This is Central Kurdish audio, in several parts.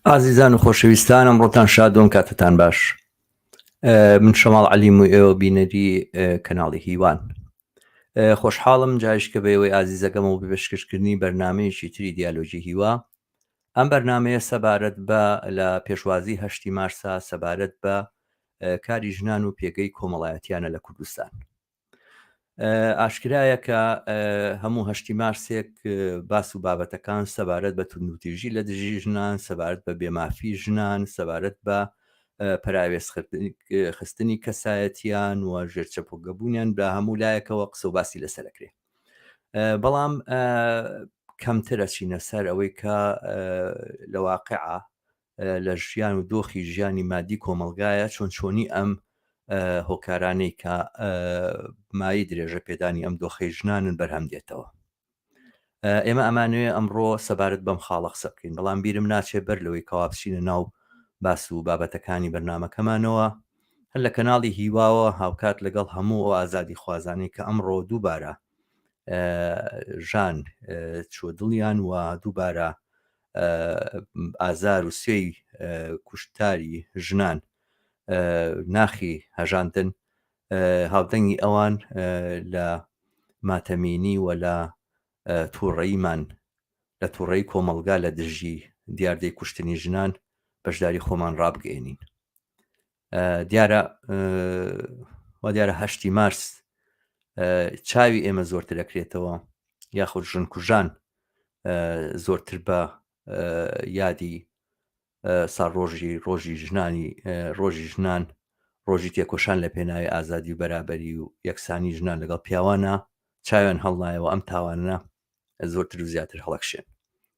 ئازیزان و خۆشەویستان ئەمڕۆتان شاد و ئەم کاتەتان باش من شەماڵ عەلیم و ئێوە بینەری کەناڵی هیوان خۆشحاڵم جاریشکە بە ئێوەی ئازیزەکەمەوە بە پێشکەشکردنی بەرنمەیەکی تری دیالۆگی هیوا ئەم بەرنمەیە سەبارەت بە لە پێشوازی هەشتی مارسا سەبارەت بە کاری ژنان و پێگەی کۆمەڵایەتیانە لە کوردستان ئاشکرایە کە هەموو هەشتی مارسێک باس و بابەتەکان سەبارەت بە توندوتیژی لە دژی ژنان، سەبارەت بە بێمافی ژنان، سەبارەت بە پەراوێز خستنی کەسایەتیان و ژێرچەپۆگەبوونیان بە هەموو لایەکەوە قسە و باسی لەسەر ئەکرێ. بەڵام کەمتر ئەچینە سەر ئەوەی کە لە واقعە لە ژیان و دۆخی ژیانی مادی کۆمەڵگایە چۆن چۆنی ئەم هۆکارانەی کە مایەی درێژە پێدانی ئەم دۆخەی ژنانن بەرهەم دێتەوە. ئێمە ئەمانەوێ ئەمڕۆ سەبارەت بەم خاڵە قسە بکەین بەڵام بیرم ناچێ بەر لەوەی کەوا بچینە ناو باس و بابەتەکانی بەرنمەکەمانەوە هەر لە کەناڵی هیواوە هاوکات لەگەڵ هەموو ئەو ئازادی خوازانەی کە ئەمڕۆ دووبارە ژان چوە دڵیان و دووبارە ئازار و سوێی کوشتاری ژنان ناخی هەژاندن هاودەنگی ئەوان لە ماتەمینی و لە تووڕەییمان لە تووڕەی کۆمەڵگا لە دژی دیاردەی کوشتنی ژنان بەشداری خۆمان ڕابگەێنین دیارە وا دیارە هەشتی مارس چاوی ئێمە زۆرتر ئەکرێتەوە یاخود ژنکوژان زۆرتر بە یادی ساڵڕۆژی ڕۆژی ژنانی ڕۆژی ژنان ڕۆژی تێکۆشان لە پێناوی ئازادی و بەرابەری و یەکسانی ژنان لەگەڵ پیاوانە چاویان هەڵنایەوە ئەم تاوانە زۆرتر و زیاتر هەڵەکشێن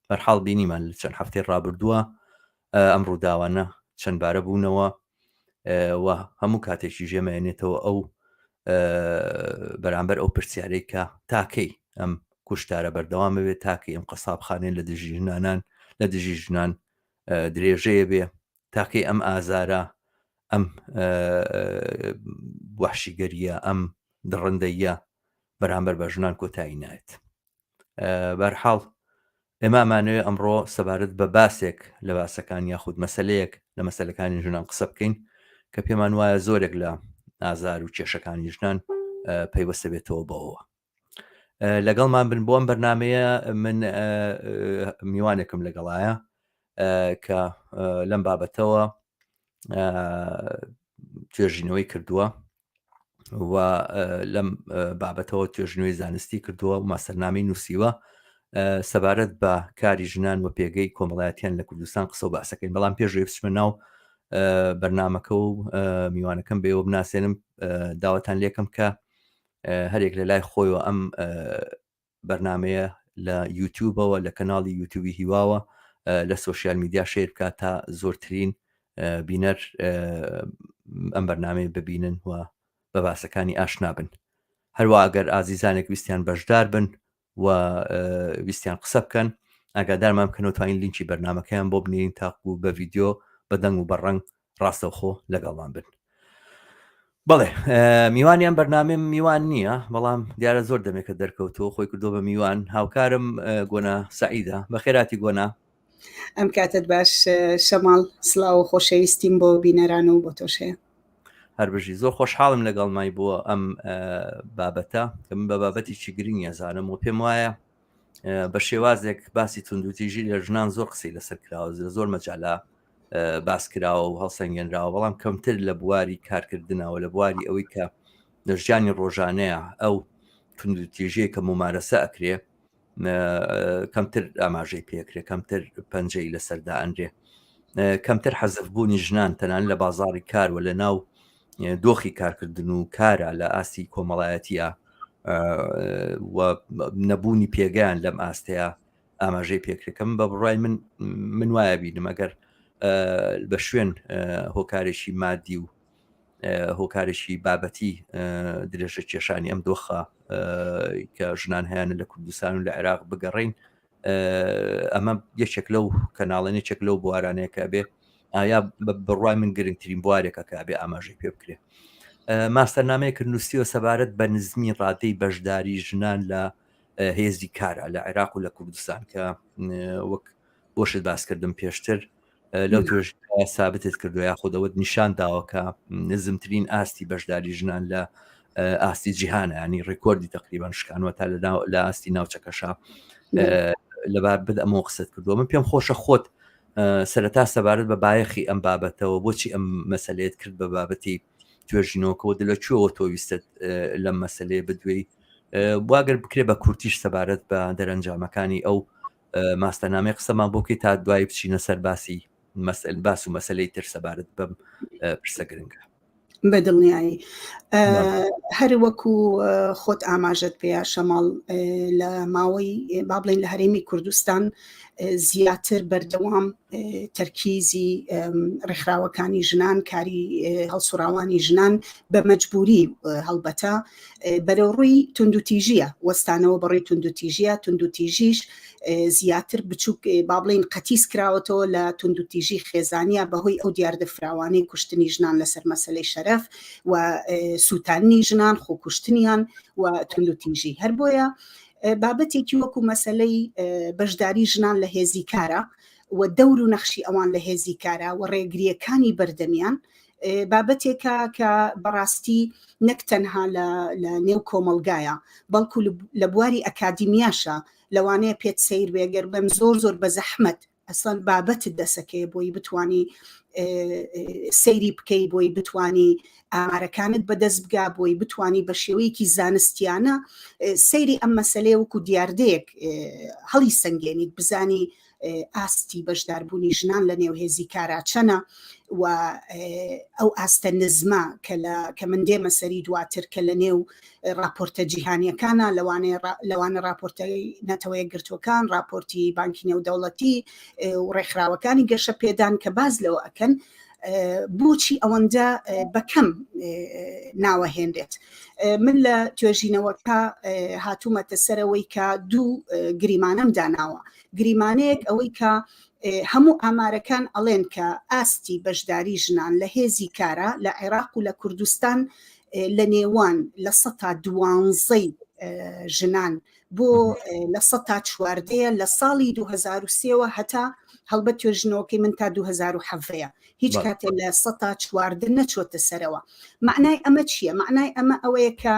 بەرحاڵ بینیمان لە چەند هەفتەی ڕابردووە ئەم ڕووداوانە چەند بارە بوونەوە و هەموو کاتێکی ژێمەێنێتەوە ئەو بەرامبەر ئەو پرسیارەی کە تاکەی ئەم کوشتارە بەردەوام بێت تاکەی ئەم قەسابخانەیە لە دژی ژنانان لە دژی ژنان درێژەیە بێ تاکەی ئەم ئازارە ئەم وحشیگەریە ئەم دڕندەیە بەرامبەر بە ژنان کۆتایی نایەت بەرحاڵ ئێمە ئەمانەوێ ئەمڕۆ سەبارەت بە باسێک لە باسەکان یاخود مەسلەیەک لە مەسلەکانی ژنان قسە بکەین کە پێمان وایە زۆرێک لە ئازار و کێشەکانی ژنان پەیوەستە بێتەوە بەوەوە لەگەڵمان بن بۆ ئەم بەرنمەیە من میوانێکم لەگەڵایە کە لەم بابەتەوە توێژینەوەی کردووە و لەم بابەتەوە توێژنەوەی زانستی کردووە و ماسەرنامەی نووسیوە سەبارەت بە کاری ژنان و پێگەی کۆمەڵایەتیان لە کوردستان قسە و باسەکەین بەڵام پێشوی بچمە ناو بەرنمەکە و میوانەکەم بێەوە بناسێنم داوەتان لێکم کە هەرێک لە لای خۆیەوە ئەم بەرنامەیە لە یوتیوبەوە لە کەناڵی یوتیوبی هیواوە لە سۆشیال میدیا share بکات تا زۆرترین بینەر ئەم بەرنامەیە ببینن و بە باسەکانی ئاشنا بن هەروە ئەگەر ئازیزانێک ویستیان بەشدار بن و ویستیان قسە بکەن ئاگادارمان بکەنەوە توانین لینکی بەرنمەکەیان بۆ بنێرین تاکو بە ڤیددیو بە دەنگ و بە ڕەنگ ڕاستەوخۆ لەگەڵمان بن. بەڵێ میوانی ئەم بەرنامەیەم میوان نییە بەڵام دیارە زۆر دەمێکە دەرکەوتەوە خۆی کردو بە میوان هاوکارم گۆنا سعیدە بەخێراتی گۆنا ئەم کاتت باش شەماڵ سلااو و خۆشەویستیم بۆ بینەران و بۆ تۆش هەیە هەربژی زۆر خۆشحاڵم لەگەڵ مای بووە ئەم بابەتە کە من بە بابەتێکی گرنگ ئەزانم و پێم وایە بە شێوازێک باسی توندوتیژی لە ژنان زۆر قسەی لەسەر کراوە زۆر مەجالا باس کراوە و هەڵسەنگێنراوە بەڵام کەمتر لە بواری کارکردنەوە لە بواری ئەوەی کە لە ژیانی ڕۆژانەیە ئەو توندوتیژیە کە ممارەسە ئەکرێ کەمتر ئاماژەی پێکرێ کەمتر پەنجەی لەسەردا ئەنرێ کەمتر حەزف بوونی ژنان تەنان لە بازاری کار و لە ناو دۆخی کارکردن و کارە لە ئاستی کۆمەڵایەتیە و نەبوونی پێگەیان لەم ئاستەیە ئاماژەی پێکرێکەم بە بڕای من من وایە بینم ئەگەر بە شوێن هۆکارێکی مادی و هۆکارێکی بابەتی درێژە کێشانی ئەم دۆخە کە ژنان هەیەە لە کوردستان و لە عێراق بگەڕین ئەمە یەکێک لەو کەناڵە یەکێک لەو بوارانەیە کە بێ ئایا بە بڕوای من گرنگترین بوارێکە کە بێ ئاماژەی پێ بکرێ ماستەرنامەیەکە نووسیوە سەبارەت بە نزمی ڕادەی بەشداری ژنان لە هێزی کارە لە عێراق و لە کوردستان کە وەک بۆشت باسکردم پێشتر. لەو توێژ سابتت کردو یاخود ئەوەت نیشان داوە کە نزمترین ئاستی بەشداری ژنان لە ئاستی جیهانە ینی ڕێکۆردی تقریبان شکانوە تا لە ئاستی ناوچەکەشا لەبار بد ئەمە قسەت کردووە من پێم خۆشە خۆت سەرەتا سەبارەت بە بایەخی ئەم بابەتەوە بۆچی ئەم مەسلەیەت کرد بە بابەتی توێژینەوەکەەوە لە کوێوە تۆ ویستت لەم مەسلەیە بدوێی واگەر بکرێ بە کورتیش سەبارەت بە دەرەنجامەکانی ئەو ماستەرنامەی قسەمان بۆ بکەیت تا دوایی بچینە سەر باسی مەسەل باس و مەسلەی تر سەبارەت بەم پرسە گرنگە. بە دڵنیایی هەر وەکو خۆت ئاماژەت پێیا شەماڵ لە ماوەی با بڵێن لە هەرێمی کوردستان زیاتر بەردەوام تەرکیزی ڕێکخراوەکانی ژنان کاری هەڵسوڕاوانی ژنان بە مەجبوری هەڵبەتە بەرەو ڕووی توندوتیژیە وەستانەوە بەڕێی توندوتیژیە توندوتیژیش زیاتر بچوک با بڵین قەتیس کراوەتەوە لە توندوتیژی خێزانیە بەهۆی ئەو دیاردە فراوانەی کوشتنی ژنان لەسەر مەسلەی شەرەف و سووتانی ژنان خۆکوشتنیان و توندوتیژی هەر بۆیە بابەتێکی وەکو مەسلەی بەشداری ژنان لە هێزی کارە و دەور و نەخشی ئەوان لە هێزی کارا و ڕێگریەکانی بەردەمیان بابەتێکە کە بەڕاستی نەک تەنها لە نێو کۆمەڵگایە بەڵکو لە بواری ئەکادیمیاشە لەوانەیە پێت سەیر بێ گەر بڵێم زۆر زۆر بە زەحمەت ئەسڵەن بابەتت دەسەکەی بۆی بتانی سەیری بکەی بۆی بتانی ئامارەکانت بەدەست بگا بۆی بتانی بە شێوەیەکی زانستیانە سەیری ئەم مەسلەیە وەکو دیاردەیەک هەڵی سەنگێنیت بزانی ئاستی بەشداربوونی ژنان لە نێو هێزی کارا چەنە و ئەو ئاستە نزمە کە لە کە من دێمە سەری دواتر کە لە نێو راپۆرتە جیهانیەکانە لەوانەیە لەوانە راپۆرتەی نەتەوە یەکگرتووەکان راپۆرتی بانکی نێودەوڵەتی و ڕێکخراوەکانی گەشە پێدان کە باز لەوە ئەکەن بۆچی ئەوەندە بەکەم ناوە هێنرێت من لە توێژینەوەکە هاتوومەتە سەرەوەی کە دوو گریمانەم داناوە گریمانەیەک ئەوەی کە هەموو ئامارەکان ئەڵێن کە ئاستی بەشداری ژنان لە هێزی کارا لە عێراق و لە کوردستان لە نێوان لە سەتا دوانزەی ژنان بۆ لە سەتا چواردەیە لە ساڵی 2023ەوە هەتا هەڵبەت توێژنەوەکەی من تا 2017ەیە هیچ کاتێ لە سەتا چواردە نەچۆتە سەرەوە معنای ئەمە چییە؟ معنای ئەمە ئەوەیە کە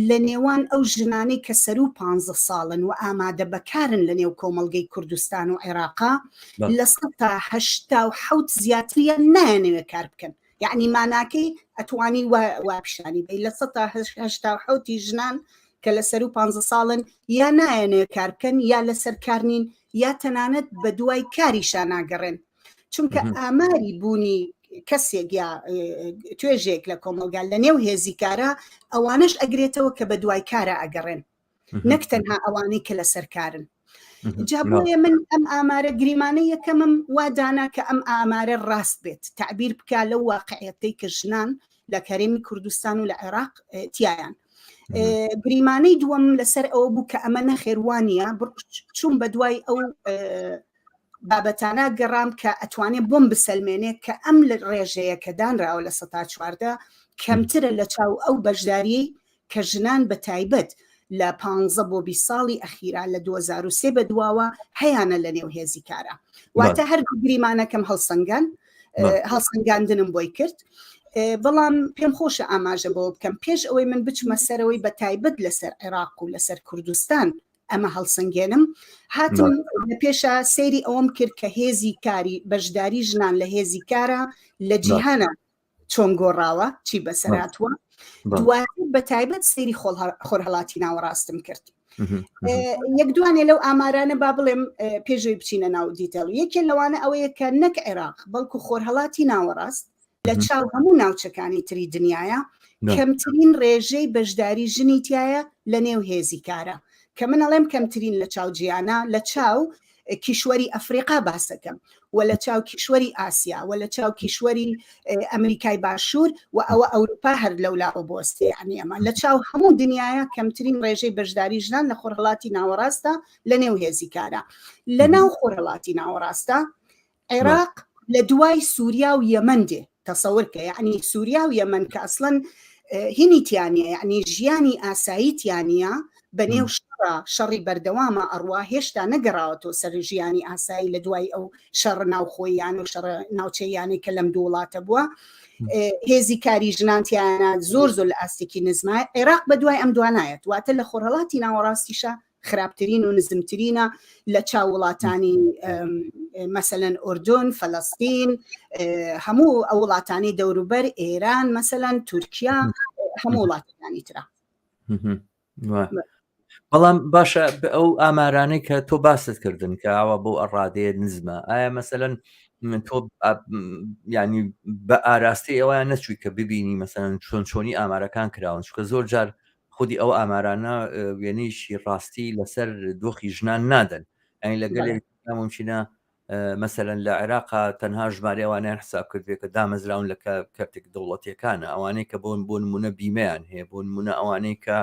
لە نێوان ئەو ژنانەی کە سەروو پانزە ساڵن و ئامادە بەکارن لە نێو کۆمەڵگەی کوردستان و عێراقا 87% زیاتریان نایانەوێت کار بکەن یعنی ماناکەی ئەتوانی وا پیشانی بی 87% ژنان کە لە سەروو پانزە ساڵن یا نایانەوێت کار بکەن یا لەسەر کار نین یا تەنانەت بە دوای کاریشا ناگەڕێن چونکە ئاماری بوونی کەسێک یا توێژێک لە کۆمەلگا لە نێو هێزی کارە ئەوانش ئەگرێتەوە کە بە دوای کارە ئەگەڕێن نەک تەنها ئەوانەی کە لەسەر کارن جا بۆیە من ئەم ئامارە گریمانە یەکەمم وا دانا کە ئەم ئامارە ڕاست بێت تعبیر بکە لەو واقعەتەی کە ژنان لە کەرێمی کوردستان و لە عێراق تایان گریمانەی دووەم لەسەر ئەوە بوو کە ئەمە نەخێوانە چوون بە دوای ئەو بابەتانە گەڕام کە ئەتوانێ بۆم بسەلمێنێ کە ئەم لە ڕێژەیە کە دانراوە لە سەتا 14 کەمترە لە چاو ئەو بەشداریەی کە ژنان بە تایبەت لە پ بۆ 20 ساڵی ئەخیرا لە 2023 بە دواوە هەیانە لە نێو هێزی کارە واتە هەردوو گریمانەکەم هەڵسەنگان هەڵسەنگاندنم بۆی کرد بەڵام پێم خۆشە ئاماژە بەوە بکەم پێش ئەوەی من بچمە سەرەوەی بە تایبەت لەسەر عێراق و لەسەر کوردستان ئەمە هەڵسەنگێنم هاتم لە پێشە سەیری ئەوەم کرد کە هێزی کاری بەشداری ژنان لە هێزی کارە لە جیهانە چۆن گۆڕاوە چی بەسەراتوە دواتر بە تایبەت سەیری خۆرهەڵاتی ناوەڕاستم کرد یەک دوانێ لەو ئامارانە با بڵێم پێشەوەی بچینە ناو detail یەکێ لەوانە ئەوەیە کە نەک عێراق بەڵکو خۆرهەڵاتی ناوەڕاست لە چاو هەموو ناوچەکانی تری دنیاە کەمترین ڕێژەی بەشداری ژنی تایە لە نێو هێزی کارە کە من ئەڵێم کەمترین لە چاو جیانە لە چاو کیشوەری ئەفریقا باسەکەم و لە چاو کیشوەری ئاسیا و لە چاو کیشوەری ئەمریکای باشوور و ئەوە ئەوروپا هەر لەولاوە بۆستێ یعنی ئەمە لە چاو هەموو دنیاە کەمترین ڕێژەی بەشداری ژنان لە خۆرهەڵاتی ناوەڕاستە لە نێو هێزی کارە لە ناو خۆرهەڵاتی ناوەڕاستە عێراق لە دوای سووریا و یەمەن دێ تەسەور کە یعنی سووریا و یەمەن کە ئەسڵەن هینی تیانە یعنی ژیانی ئاسایی تیانە. بە نێو شەڕا، شەڕی بەردەوامە ئەڕوا، هێشتا نەگەڕاوەتەوە سەر ژیانی ئاسایی لە دوای ئەو شەڕە ناوخۆییانە و شەڕە ناوچەییانەی کە لەم دوو وڵاتە بووە. هێزی کاری ژنان تیایانە زۆر زۆر لە ئاستێکی نزمە. عێراق بە دوای ئەم دوانایەت، واتە لە خۆرهەڵاتی ناوەڕاستیشا خراپترین و نزمترینە لە چاو وڵاتانی مەسەلەن ئوردن، فەلەستین، هەموو ئەو وڵاتانی دەوروبەر، ئێران مەسەلەن، تورکیا، هەموو وڵاتەکانی ترە. بەڵام باشە ئەو ئامارانەی کە تۆ باست کردن کە ئاوا بۆ ئەڕادەیە نزمە ئایا مەسەەن تۆ ینی بە ئاراستی ئەویان نەچووی کە ببینی مەسەن چۆن چۆنی ئامارەکان کراون چکە زۆر جار خودی ئەو ئامارانە وێنەیەکی ڕاستی لەسەر دۆخی ژنان نادەن ئەین لەگەڵ ممکنە مەسەلەن لە عێراقا تەنها ژمارەی ئەوانەیان حساب کردبێ کە دامەزراون لە کەرتێک دەوڵەتیەکانە ئەوانەی کە بۆن بۆ نمونە بیمەیان هەیە بۆ نمونە ئەوانەی کە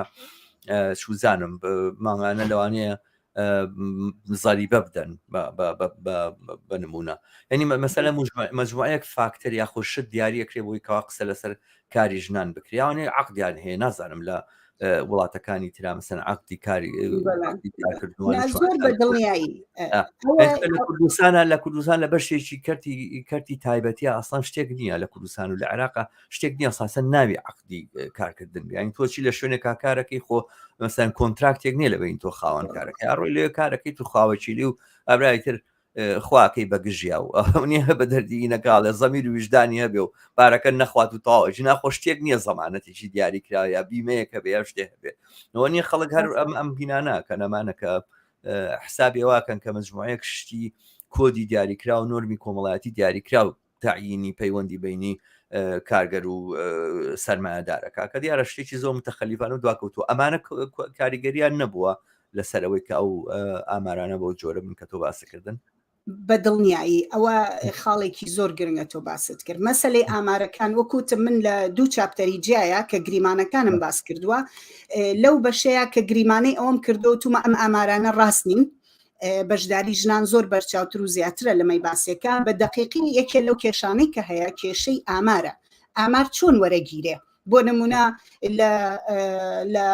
سوزانم مانگانە لەوانەیە زەریبە بدەن بە نمونە یعنی مەسەلە مجموعەیەک فاکتەر یاخۆ شت دیاریەکرێ بۆی کەوا قسە لەسەر کاری ژنان بکریاوانێ عقدیان هەیە نازانم لە وڵاتەکانی ترا مەسەن عقدی کاری کوردستانە لە کوردستان لە بەشێکی کەرتی کەرتی تایبەتی ئاسان شتێک نییە لە کوردستان و لە عێراق شتێک نییە ساسە ناوی عقدی کارکردن بیان تۆچی لە شوێنێک کارەکەی خۆ مەسەن کۆنتراکتێک نییە لە بین تۆ خاوەن کارەکە ڕۆی لێ کارەکەی تو خاوەچیلی و ئەبرای تر خواکەی بە گژیا و ئەو نییە بە دەردی نەکاڵێ زەمیر و ویژدانی هەبێ و پارەکە نەخوات و تەواو جنا خۆ شتێک نییە زەمانەتێکی دیاری کرا یا بیمەیەک هەبێ یا شتێ هەبێ ئەوە نییە خەڵک هەر ئەم ئەم هینانە کە نەمانە کە حسابی واکەن کە مجموعەیەک شتی کۆدی دیاریکراو نۆرمی کۆمەڵایەتی دیاریکراو تەعیینی پەیوەندی بینی کارگەر و سەرمایەدارەکە کە دیارە شتێکی زۆر متەخەلیفان و دواکەوتووە ئەمانە کاریگەریان نەبووە لەسەر ئەوەی کە ئەو ئامارانە بەو جۆرە بن کە تۆ باسکردن بە دڵنیایی ئەوە خاڵێکی زۆر گرنگە تۆ باست کرد مەسلەی ئامارەکان وەکوتم من لە دوو chapter ی جیایە کە گریمانەکانم باس کردووە لەو بەشەیە کە گریمانەی ئەوم کردو تومە ئەم ئامارانە ڕاست نین بەشداری ژنان زۆر بەرچاوتر و زیاترە لەمەی باسێکە بە دەقیقی یەکێ لەو کێشانەی کە هەیە کێشەی ئامارە ئامار چۆن وەرەگیرێ بۆ نمونە لە لە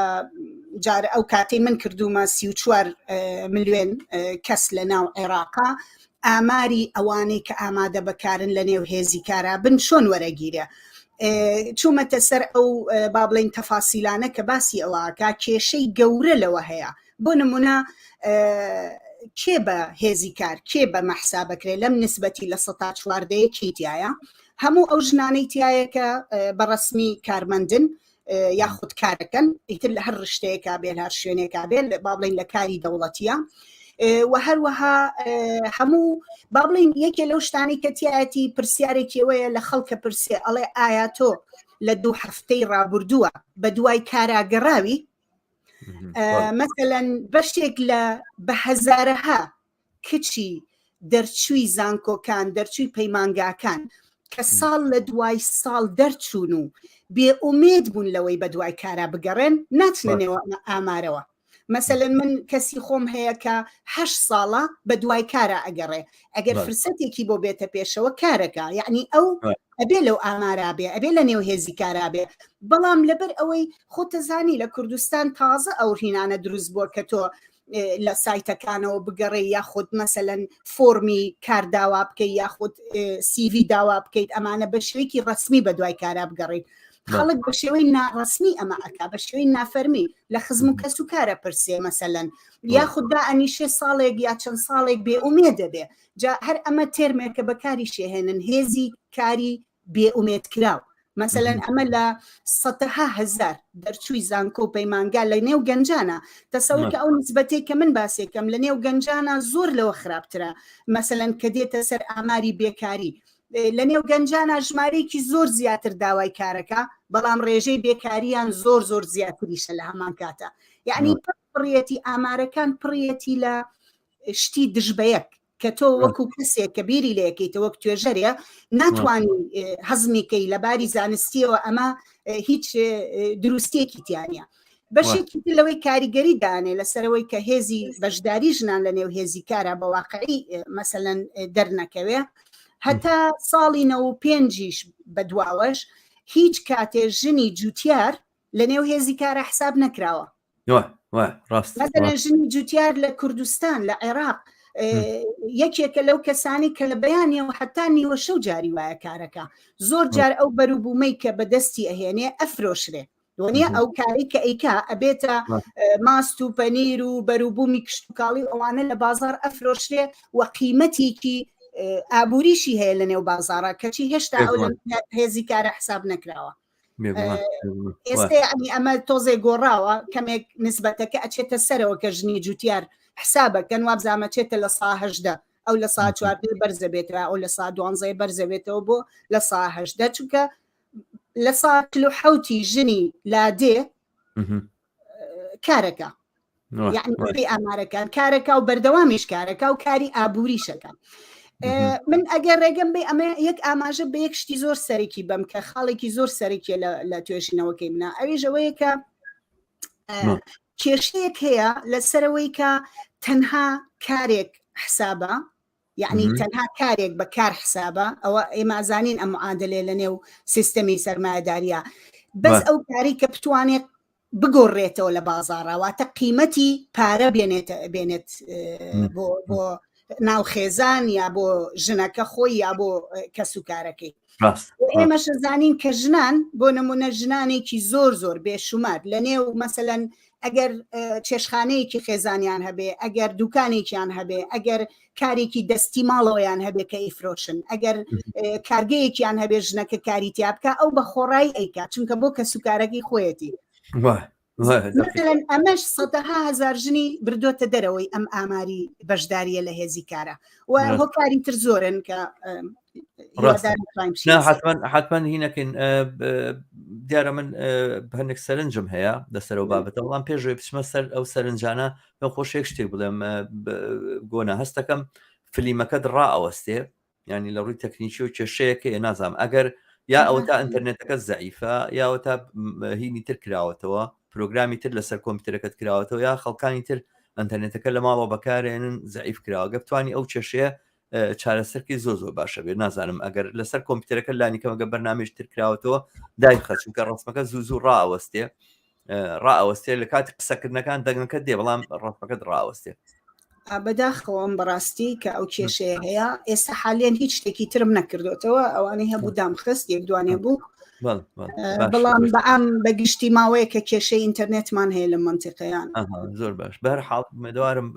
جار ئەو کاتەی من کردومە 34 ملیۆن کەس لە ناو عێراقا ئاماری ئەوانەی کە ئامادە بەکارن لە نێو هێزی کارا بن چۆن وەرەگیرە چوومەتە سەر ئەو با بڵین تەفاسیلانە کە باسی ئەوەکە کێشەی گەورە لەوە هەیە بۆ نمونە کێ بە هێزی کار کێ بە مەحسابەکرێ لەم نسبەتی لە سەتا چواردەیە کێی تایە هەموو ئەو ژنانەی تایە کە بە ڕسمی کارمەندن یاخود کارەکەن ئیتر لە هەر ڕشتەیەکا بێ لە هەر شوێنێکا بێ با بڵین لە کاری دەوڵەتیە و هەروەها هەموو با بڵین یەکێ لەو شتانی کە تایەتی پرسیارێکی ئەوەیە لە خەڵکە پرسێ ئەڵێ ئایا تۆ لە دوو هەفتەی ڕابردووە بە دوای کاراگەڕاوی مەسەلەن بەشێک لە بە هەزارەها کچی دەرچووی زانکۆکان دەرچووی پەیمانگاکان کە ساڵ لە دوای ساڵ دەرچوون و بێ ئومێد بوون لەوەی بە دوای کارا بگەڕێن ناچنە نێوە ئامارەوە مەسەلەن من کەسی خۆم هەیە کە هە ساڵە بە دوای کارا ئەگەڕێ ئەگەر فرسەتێکی بۆ بێتە پێشەوە کارەکە یعنی ئەو ئەبێ لەو ئامارا بێ ئەبێ لە نێو هێزی کارا بێ بەڵام لەبەر ئەوەی خۆتەزانی لە کوردستان تازە ئەو هینانە دروست بووە کە تۆ لە سایتەکانەوە بگەڕێ یاخود مەسەلەن فۆرمی کار داوا بکەیت یاخود سیڤی داوا بکەیت ئەمانە بە شێوەیەکی ڕسمی بە دوای کارا بگەڕیت خەڵک بە شێوەی ناڕسمی ئەمە ئەک بە شێوەی نافەرمی لە خزم و کەس و کارە پرسێ مەسەلەن یاخود دا ئەنیشێ ساڵێک یا چەند ساڵێک بێ ئومێ دەبێ جا هەر ئەمە تێرمێکە بەکاری شێهێنن هێزی کاری بێ ئومێد کراو مەسەلەن ئەمە لە سەتەها هەزار دەرچووی زانکۆ و پەیمانگا لە نێو گەنجانە تەسەور کە ئەو نسبەتەی کە من باسێکەم لە نێو گەنجانە زۆر لەوە خراپترە مەسەلەن کە دێتە سەر ئاماری بێکاری لە نێو گەنجانە ژمارەیەکی زۆر زیاتر داوای کارەکە بەڵام ڕێژەی بێکاریان زۆر زۆر زیاتریشە لە هەمان کاتە یعنی پڕیەتی ئامارەکان پڕیەتی لە شتی دژ بەیەک کە تۆ وەکو کەسێک کە بیری لەکەیتە وەک توێژەرێ ناتوانانی هەزمیکەی لە باری زانستیەوە ئەمە هیچ دروستێکی تیانە بەشێکی تر لەوەی کاریگەری دانێ لەسەرەوەی کە هێزی بەشداری ژنان لە نێو هێزی کارە بە واقعی مەسەلەن دەرنەکەوێ هەتا ساڵی نەوە پێنجیش بەدواوەش هیچ کاتێ ژنی جوتیار لە نێو هێزی کارە حساب نەکراوە. ڕاست مەسەلەن ژنی جوتیار لە کوردستان لە عێراق یەکێکە لەو کەسانی کە لە بەیانیەوە حتا نیوە شەو جاری وایە کارەکە زۆر جار ئەو بەروبوومەی کە بەدەستی ئەهێنێ ئەفرۆشرێ وەنیە ئەو کاری کە ئەیکا ئەبێتە ماست و پەنیر و بەروبوومی کشتتوکاڵی ئەوانە لە بازار ئەفرۆشرێ و قیمەتێکی ئابووریشی هەیە لە نێو بازارە کەچی هێشتا ئەو لە هێزی کارە حساب نەکراوە ئێستا ینی ئەمە تۆزێ گۆڕاوە کەمێک نسبەتەکە ئەچێتە سەرەوە کە ژنی جوتیار حسابەکەن وابزانمە چێتە لە سا هەشدە ئەو لە سا چواردە بەرزە بێتەوە ئەو لە سا دوانزەی بەرزەبێتەوە بۆ لە سا هەشدە چونکە لە سا حوتی ژنی لادێ کارەکە یعنی بەپێی ئامارەکان کارەکە و بەردەوامیش کارەکە و کاری ئابووریشەکە من ئەگەر ڕێگەم بێ ئەمە یەک ئاماژە بە یەک شتی زۆر سەرەکی بەم کە خاڵێکی زۆر سەرەکیە لە توێژینەوەکەی منە ئەویش ئەوەیە کە کێشەیەک هەیە لەسەرەوەی کە تەنها کارێک حسابە یعنی تەنها کارێک بە کار حسابە ئەوە ئێمە زانین ئەم معادلێ لە نێو سیستەمی سەرمایەداریە بەس ئەو کاری کە بتوانێت بگۆڕێتەوە لە بازاڕا واتە قیمەتی پارە بێنێت بێنێت بۆ بۆ ناو خێزان یا بۆ ژنەکە خۆی یا بۆ کەس و کارەکەی ئێمەش زانین کە ژنان بۆ نمونە ژنانێکی زۆر زۆر بێشومار لە نێو مەسەەن ئەگەر چێشخانەیەکی خێزانیان هەبێ ئەگەر دوکانێکیان هەبێ ئەگەر کارێکی دەستی ماڵەوەیان هەبێ کە ئیفرۆشن ئەگەر کارگەیەکیان هەبێ ژنەکە کاری تیا بکە ئەو بە خۆڕایی ئەیکا چونکە بۆ کەسوکارەکەی خۆیەتی مثلەن ئەمەش سەدەها هزار ژنی بردۆتە دەرەوەی ئەم ئاماری بەشداریە لە هێزی کارە و هۆکاری تر زۆرن کە حتمما هینەکەین دیارە من هەندێک سەرنجم هەیە لەسەر و بابەتە بەڵام پێشوی بچمە سەر ئەو سەرنجانە پێم خۆشە یەک شتێک بڵێم گۆنا هەستەکەم فلیمەکەت ڕائەوەستێ ینی لە ڕووی تەکنیکی و کێشەیەکە نازانم ئەگەر یا ئەوە تا ئینتەرنێتەکە زەعیفە یاوە تا هینی تر کراوەتەوە پرۆگرامی تر لەسەر کۆمپیوتەرەکەت کراوەتەوە یا خەڵکانی تر ئەتەرنێتەکە لە ماڵەوە بەکارێنن زەعیف کراوە گە بتوانانی ئەو کێشەیە چارەسەرکی زۆر زۆر باشە بێت نازانم ئەگەر لەسەر کۆمپیوتەرەکە لانی کەمەگە بەرنامەش تر کراوەتەوە دایخە چونکە ڕسمەکە زوو زوو ڕائەوەستێ ڕائەوەستێ لە کاتی قسەکردنەکان دەنگەکە دێ بەڵام ڕەفەکەت ڕاوەستێ. بەداخەوەم بەڕاستی کە ئەو کێشەیە هەیە ئێستا حالیان هیچ شتێکی ترم نەکردوتەوە ئەوانەی هەبوو دامخست یەک دوانێ بوو بەڵام بەئام بەگشتی ماوەیە کە کێشەی ئینتەرنێتمان هەیە لە منتیقەیان زۆر باش بەر حاڵ مێدوارم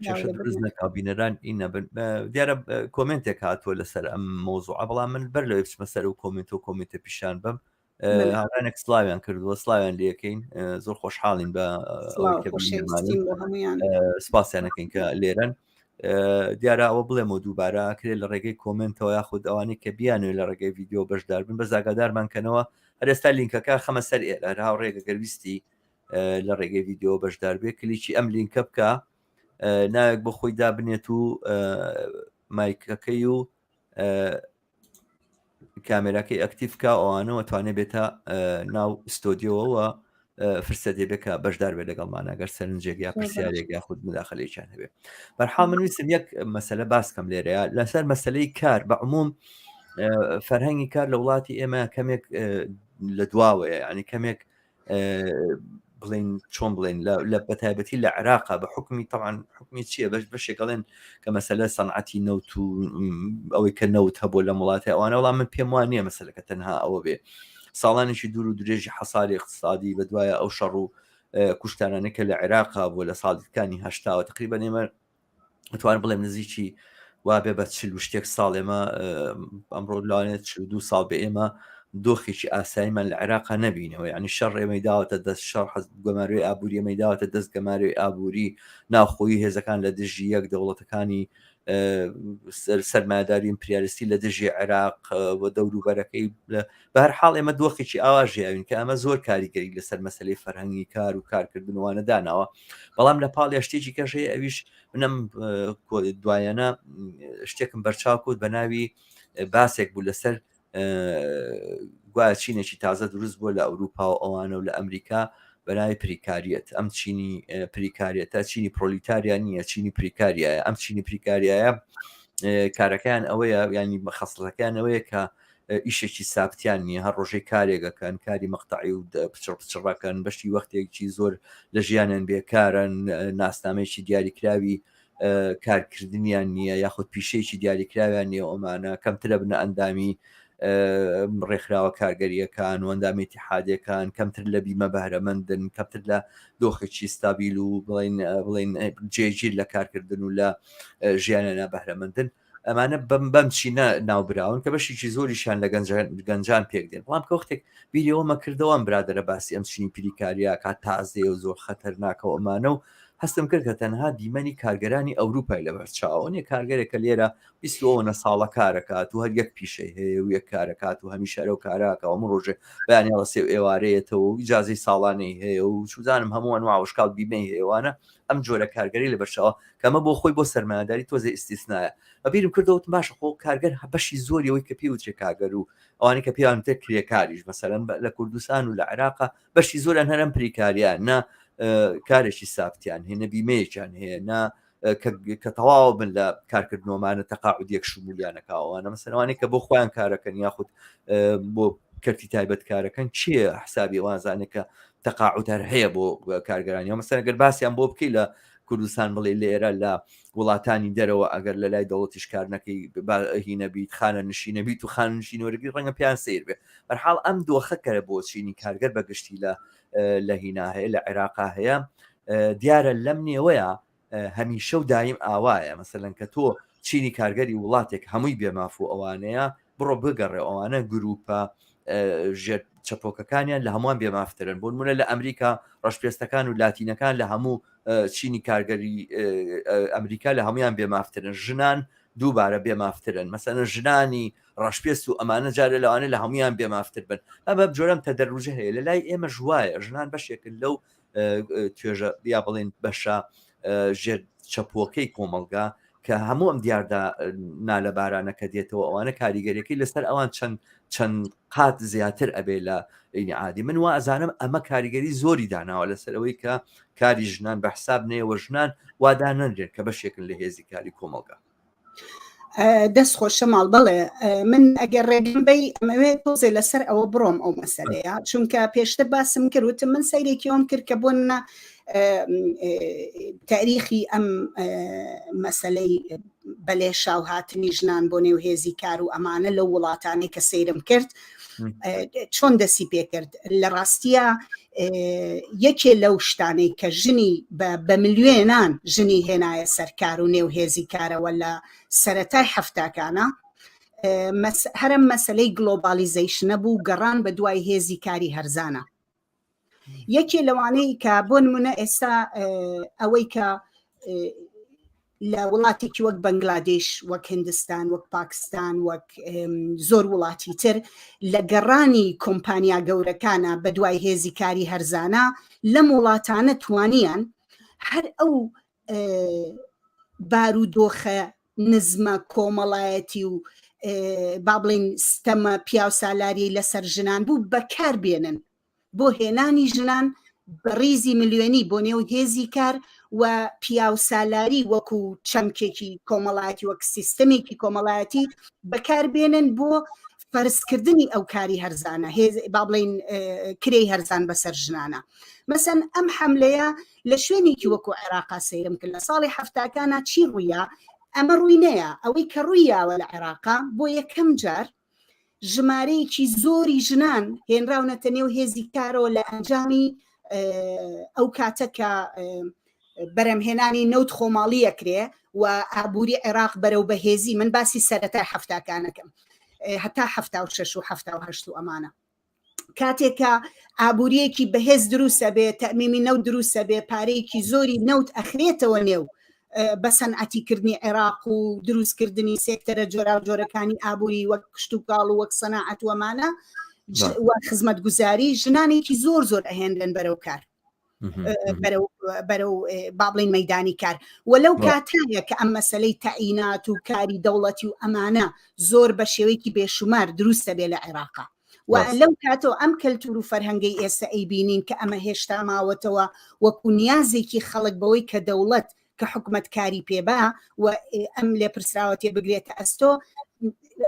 کێشە دروست نەکا بینەران ئینە دیارە کۆمنتێک هاتووە لەسەر ئەم مۆزوع بەڵام من بەر لەوەی بچمە سەر و کۆمنت و کۆمنتە پیشان بم هاوڕێیانێک سڵاویان کردووە سڵاویان لەکەین زۆر خۆشحاڵین بە سپاسیانەکەین کە لێرەن دیارە ئەوە بڵێم و دووبارە کرێ لە ڕێگەی کۆمنتەوە یاخود ئەوانەی کە بیانوێ لە ڕێگەی ڤیددیو بەشدار بن بە زاگادارمان کەنەوە هەرێستا لینکەکە خەمە سەر ئێرە هەر هاوڕێگە گەرویستی لە ڕێگەی ڤیددیو بەشدار بێ کلیکی ئەم لینکە بکە ناوێک بۆ خۆی دابنێت و مایکەکەی و کامێراکەی ئەکتیف کا ئەوانەوە توانێ بێتە ناو ستۆدیۆوە فرسەتێ بێ کە بەشدار بێ لەگەڵمانە گەر سەرنجێک یا پرسیارێک یا خود مداخلێکیان هەبێ بەرحاڵ من ویستم یەک مەسەلە باس کەم لێرەیە لەسەر مەسلەی کار بە عموم فەرهەنگی کار لە وڵاتی ئێمە کەمێک لە دواوەیە ینی کەمێک بڵین چۆن بڵێن لە بەتایبەتی لە عێراقا بە حکومی تەوان حکومی چییە بەش بەشێکڵێن کە مەسەلە سەنعەتی نەوت و ئەوەی کە نەوت هەبوو لە وڵاتی ئەوانە وڵام من پێم وان نییە مەسەلەکە تەنها ئەوە بێ ساڵانێکی دوور و درێژی حەساری اقتصادی بە دوایە ئەو شەڕ و کوشتانانە کە لە عێراقا بووە لە ساڵەکانی هەشتاوە تقریبا ئێمە ئەتوانم بڵێم نزیکی وابێ بە چل و شتێک ساڵ ئێمە ئەمڕۆ لەوانێت 42 ساڵ بە ئێمە دۆخێکی ئاساییمان لە عێراقا نەبینەوە یعنی شەڕ ئێمەی داوەتە دەست شەڕ حەز گەمارۆی ئابووری ئێمەی داوەتە دەست گەمارۆی ئابووری ناوخۆیی هێزەکان لە دژی یەک دەوڵەتەکانی سەرمایەداری ئیمپریالیستی لە دژی عێراق و دەوروبەرەکەی بە هەر حاڵ ئێمە دۆخێکی ئاوا ژیاوین کە ئەمە زۆر کاریگەری لەسەر مەسلەی فەرهەنگی کار و کارکردنوانە داناوە بەڵام لە پاڵ شتێکی کەش هەیە ئەویش منم دوایەنە شتێکم بەرچاو کەوت بە ناوی باسێک بوو لەسەر گوایە چینێکی تازە دروست بووە لە ئەوروپا و ئەوانە و لە ئەمریکا بە ناوی پریکاریەت ئەم چینی پریکاریەتە چینی پرۆلیتاریا نییە چینی پریکاریایە ئەم چینی پریکاریایە کارەکەیان ئەوەیە ینی خەسڵەکەیان ئەوەیە کە ئیشێکی سابتیان نییە، هەر ڕۆژەی کارێک ئەکەن، کاری مەقتەعی و پچڕ پچڕەکەن، بەشی وەختێکی زۆر لە ژیانیان بێکارن، ناسنامەیەکی دیاریکراوی کارکردنیان نییە یاخود پیشەیەکی دیاریکراویان نییە ئەمانە کەمترە بنە ئەندامی ڕێکخراوە کارگەریەکان و ئەندامی ئیتیحادەکان کەمتر لە بیمە بەهرەمەندن کەمتر لە دۆخێکی ستابیل و بڵین بڵین جێگیر لە کارکردن و لە ژیانە بەهرەمەندن ئەمانە بەم بەم چینە ناوبراون کە بەشێکی زۆریشیان لە گەنجان پێک دێن بەڵام کە وەختێک بیری ئەوەمە کردەوە ئەم برادەرە باسی ئەم چینی پریکاریا کا تازەیە و زۆر خەتەرناکە و ئەمانە و هەستم کرد کە تەنها دیمەنی کارگەرانی ئەوروپای لەبەر چاوە نیە کارگەرێک کە لێرە 20 ئەوەنە ساڵە کارەکات و هەر یەک پیشەی هەیە و یەک کارەکات و هەمیشە ئەو کاراکە و هەموو ڕۆژێ بەیانی هەڵەسێ و ئێوارەیەتەوە و ئیجازەی ساڵانەی هەیە و چوزانم هەموو ئەنواع و ئەشکال بیمەی هەیە ئەم جۆرە کارگەری لەبەرچاوە کە ئەمە بۆ خۆی بۆ سەرمایەداری تۆزێ ئیستیسنایە. بە بیرم کردەوە وتم باشە خۆ کارگەر بەشی زۆری ئەوەی کە پێی وترێ کارگەر و ئەوانەی کە پێیان وترێ کرێکاریش مەسەلەن لە کوردستان و لە عێراقا بەشی زۆریان هەر ئەم پریکاریان نە کارێکی سابتیان هەیە نە بیمەیەکیان هەیە نە کە تەواو بن لە کارکردنەوەمانە تەقاعودیەک شمولیانەکەوانە مەسەلەوانەی کە بۆ خۆیان کارەکەن یاخود بۆ کەرتی تایبەت کارەکەن چیە حسابی وازانێک کە تەقاعود هەر هەیە بۆ کارگەرانی و مەسەلەن گەر باسیان بۆ بکەی لە کوردستان بڵێ لێرە لە وڵاتانی دەرەوە ئەگەر لە لای دەوڵەتیش کار نەکەی هی نەبیت خانە نشی نەبیت و خانە نشین وەرگری ڕەنگە پێیان سیر بێ بەرحاڵ ئەم دۆخە کە بۆ چینی کارگەر بە گشتی لە لە هینا هەیە لە عێراقا هەیە دیارە لەم نێوەیە هەمیشە و دایم ئاوایە مەسەلەن کە تۆ چینی کارگەری وڵاتێک هەمووی بێماف و ئەوانەیە بڕۆ بگەڕێ ئەوانە گروپە ژێر چەپۆکەکانیان لە هەمووان بێمافترن بۆ نمونە لە ئەمریکا ڕەشپێستەکان و لاتینەکان لە هەموو چینی کارگەری ئەمریکا لە هەمویان بێمافترن ژنان دووبارە بێمافترن مەسەنە ژنانی ڕەشپێست و ئەمانە جارێ لەوانە لە هەمویان بێمافتر بن ئەمە جۆرەم تەدەروجە هەیە لە لای ئێمە ژوایە ژنان بەشێکن لەو توێژە یا بڵێن بەشە ژێر چەپۆکەی کۆمەڵگا کە هەموو ئەم دیاردا نالەبارانە کە دێتەوە ئەوانە کاریگەریەکەی لەسەر ئەوان چەند چەند قات زیاتر ئەبێ لە ئینی عادی من وا ئەزانم ئەمە کاریگەری زۆری داناوە لەسەر ئەوەی کە کاری ژنان بە حساب نەیەوە ژنان وادانەنرێن کە بەشێکن لە هێزی کاری کۆمەڵگا. دەست خۆش شەماڵ بەڵێ من ئەگەر ڕێگەم بەی ئەمەوێت تۆزێ لەسەر ئەوە بڕۆم ئەو مەسەلەیە چونکە پێشتر باسم کرد وتم من سەیرێکی ئەوم کرد کە بۆ نە تاریخی ئەم مەسەلەی بەلێشاو هاتنی ژنان بۆ نێو هێزی کار و ئەمانە لەو وڵاتانەی کە سەیرم کرد چۆن دەسی پێکرد لە ڕاستیە یەکێ لەو شتانەی کە ژنی بە ملیۆنان ژنی هێنایە سەرکار و نێو هێزی کارەوە لە سەتای هەفتاکانە هەرم مەسلەی گلۆبالیزەیشنە بوو گەڕان بە دوای هێزی کاری هەرزانە یەکێ لەوانەی کە بۆ نمونە ئێستا ئەوەی کە لە وڵاتێکی وەک بەنگلادیش وەک هندستان وەک پاکستان وەک زۆر وڵاتی تر لە گەڕانی کۆمپانیا گەورەکانە بە دوای هێزی کاری هەرزانە لەم وڵاتانە توانیان هەر ئەو بارودۆخە نزمە کۆمەڵایەتی و با بڵین ستەمە پیاوسالاری لەسەر ژنان بوو بەکار بێنن بۆ هێنانی ژنان بە ڕیزی ملیۆنی بۆ نێو هێزی کار و پیاوسالاری وەکو چەمکێکی کۆمەڵایەتی وەک سیستەمێکی کۆمەڵایەتی بەکاربێنن بۆ فەرزکردنی ئەو کاری هەرزانە هێز با بڵین کرێی هەرزان بەسەر ژنانە مەسەن ئەم حملەیە لە شوێنێکی وەکو عێراقا سەیرم کرد لە ساڵی هەفتاکانە چی ڕوویا ئەمە ڕووی نەیە ئەوەی کە ڕوویاوە لە عێراقا بۆ یەکەم جار ژمارەیەکی زۆری ژنان هێنراونەتە نێو هێزی کارەوە لە ئەنجامی ئەو کاتە کە بەرەمهێنانی نەوت خۆماڵی ئەکرێ و ئابووری عێراق بەرەو بەهێزی من باسی سەرەتای هەفتاکانەکەم هەتا 76 و 78 و ئەمانە کاتێک کە ئابووریەکی بەهێز دروستە بێ تەمیمی نەوت دروستە بێ پارەیەکی زۆری نەوت ئەخرێتەوە نێو بە سەنعەتیکردنی عێراق و دروستکردنی سێکتەرە جۆراوجۆرەکانی ئابووری وەک کشتوکاڵ و وەک سەناعەت وەمانە و خزمەتگوزاری ژنانێکی زۆر زۆر ئەهێنرێن بەرەو کار بەرەو بەرەو با بڵین مەدانی کار و لەو کاتەیە کە ئەم مەسلەی تەعینات و کاری دەوڵەتی و ئەمانە زۆر بە شێوەیەکی بێشومار دروستە بێ لە عێراقا و لەو کاتەوە ئەم کەلتور و فەرهەنگەی ئێستا ئەیبینین کە ئەمە هێشتا ماوەتەوە وەکو نیازێکی خەڵک بەوەی کە دەوڵەت کە حکومەت کاری پێبا و ئەم لێپرسراوەتێ بگرێتە ئەستۆ.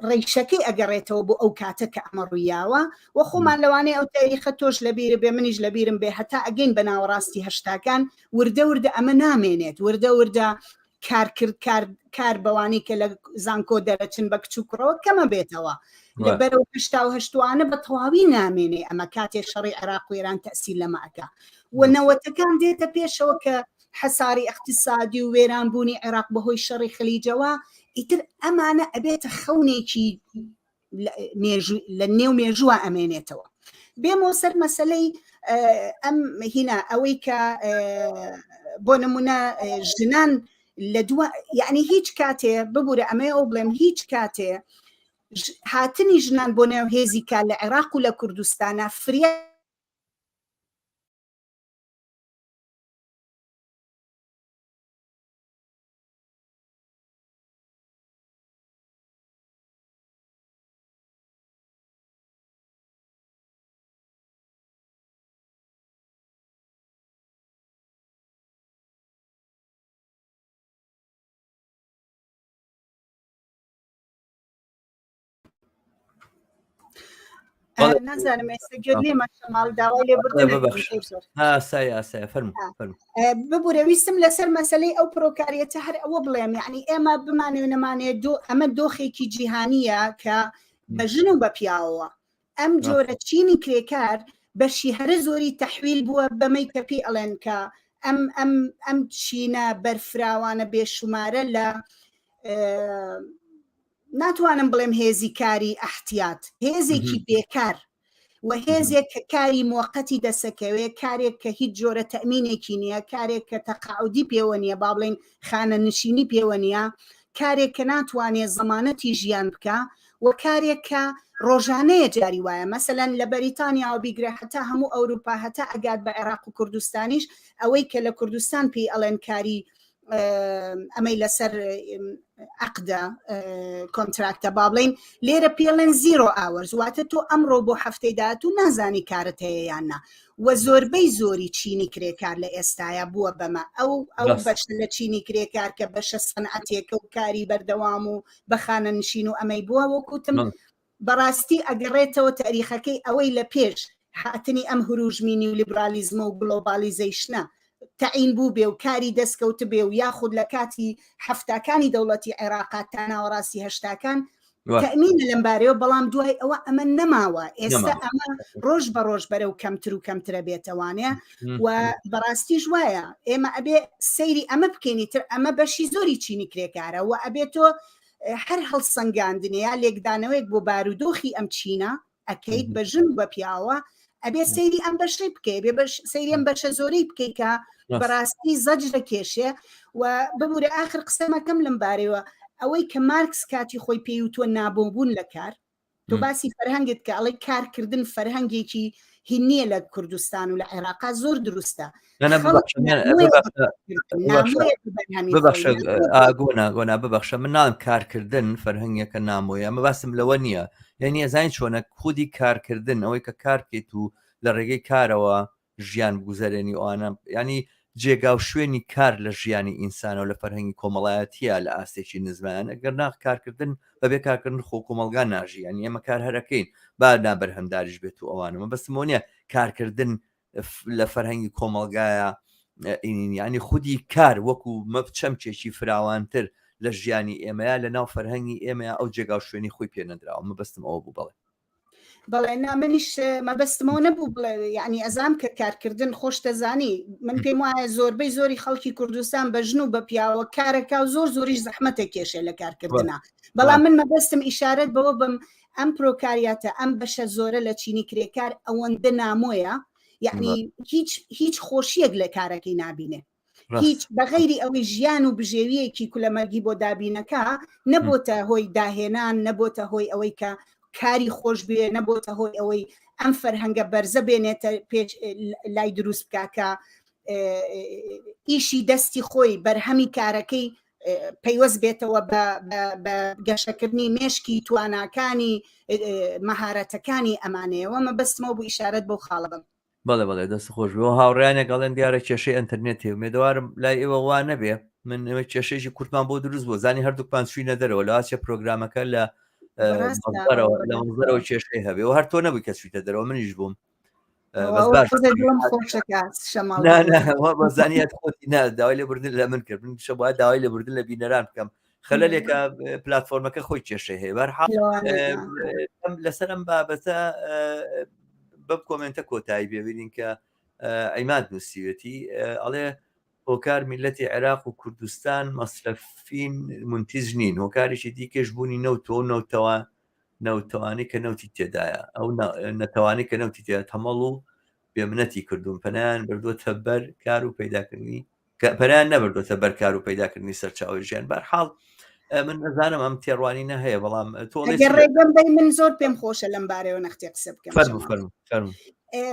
ڕیشەکەی ئەگەڕێتەوە بۆ ئەو کاتە کە ئەمە ڕوویاوە و خۆمان لەوانەیە ئەو تاریخە تۆش لەبیرە بێ منیش لەبیرم بێ هەتا ئەگەین بە ناوەڕاستی هەشتاکان وردە وردە ئەمە نامێنێت وردە وردە کارکرد کار کار بەوانەی کە لە زانکۆ دەرەچن بە کچ و کوڕەوە کەمە بێتەوە لە بەرەو هەشتا و هەشتوانە بە تەواوی نامێنێ ئەمە کاتێ شەڕی عێراق و ئێران تەسیل لەمە ئەکا و نەوەتەکان دێتە پێشەوە کە حەساری اقتصادی و وێران بوونی عێراق بەهۆی شەڕی خلیجەوە ئیتر ئەمانە ئەبێتە خەونێکی لە نێو مێژووە ئەمێنێتەوە بێمەوە سەر مەسلەی ئەم هینا ئەوەی کە بۆ نمونە ژنان لە دووە یعنی هیچ کاتێ ببوورە ئەمەی ئەو بڵێم هیچ کاتێ هاتنی ژنان بۆ نێو هێزی کار لە عێراق و لە کوردستانە فریا نازانم ئێستا گوێت لێمە شەماڵ داوای لێ ببورە ویستم لەسەر مەسلەی ئەو پرۆکاریەتە هەر ئەوە بڵێم یعنی ئێمە بمانێ نەمانێ دۆ ئەمە دۆخێکی جیهانیە کە بە ژن و بە پیاوەوە ئەم جۆرە چینی کرێکار بەشی هەرە زۆری تەحویل بووە بەمەی کە پێی ئەڵێن کە ئەم ئەم ئەم چینە بەرفراوانە بێشومارە لە ناتوانم بڵێم هێزی کاری ئەحتیات هێزێکی بێکار و هێزێک کە کاری موقتی دەسەکەوێ کارێک کە هیچ جۆرە تەمینێکی نییە کارێک کە تەقاعودی پێوە نییە با بڵین خانە نشینی پێوە نییە کارێک کە ناتوانێت زەمانەتی ژیان بکە و کارێک کە ڕۆژانەیە جاری وایە مەسەلەن لە بەریتانیاوە بیگرە هەتا هەموو ئەوروپا هەتا ئەگات بە عێراق و کوردستانیش ئەوەی کە لە کوردستان پێی ئەڵێن کاری ئەمەی لەسەر عقدە کۆنتراکتە با بڵین لێرە پێڵێن zero hours واتە تۆ ئەمڕۆ بۆ هەفتەی داهاتوو نازانی کارت هەیە یان نا و زۆربەی زۆری چینی کرێکار لە ئێستایا بووە بەمە ئەو ئەو بەشە لە چینی کرێکار کە بەشە سەنعەتێکە و کاری بەردەوام و بە خانەنشین و ئەمەی بووە وەکوتم بەڕاستی ئەگەڕێتەوە تاریخەکەی ئەوەی لە پێش هاتنی ئەم هروژمی نیولیبرالیزمە و گلۆبالیزەیشنە تەعین بوو بێ و کاری دەستکەوت بێ و یاخود لە کاتی حەفتاکانی دەوڵەتی عێراقا تا ناوەڕاستی هەشتاکان تەمینە لەم بارەیەوە بەڵام دوای ئەوە ئەمە نەماوە ئێستا ئەمە ڕۆژ بە ڕۆژ بەرەو کەمتر و کەمترە بێتەوانێ و بەڕاستیش وایە ئێمە ئەبێ سەیری ئەمە بکەینی تر ئەمە بەشی زۆری چینی کرێکارە و ئەبێ تۆ هەر هەڵسەنگاندنێ یا لێکدانەوەیەک بۆ بارودۆخی ئەم چینە ئەکەیت بە ژن و بە پیاوە ئەبێ سەیری ئەم بەشەی بکەی بێ بەش سەیری ئەم بەشە زۆرەی بکەی کە بەڕاستی زەج دەکێشێ و ببوورە ئاخر قسەمەکەم لەم بارەوە ئەوەی کە مارکس کاتی خۆی پێی و تۆ نابۆبوون لە کار تۆ باسی فەرهەنگت کە ئەڵێ کارکردن فەرهەنگێکی هی نییە لە کوردستان و لە عێراقا زۆر دروستە گۆنا گۆنا ببەخشە من ناڵم کارکردن فەرهەنگێکە نامۆیە ئەمە باسم لەوە نییە یعنی ئەزانین چۆنە خودی کارکردن ئەوەی کە کارکەیت و لە ڕێگەی کارەوە ژیان بگوزارێنی ئەوانە ینی جێگا و شوێنی کار لە ژیانی ئینسانەوە لە فەرهەنگی کۆمەڵایەتیە لە ئاستێکی نزمان ئەگەر ناخ کارکردن بەبێ کارکردن خۆ کۆمەڵگا ناژی یانی ئێمە کار هەرەکەین با نابەرهەمداریش بێت و ئەوانەمە بەسمەوە نیە کارکردن لە فەرهەنگی کۆمەڵگایە ینی خودی کار وەکو مەب چەمکێکی فراوانتر لە ژیانی ئێمەیە لە ناو فەرهەنگی ئێمەیە ئەو جێگا و شوێنی خۆی پێ نەدراوە مەبەستم ئەوە بوو بەڵێ بەڵێ نا منیش مەبەستمەوە نەبوو بڵێ یعنی ئەزام کە کارکردن خۆش دەزانی من پێم وایە زۆربەی زۆری خەڵکی کوردستان بە ژن و بە پیاوە کارەکە و زۆر زۆریش زەحمەتە کێشێ لە کارکردنا بەڵام من مەبەستم ئیشارەت بەوە بم ئەم پرۆکاریاتە ئەم بەشە زۆرە لە چینی کرێکار ئەوەندە نامۆیە یعنی هیچ هیچ خۆشیەک لە کارەکەی نابینێ هیچ بەغەیری ئەوەی ژیان و بژێویەکی کولەمەرگی بۆ دابینەکە نەبۆتە هۆی داهێنان نەبۆتە هۆی ئەوەی کە کاری خۆش بێ نەبۆتە هۆی ئەوەی ئەم فەرهەنگە بەرزە بێنێتە پێش لای دروست بکە کە ئیشی دەستی خۆی بەرهەمی کارەکەی پەیوەست بێتەوە بە گەشەکردنی مێشکی تواناکانی مەهارەتەکانی ئەمانەیەوە مەبەستمەوە بۆ ئیشارەت بۆ خاڵە بم بەڵێ بەڵێ دەست خۆش بۆ هاوڕیانێک ئەڵێن دیارە کێشەی ئەتەرنێت هەیە مێدەوارم لای ئێوە وا نەبێ. من ئێمە کێشەیەکی کورتمان بۆ دروست بوو زانی هەردووکمان چوینە دەرەوە لەواچێ پرۆگرامەکە لە مەنزەرەوە لە مەنزەرەوە کێشەی هەبێ و هەر تۆ نەبووی کە چویتە دەرەوە منیش بووم بەس باش زانیت خۆتی نا داوای لێبوردن لە من کرد من شەبا داوای لێبوردن لە بینەران بکەم خەلەلێکە پلتفۆرمەکە خۆی کێشەی هەیە بەرحاڵ لەسەر ئەم بابەتە بەم کۆمنتە کۆتایی بێبینین کە عیماد نووسیوێتی ئەڵێ هۆکار میللەتی عێراق و کوردستان مەسرەفین مونتیج نین، هۆکارێکی دیکەش بوونی نەوتە و نەوتەوە نەوتەوانەی کە نەوتی تێدایە ئەو نەتەوانەی کە نەوتی تێدا تەمەڵ و بێمنەتی کردوون پەنایان بردووەتە بەر کار و پەیداکردنی پەنایان نەبردووەتە بەر کار و پەیداکردنی سەرچاوەی ژیان بەرحاڵ من نەزانم ئەم تێڕوانینە هەیە بەڵام تۆ ڕێگەم بەی من زۆر پێم خۆشە لەم بارەوە نەختێ قسە بکەم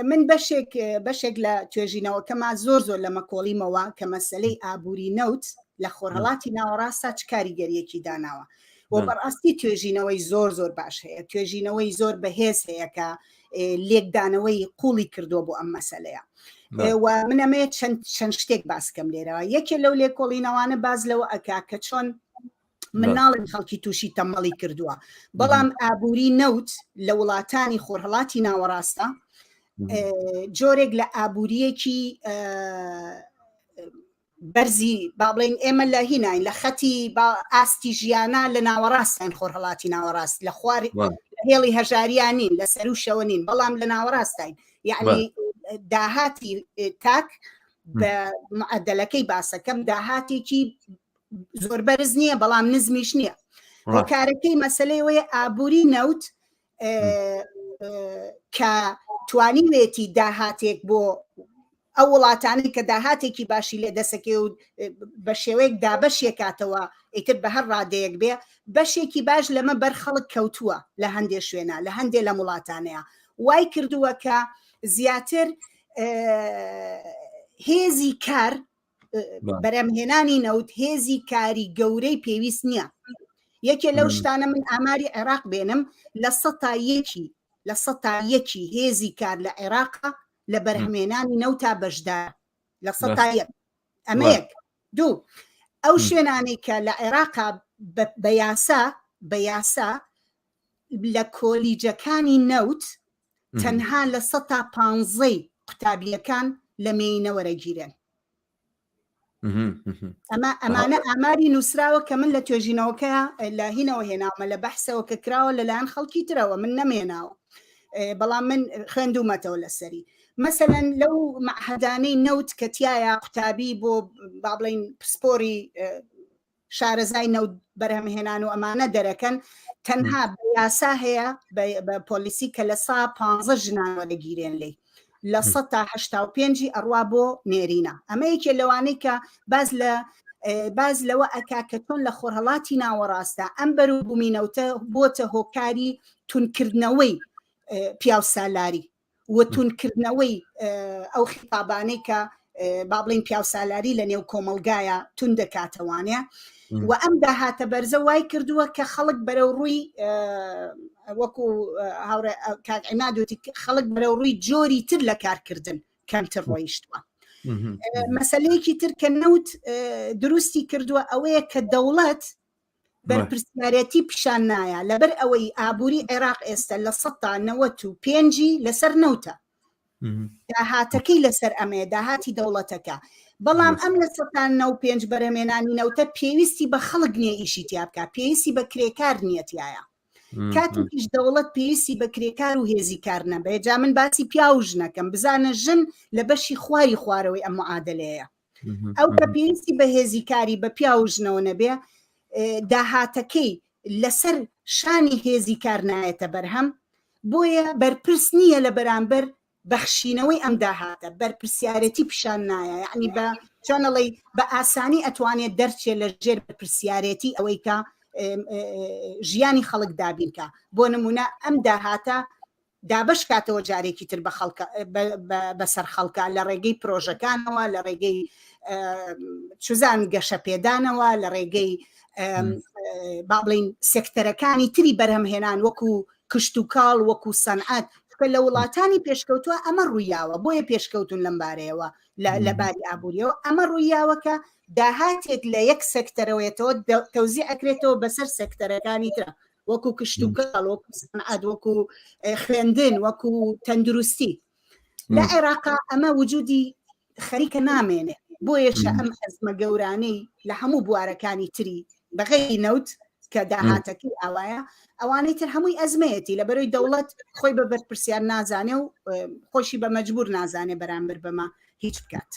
من بەشێک بەشێک لە توێژینەوەکەما زۆر زۆر لە مەکۆڵیمەوە کە مەسلەی ئابووری نەوت لە خۆرهڵاتی ناوەڕاستە چ کاریگەریەکی داناوە و بەڕاستی توێژینەوەی زۆر زۆر باش هەیە توێژینەوەی زۆر بەهێز هەیە کە لێکدانەوەی قوڵی کردووە بۆ ئەم مەسلەیە و من ئەمەیە چەند چەند شتێک باسکەم لێرەوە یەکێ لەو لێکۆڵینەوانە باز لەوە ئەکا کە چۆن مناڵن خەڵکی تووشی تەمەڵی کردووە بەڵام ئابووری نەوت لە وڵاتانی خۆرهڵاتی ناوەڕاستە جۆرێک لە ئابووریەکی بەرزی با بڵێین ئێمە لە هیناین لە خەتی با ئاستی ژیانە لە ناوەڕاستین خۆرهڵاتی ناوەڕاست لە خوار هێڵی هەژاریان نین لە سەروشەوە نین بەڵام لە ناوەڕاستین یعنی داهاتی تاک بە معدلەکەی باسەکەم داهاتێکی زۆر بەرز نییە بەڵام نزمیش نییە هۆکارەکەی مەسلەیەوەی ئابووری نەوت کە توانیوێتی داهاتێک بۆ ئەو وڵاتانەی کە داهاتێکی باشی لێ دەسەکێ و بە شێوەیەک دابەشێکاتەوە ئیتر بە هەر ڕادەیەک بێ بەشێکی باش لەمە بەر خەڵک کەوتووە لە هەندێ شوێنە لە هەندێ لەم وڵاتانەیە وای کردووە کە زیاتر هێزی کار بەرەمهێنانی نەوت هێزی کاری گەورەی پێویست نییە یەکێ لەو شتانە من ئاماری عێراق بێنم لە سەتا یەکی لە سەتا یەکی هێزی کار لە عێراق لە بەرهەمێنانی نەوتا بەشدار لە سەتا یەک ئەمە یەک دوو ئەو شوێنانەی کە لە عێراقا بە یاسا بە یاسا لە کۆلیجەکانی نەوت تەنها لە سەتا پانزەی قوتابیەکان لە مێینە وەرەگیرێن ئەمە ئەمانە ئاماری نووسراوە کە من لە توێژینەوەکە لە هینەوە هێناومە لە بەحسەوە کە کراوە لەلایەن خەڵکی ترەوە من نەمێناوە بەڵام من خوێندومەتەوە لەسەری مەسەەن لەو معهدانەی نەوت کە تایە قوتابی بۆ با بڵین پسپۆری شارەزای نەوت بەرهەمهێنان و ئەمانە دەرەکەن تەنها بە یاسا هەیە بە پۆلیسی کە لە سا پ ژنان وەرەگیرێن لی لە سە تا هشتا و پێنجی ئەڕوا بۆ نێرینە ئەمە یەکێ لەوانەی کە باز لە باز لەوە ئەکا کە چۆن لە خۆرهڵاتی ناوەڕاستە ئەم بەروبوومی نەوتە بۆتە هۆکاری تونکردنەوەی پیاوسالاری و توندکردنەوەی ئەو خیتابانەی کە با بڵین پیاوسالاری لە نێو کۆمەلگایە تون دەکاتەوانە و ئەم داهاتە بەرزە وای کردووە کە خەڵک بەرەو ڕووی وەکو هاوڕێ کاک عیماد وتی خەڵک بەرەو ڕووی جۆری تر لە کارکردن کەمتر ڕۆیشتووە مەسلەیەکی تر کە نەوت دروستی کردووە ئەوەیە کە دەوڵەت بەرپرسیارێتی پیشان نایە لەبەر ئەوەی ئابووری عێراق ئێستا لە سەتا نەوەت و پێنجی لەسەر نەوتە داهاتەکەی لەسەر ئەمەیە داهاتی دەوڵەتەکە بەڵام ئەم لە سەتا نە و پێنج بەرەمێنانی نەوتە پێویستی بە خەڵک نییە ئیشی تیا بکە پێویستی بە کرێکار نییە تایە کاتێکیش دەوڵەت پێویستی بە کرێکار و هێزی کار نەبێ جا من باسی پیاو و ژنەکەم بزانە ژن لە بەشی خواری خوارەوەی ئەم معادلەیە ئەو کە پێویستی بە هێزی کاری بە پیاو و ژنەوە نەبێ داهاتەکەی لەسەر شانی هێزی کار نایەتە بەرهەم بۆیە بەرپرس نییە لە بەرامبەر بەخشینەوەی ئەم داهاتە بەرپرسیارەتی پیشان نایە یعنی بە چۆنەڵی بە ئاسانی ئەتوانێت دەرچێت لە ژێر بەرپرسیارەتی ئەوەی کە ژیانی خەڵک دابینکە بۆ نمونە ئەم داهاتە دابەش کاتەوە جارێکی تر بە خەڵکە بەسەر خەڵکە لە ڕێگەی پرۆژەکانەوە لە ڕێگەی چزان گەشە پێدانەوە لە ڕێگەی با بڵین سێکتەرەکانی تری بەرهەمهێنان وەکو کشتتوکاڵ وەکو سەنعەت کە لە وڵاتانی پێشکەوتووە ئەمە ڕوویاوە بۆیە پێشکەوتون لەم بارەیەوە لە باری ئابووریەوە ئەمە ڕوویاوە کە. داهاتێک لە یەک سێکتەرەوەیەتەوە تەوزیع ئەکرێتەوە بەسەر سێکتەرەکانی ترە وەکو کشتوکاڵ وەکو سەنعەت وەکو خوێندن وەکو تەندروستی لە عێراقا ئەمە وجودی خەریکە نامێنێ بۆیەشە ئەم ئەزمە گەورانەی لە هەموو بوارەکانی تری بەغەیری نەوت کە داهاتەکەی ئاوایە ئەوانەی تر هەمووی ئەزمەیەتی لە بەرەی دەوڵەت خۆی بە بەرپرسیار نازانێ و خۆشی بە مەجبور نازانێ بەرامبەر بەمە هیچ بکات.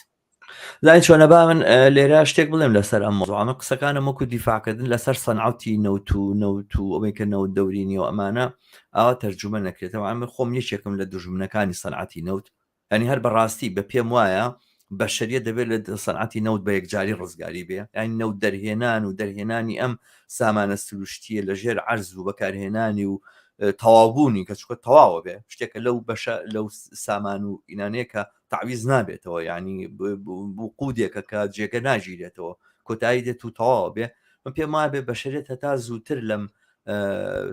زانی چۆنە با من لێرە شتێک بڵێم لەسەر ئەم مەوزوعە من قسەکانم وەکو دیفاعکردن لەسەر سەنعەتی نەوت و نەوت و ئەوەی کە نەوت دەوری نیە و ئەمانە ئاوا تەرجومە نەکرێتەوە ئەمە خۆم یەکێکم لە دوژمنەکانی سەنعەتی نەوت یانی هەر بەڕاستی بە پێم وایە بەشەریە دەبێت لە سەنعەتی نەوت بە یەکجاری ڕزگاری بێ یانی نەوت دەرهێنان و دەرهێنانی ئەم سامانە سروشتیە لە ژێر عەرز و بەکارهێنانی و تەواوبوونی کە چکە تەواوە بێ شتێکە لەو بەشە لەو سامان و ئینانەیە کە تعویز نابێتەوە ینی وقودێکە کە جێگە ناگیرێتەوە کۆتایی دێت و تەواوە بێ من پێم وایە بێ بەشەرێت هەتا زووتر لەم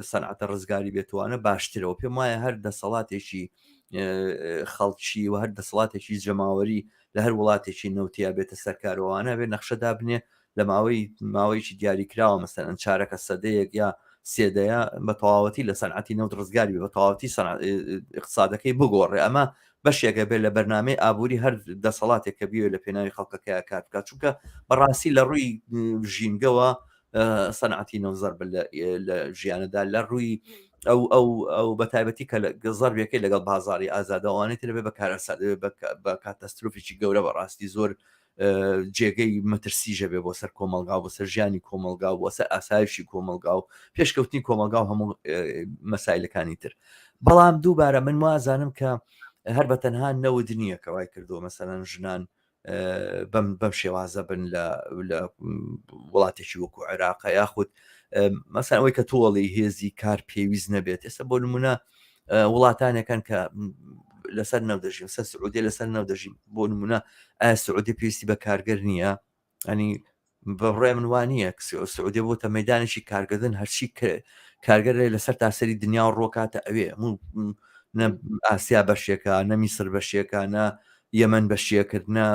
سەنعەتە ڕزگاری بێتوانە باشترەوە پێم وایە هەر دەسەڵاتێکی خەڵکی و هەر دەسەڵاتێکی جەماوەری لە هەر وڵاتێکی نەوتیا بێتە سەرکارەوەوانە بێ نەخشەدا بنێ لە ماوەی ماوەیەکی دیاریکراوە مەسەلەن چارەکە سەدەیەک یا سێدەیە بە تەواوەتی لە سەنعەتی نەوت ڕزگاری بێ بە تەواوەتی اقتصادەکەی بگۆڕێ ئەمە بەشێکە بێت لە بەرنمەی ئابووری هەر دەسەڵاتێک کە بیوێ لە پێناوی خەڵکەکەی کار بکات چونکە بەڕاستی لە ڕووی ژینگەوە سەنعەتی نەوت زەربە لە ژیانەدا لە ڕووی ئەو ئەو ئەو بە تایبەتی کە زەربەکەی لەگەڵ بازاری ئازادەوانێت لەبێ بە کارەسات بە کاتەستروفێکی گەورە بەڕاستی زۆر جێگەی مەترسیژە بێ بۆ سەر کۆمەڵگا بۆ سەر ژیانی کۆمەڵگا و بۆ سەر ئاسایشی کۆمەڵگا و پێشکەوتنی کۆمەڵگا و هەموو مەسایلەکانی تر بەڵام دووبارە من وازانم کە هەر بە تەنها نەوت نییە کە وای کردووە مەسەلەن ژنان بەم بەم شێوازە بن لە لە وڵاتێکی وەکو عێراق یاخود مەسەن ئەوەی کە تۆڵی هێزی کار پێویست نەبێت ئێستا بۆ نمونە وڵاتانەکەن کە لەسەر نەو دەژین سەر سعودی لەسەر نەو دەژین بۆ نمونە ئایا سعودی پێویستی بە کارگەر نییە ئەنی بەڕێ من وا نییە سعودی بۆتە مەدانێکی کارکردن هەرچی کارگەر لەسەر تاسەری دنیا و ڕۆکاتە ئەوێ نە ئاسیا بەشێکە نە میسر بەشێکە نە یەمەن بەشیەکرد نە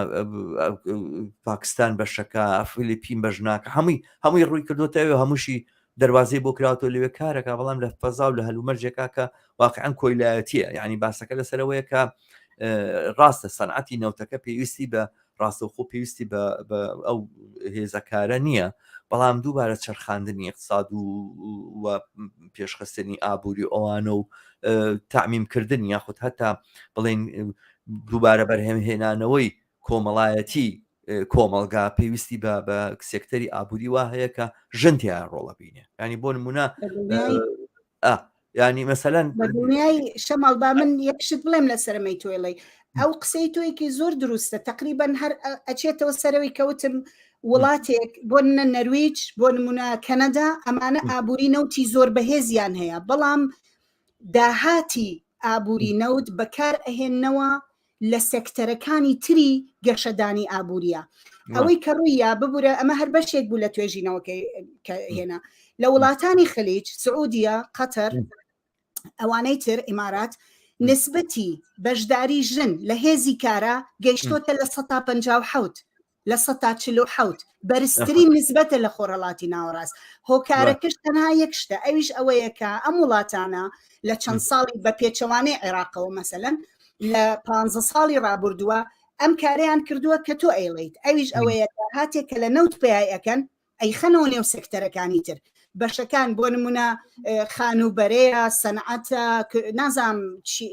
پاکستان بەشەکە فلیپین بەژناکە هەمووی هەمووی ڕووی کردوتە ئەوێ هەمووشی دەروازەی بۆ کراوەتەوە لەوێ کارەکە بەڵام لە فەزا و لە هەلومەرجێکا کە واقعا کۆیلایەتیە یعنی باسەکە لەسەرەوەیە کە ڕاستە سەنعەتی نەوتەکە پێویستی بە ڕاستەوخۆ پێویستی بە ئەو هێزەکارە نییە بەڵام دووبارە چرخاندنی اقتصاد و پێشخستنی ئابووری ئەوانە و تعمیمکردن یاخود هەتا بڵێن دووبارە بەرهەمهێنانەوەی کۆمەڵایەتی کۆمەڵگا پێویستی بە بە سێکتەری ئابووری وا هەیە کە ژن تیا ڕۆڵە بینێ ینی بۆ نمونە ینی مەسەەن دنیای شەماڵ با من یەک شت بڵێم لە سەرمەی تۆێڵی ئەو قسەی تۆیەکی زۆر دروستە تقریبان هەر ئەچێتەوە سەرەوەی کەوتم وڵاتێک بۆ نە نەرویج بۆ نمونە کەنەدا ئەمانە ئابووری نەوتی زۆر بەهێزیان هەیە بەڵام داهاتی ئابووری نەوت بەکار ئەهێننەوە لە سێکتەرەکانی تری گەشەدانی ئابووریە ئەوەی کە ڕوویە ببورە ئەمە هەر بەشێک بوو لە توێژینەوەکەی کە هێنا لە وڵاتانی خلیج سعودیە قەتەر ئەوانەی تر ئیمارات نسبەتی بەشداری ژن لە هێزی کارە گەیشتۆتە 57% 47% بەرزترین نسبەتە لە خۆرهەڵاتی ناوەڕاست هۆکارەکەش تەنها یەک شتە ئەویش ئەوەیە کە ئەم وڵاتانە لە چەند ساڵی بە پێچەوانەی عێراقەوە مەسەلەن لە پ ساڵی ڕابردووە ئەم کاریان کردووە کە تۆ ئەیڵیت ئەویش ئەوەیە هاتێک کە لە نەوت پیای ئەەکەن ئەیخەنەوە نێو سێکتەرەکانی تر بەشەکان بۆ نمونە خانووبەرەیە سەنعەتە نازام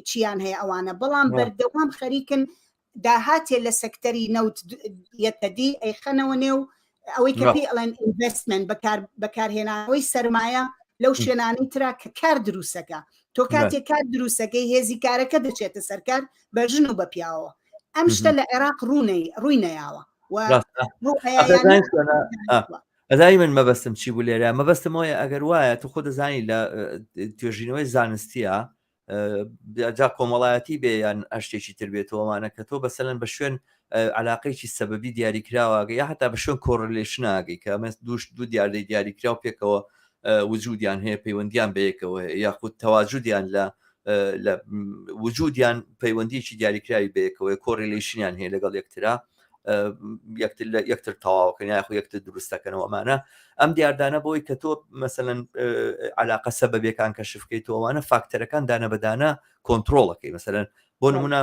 چیان هەیە ئەوانە بەڵام بەردەوام خەریکن داهاتێ لە سەکتەری نەوت یەتەدی ئەیخەنەوە نێو ئەوەی کە پێی ئەڵێن investment بەکارهێنانەوەی سەرمایە لەو شوێنانەی ترا کە کار دروستەکە تۆ کاتێک کار دروستەکەی هێزی کارەکە دەچێتە سەرکار بە ژن و بە پیاوە ئەم شتە لە عێراق ڕوونەی ڕووی نەیاوە ئەزانی من مەبەستم چی بوو لێرە مەبەستم ئەوەیە ئەگەر وایە تو خۆ دەزانی لە توێژینەوەی زانستیە جا کۆمەڵایەتی بێ یان هەر شتێکی تر بێتەوەمانە کە تۆ بەسەلەن بە شوێن علاقەیەکی سەبەبی دیاریکراوەگە یا هەتا بە شوێن correlation ناگەی کە ئەمە دووش دوو دیاردەی دیاریکراو پێکەوە وجودیان هەیە پەیوەندیان بەیەکەوە هەیە یاخود تەواجودیان لە لە وجودیان پەیوەندیکی دیاریکراوی بەیەکەوەی correlation یان هەیە لەگەڵ یەکترا. یەکتر لە یەکتر تەواوکەن یاخو یەکتر دروستەکەنەوە ئەمانە ئەم دیاردانە بۆی کە تۆ مەسەلەن علاقە سەبەبیەکان کەشف بکەیت و ئەوانە فاکتەرەکان دانە بەدانە کۆنتترۆڵەکەی مەسەلەن بۆ نمونە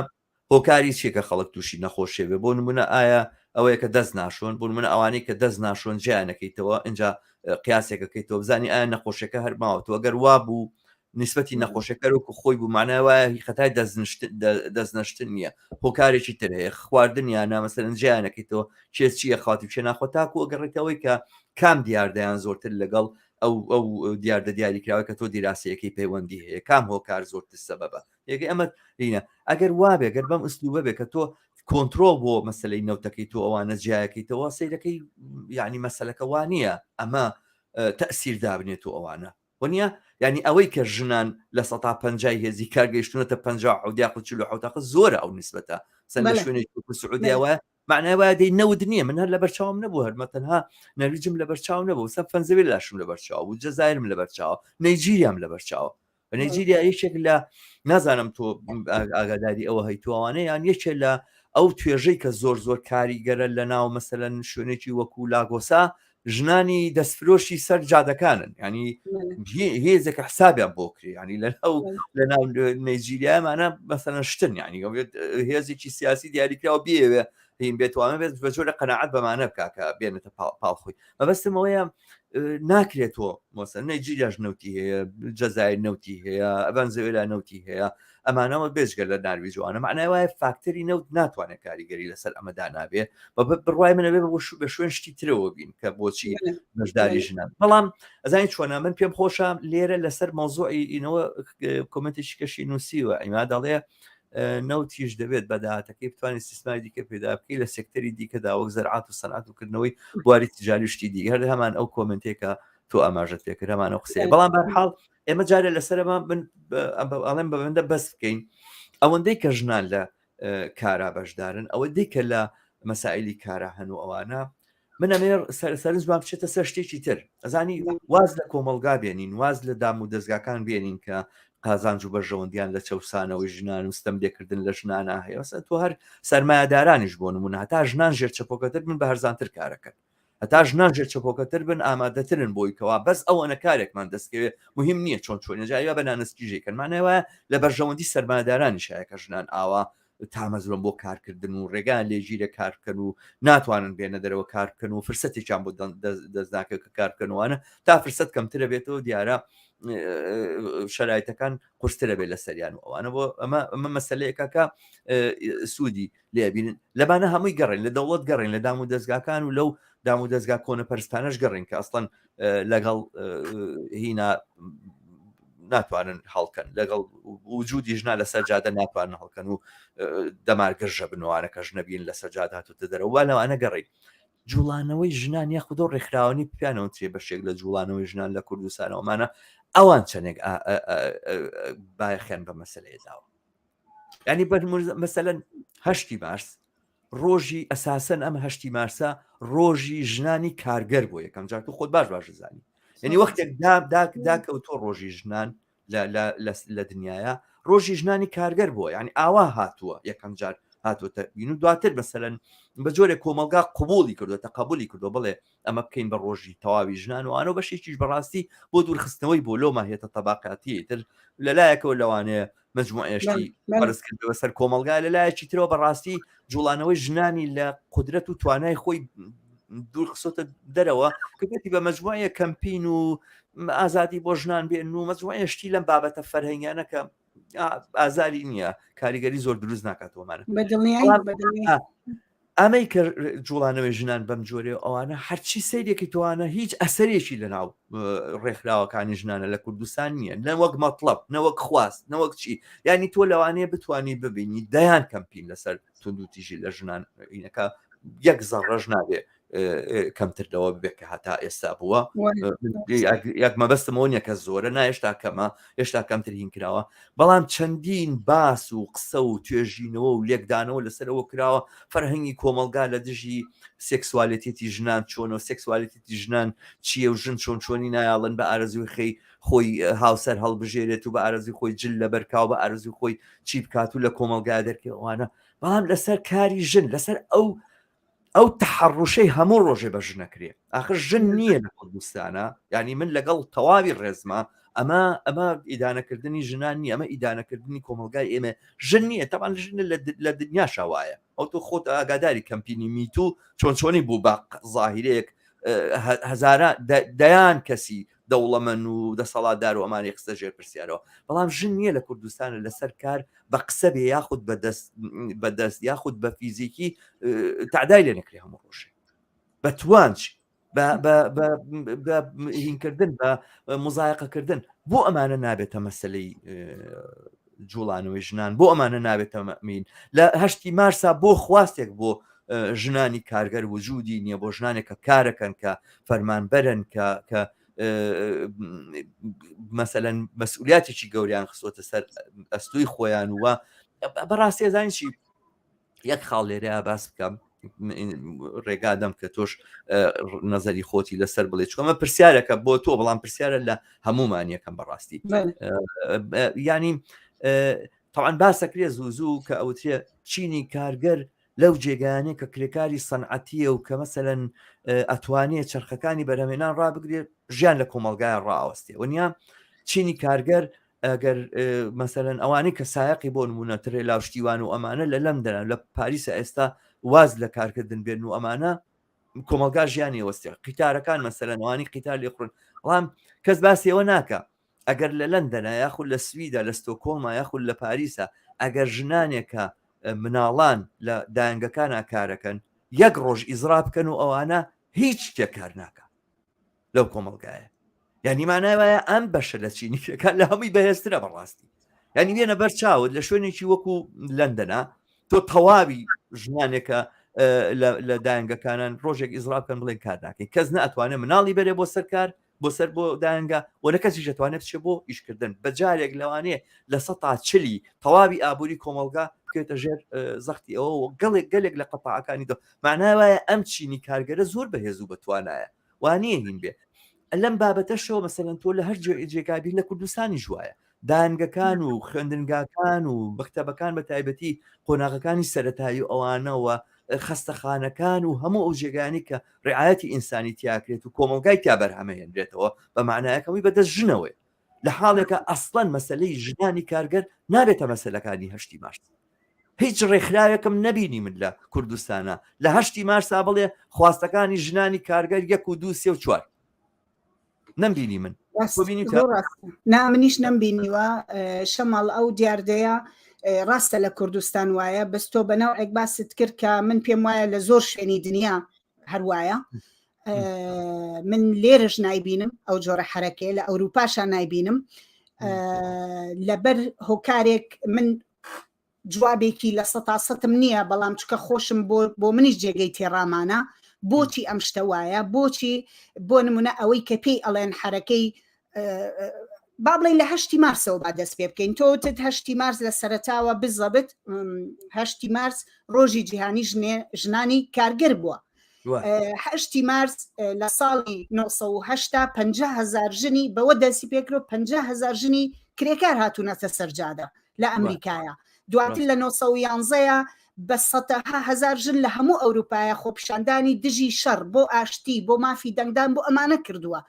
هۆکاری چیە کە خەڵک تووشی نەخۆشیە بێ بۆ نمونە ئایا ئەوەیە کە دەست ناشۆن بۆ نمونە ئەوانەی کە دەست ناشۆن جیانەکەیتەوە اینجا قیاسێکەکەیتەوە بزانی ئایا نەخۆشیەکە هەر ماوەتەوە گەر وا بوو نسبەتی نەخۆشیەکە وەکو خۆی بوو معنای وایە هی خەتای دەستنەشتن نییە هۆکارێکی تر هەیە خواردنیانە مەسەرەن جیانەکەیتەوە چێ چییە خاتی چێ ناخۆ تاکو ئەگەڕێتەوەی کە کام دیاردەیان زۆرتر لەگەڵ ئەو ئەو دیاردە دیاریکراوە کە تۆ دیراسەیەکەی پەیوەندی هەیە کام هۆکار زۆرتر سەبەبە یەکەی ئەمە لینە ئەگەر وابێ گەر بەم ئوسلوبە بێ کە تۆ کۆنتترۆل بۆ مەسلەی نەوتەکەی تۆ ئەوانە جیایەکەیتەوە سیرەکەی یعنی مەسلەکە وانە ئەمە تەسیر دابنێت و ئەوانە وەنیە یعنی ئەوەی کە ژنان لە سەتا پەنجای هێزی کار گەیشتونەتە پ یاخود 47 زۆرە ئەو نسبەتە سەر لە شوێنێکی وەکو سعودیا وایە معنای وایە دەی نەوت نییە من هەر لەبەر چاوم نەبوو هەرمە تەنها نەرویجم لەبەر چاو نەبوو سە فەنزەوێلاشم لەبەر چاو بوو جەزایرم لەبەر چاوە نەیجیریام لەبەر چاوە نەیجیریا یەکێک لە نازانم تۆ ئاگاداری ئەوە هەی تۆوانە یان یەکێ لە ئەو توێژەی کە زۆر زۆر کاریگەرە لە ناو مەسەلەن شوێنێکی وەکو لاگۆسا ژنانی دەستفرۆشی سەر جادەکانن ینی هێزێکە حسابیان بۆ کرێ ینی لە ناو لە ناو نەیجیریامانە مەسەلەن شتن ینی هێزێکی سیاسی دیاریکراوە بێوێ هین بێتوانە بێت بە جۆرە قەنەعەت بەمانە بکە کە بێنێتە پاڵ خۆی مەبەستم ئەوەیە ناکرێت تۆ مۆسە نەیجیریاش نەوتی هەیە جەزایر نەوتی هەیە ئەڤەنزوێلا نەوتی هەیە ئەمانەوە بێجگە لە نارویج وانە معنای وایە فاکتەری نەوت ناتوانێت کاریگەری لەسەر ئەمە دانابێ بە بڕوای منەبێ بۆ بە شوێن شتی ترەوە بین کە بۆچی بەشداری ژنان بەڵام ئەزانی چۆنە من پێم خۆشە لێرە لەسەر مەوزوعی ئینەوە کۆمنتێکی کەشی نووسیوە ئیما دەڵێ نەوتیش دەبێت بە داهاتەکەی بتوانێت سیستمای دیکە پێدا بکەی لە سێکتەری دیکەدا وەک زەرعات و سەنعەت و کردنەوەی بواری تجاری شتی دیکە هەر هەمان ئەو کۆمنتێکە تۆ ئاماژەت پێکرد هەمان ئەو قسەیە بەڵام بەرحاڵ ئێمە جارێ لەسەرەما من ئەڵێم بە بەندە بەس بکەین ئەوەندەی کە ژنان لە کارا بەشدارن ئەوەندەی کە لە مەسائلی کارا هەن و ئەوانە من ئەمێ سەرنجمان بچێتە سەر شتێکی تر ئەزانی واز لە کۆمەڵگا بێنین واز لە دام و دەستگاکان بێنین کە قازانج و بەرژەوەندیان لە چەوسانەوەی ژنان و ستەم لێکردن لە ژنانە هەیە سە تۆ هەر سەرمایەدارانیش بۆ نمونە هەتا ژنان ژێر چەپۆکەتر بن بە هەرزانتر کارەکەن هەتا ژنان ژێر چەپۆکەتر بن ئامادەترن بۆی کەوا بەس ئەوەنە کارێکمان دەستکەوێ مهم نییە چۆن چۆنە جایا بە نانسکیژێکن مانای وایە لە بەرژەوەندی سەرمایەدارانیش هەیە کە ژنان ئاوا تامەزرۆن بۆ کارکردن و ڕێگان لێگیرە کار بکەن و ناتوانن بێنە دەرەوە کار بکەن و فرسەتێکیان بۆ دەست ناکەوێت کە کار بکەنوانە تا فرسەت کەمترە بێتەوە دیارە شەرایتەکان قورسترە بێت لەسەریان و ئەوانە بۆ ئەمە ئەمە مەسلەیەکە کە سوودی لێبینن لەمانە هەمووی گەڕێن لە دەوڵەت گەڕێن لە دام و دەستگاکان و لەو دام و دەستگا کۆنە پەرستانەش گەڕێن کە ئەسڵەن لەگەڵ هینا ناتوانن هەڵکەن لەگەڵ وجودی ژنا لەسەر جادە ناتوانن هەڵکەن و دەمارگرژە بنوانە کە ژنەبین لەسەر جادە هاتوتە دەرەوە لەوانە گەڕی جوڵانەوەی ژنان یاخودۆ ڕێکخراوانی پیانەوە ترێ بەشێک لە جوڵانەوەی ژنان لە کوردستانەوەمانە ئەوان چەندێک بایەخیان بە مەسلەیە داوە ینی بە مەسەلەن هەشتی مارس ڕۆژی ئەساسەن ئەم هەشتی مارسە ڕۆژی ژنانی کارگەر بۆ یەکەم جار تو خۆت باش باش زانی یعنی وەختێک داکەوتۆ ڕۆژی ژنان لە دنیاە ڕۆژی ژنانی کارگەر بووە یعنی ئاوا هاتووە یەکەم جار هاتووەتە بین و دواتر مەسەلەن بە جۆرێک کۆمەلگا قوبولی کردو تەقبولی کردو بڵێ ئەمە بکەین بە ڕۆژی تەواوی ژنان و ئانە بەشێکیش بەڕاستی بۆ دوورخستنەوەی بۆ لۆ ماهیەتە تەباقاتی تر لەلایەکەوە لەوانەیە مجموعەیەشتی بەرز کردەوە سەر کۆمەڵگا لە لایەکی ترەوە بەڕاستی جوڵانەوەی ژنانی لە قودرەت و توانای خۆی دوور خستۆتە دەرەوە کردێتی بە مجموعەیە کەمپین و ئازادی بۆ ژنان بێن و مجموعەیە شتی لەم بابەتە فەرهەنگیانە کە ئازاری نییە کاریگەری زۆر دروست ناکاتەوەمانە ئەمەی کە جوڵانەوەی ژنان بەم جۆرێ ئەوانە هەرچی سەیرێکی توانە هیچ ئەسەرێکی لەناو ڕێکخراوەکانی ژنانە لە کوردستان نییە نە وەک مەطلب نە وەک خواست نە وەک چی یعنی تۆ لەوانەیە بتانی ببینی دەیان کەمپین لەسەر توندوتیژی لە ژنان ئینەکە یەک زەڕەش نابێ کەمتر لەوە بێت کە هەتا ئێستا بووە یەک مەبەستمەوە نیە کە زۆرە نا هێشتا کەمە هێشتا کەمتر هین کراوە بەڵام چەندین باس و قسە و توێژینەوە و لێکدانەوە لەسەرەوە کراوە فەرهەنگی کۆمەڵگا لە دژی سێکسوالێتێتی ژنان چۆنە و سێکسوالێتێتی ژنان چییە و ژن چۆن چۆنی نایاڵن بە ئارەزووی خەی خۆی هاوسەر هەڵبژێرێت و بە ئارەزوی خۆی جل لەبەرکا و بە ئارەزوی خۆی چی بکات و لە کۆمەڵگا دەرکەوانە بەڵام لەسەر کاری ژن لەسەر ئەو. ئەو تەحەڕوشەی هەموو ڕۆژێ بە ژنەکرێ ئاخر ژن نییە لە کوردستانە یعنی من لەگەڵ تەواوی ڕێزما ئەمە ئەمە ئیدانەکردنی ژنان نییە ئەمە ئیدانەکردنی کۆمەلگای ئێمە ژن نییە تەمان ژن لە دنیاشا وایە ئەو تۆ خۆت ئاگاداری کەمپینی میتو چۆن چۆنی بوو بە ظاهرەیەک هەزاران دەیان کەسی دەوڵەمەن و دەسەڵاتدار و ئەمانەی خستە ژێر پرسیارەوە بەڵام ژن نییە لە کوردستانە لەسەر کار بە قسە بێ یاخود بەدەست بەدەست یاخود بە فیزیکی تعدای لێ نەکرێ هەموو ڕۆژێ بە توانج بە هینکردن بە مزایقەکردن بۆ ئەمانە نابێتە مەسلەی جوڵانەوەی ژنان بۆ ئەمانە نابێتە مەمین لە هەشتی مارسا بۆ خواستێک بۆ ژنانی کارگەر وجودی نییە بۆ ژنانێک کە کارەکەن کە فەرمانبەرن کە کە مەسەەن مەسئولیاتێکی گەوریان خستۆتە سەر ئەستوی خۆیان وە بەڕاستی ئەزانین چی یەک خاڵ لێرەیە باس بکەم ڕێگا دەم کە تۆش نظری خۆتی لەسەر بڵێ چکەمە پرسیارەکە بۆ تۆ بەڵام پرسیارە لە هەمومان یەکەم بەڕاستی ینی تاوان باسەکرێ زوو زوو کە ئەوترێ چینی کارگەر لەو جێگایانەی کە کرێکاری سەنعەتیە و کە مەسەلەن ئەتوانێ چەرخەکانی بەرهەمێنان ڕابگرێت ژیان لە کۆمەلگای ڕاوەستێ وەنیا چینی کارگەر ئەگەر مەسەلەن ئەوانەی کە سایەقی بۆ نمونە ترێلا و شتیوان و ئەمانە لە لەندەنە لە پاریسە ئێستا واز لە کارکردن بێن و ئەمانە کۆمەلگا ژیانی وەستێ قیتارەکان مەسەلەن ئەوانی قیتار لێخورن بەڵام کەس باسی ئەوە ناکە ئەگەر لە لەندەنە یاخود لە سویدا لە ستۆکۆڵما یاخود لە پاریسە ئەگەر ژنانێکە مناڵان لە دایەنگەکانا کارەکەن یەک ڕۆژ ئیزرا بکەن و ئەوانە هیچ شتێک کار ناکە لەو کۆمەلگایە یعنی مانای وایە ئەم بەشە لە چینی کرێکار لە هەمووی بەهێزترە بەڕاستی یعنی وێنە بەر چاوت لە شوێنێکی وەکو لەندەنا تۆ تەواوی ژنانێکە لە دایەنگەکانان ڕۆژێک ئیزرا بکەن بڵێن کار ناکەین کەس ناتوانێت مناڵی بەرێ بۆ سەرکار بۆ سەر بۆ دایەنگا و نە کەسیش دەتوانێت بچێت بۆ ئیشکردن بە جارێک لەوانەیە لە سەتا چلی تەواوی ئابووری کۆمەڵگا بکەوێتە ژێر زەختی ئەوە و گەلێک گەلێک لە قەتاعەکانی دە معنای وایە ئەم چینی کارگەرە زۆر بەهێز و بەتوانایە وانییە هین بێ لەم بابەتەشەوە مەسەلەن تۆ لە هەر جێگابی لە کوردستانی ژوایە دانگەکان و خوێندنگاکان و مەکتەبەکان بە تایبەتی قۆناغەکانی سەتایی و ئەوانەوە خەستەخانەکان و هەموو ئەو جێگانی کە ڕعاەتی ئینسانی تیاکرێت و کۆمەلگای تیا بەرهەمەهێنرێتەوە بە معنایەکەوەی بەدەست ژنەوەی لە حاڵێکە ئەسڵەن مەسلەی ژنانی کارگەر نابێتە مەسلەکانی هەشتی مارس هیچ ڕێکخراوێکم نەبینی من لە کوردستانە لە هەشتی مارسا بڵێ خواستەکانی ژنانی کارگەر یەک و دوو سێ و چوار نەمبینی من نا منیش نەمبینیوە شەماڵ ئەو دیاردەیە ڕاستە لە کوردستان وایە بەس تۆ بە نەوعێک باست کرد کە من پێم وایە لە زۆر شوێنی دنیا هەروایە من لێرەش نایبینم ئەو جۆرە حرەکەیە لە ئەوروپاشا نایبینم لەبەر هۆکارێک من جوابێکی لە سەتا سەتم نییە بەڵام چکە خۆشم بۆ بۆ منیش جێگەی تێڕامانە بۆچی ئەم شتە وایە بۆچی بۆ نمونە ئەوەی کە پێی ئەڵێن حرەکەی با بڵێن لە هەشتی مارسەوە با دەست پێ بکەین تۆ وتت هەشتی مارس لە سەرەتاوە بزەبت هەشتی مارس ڕۆژی جیهانی ژنانی کارگەر بووە هەشتی مارس لە ساڵی 1970 هزار ژنی بەوە دەستی پێکرۆ 50 هزار ژنی کرێکار هاتوونەتە سەرجادە لە ئەمریکایە دواتر لە 1970 بە سەتەها هەزار ژن لە هەموو ئەوروپایە خۆپیشاندانی دژی شەڕ بۆ ئاشتی بۆ مافی دەنگدان بۆ ئەمانە کردووە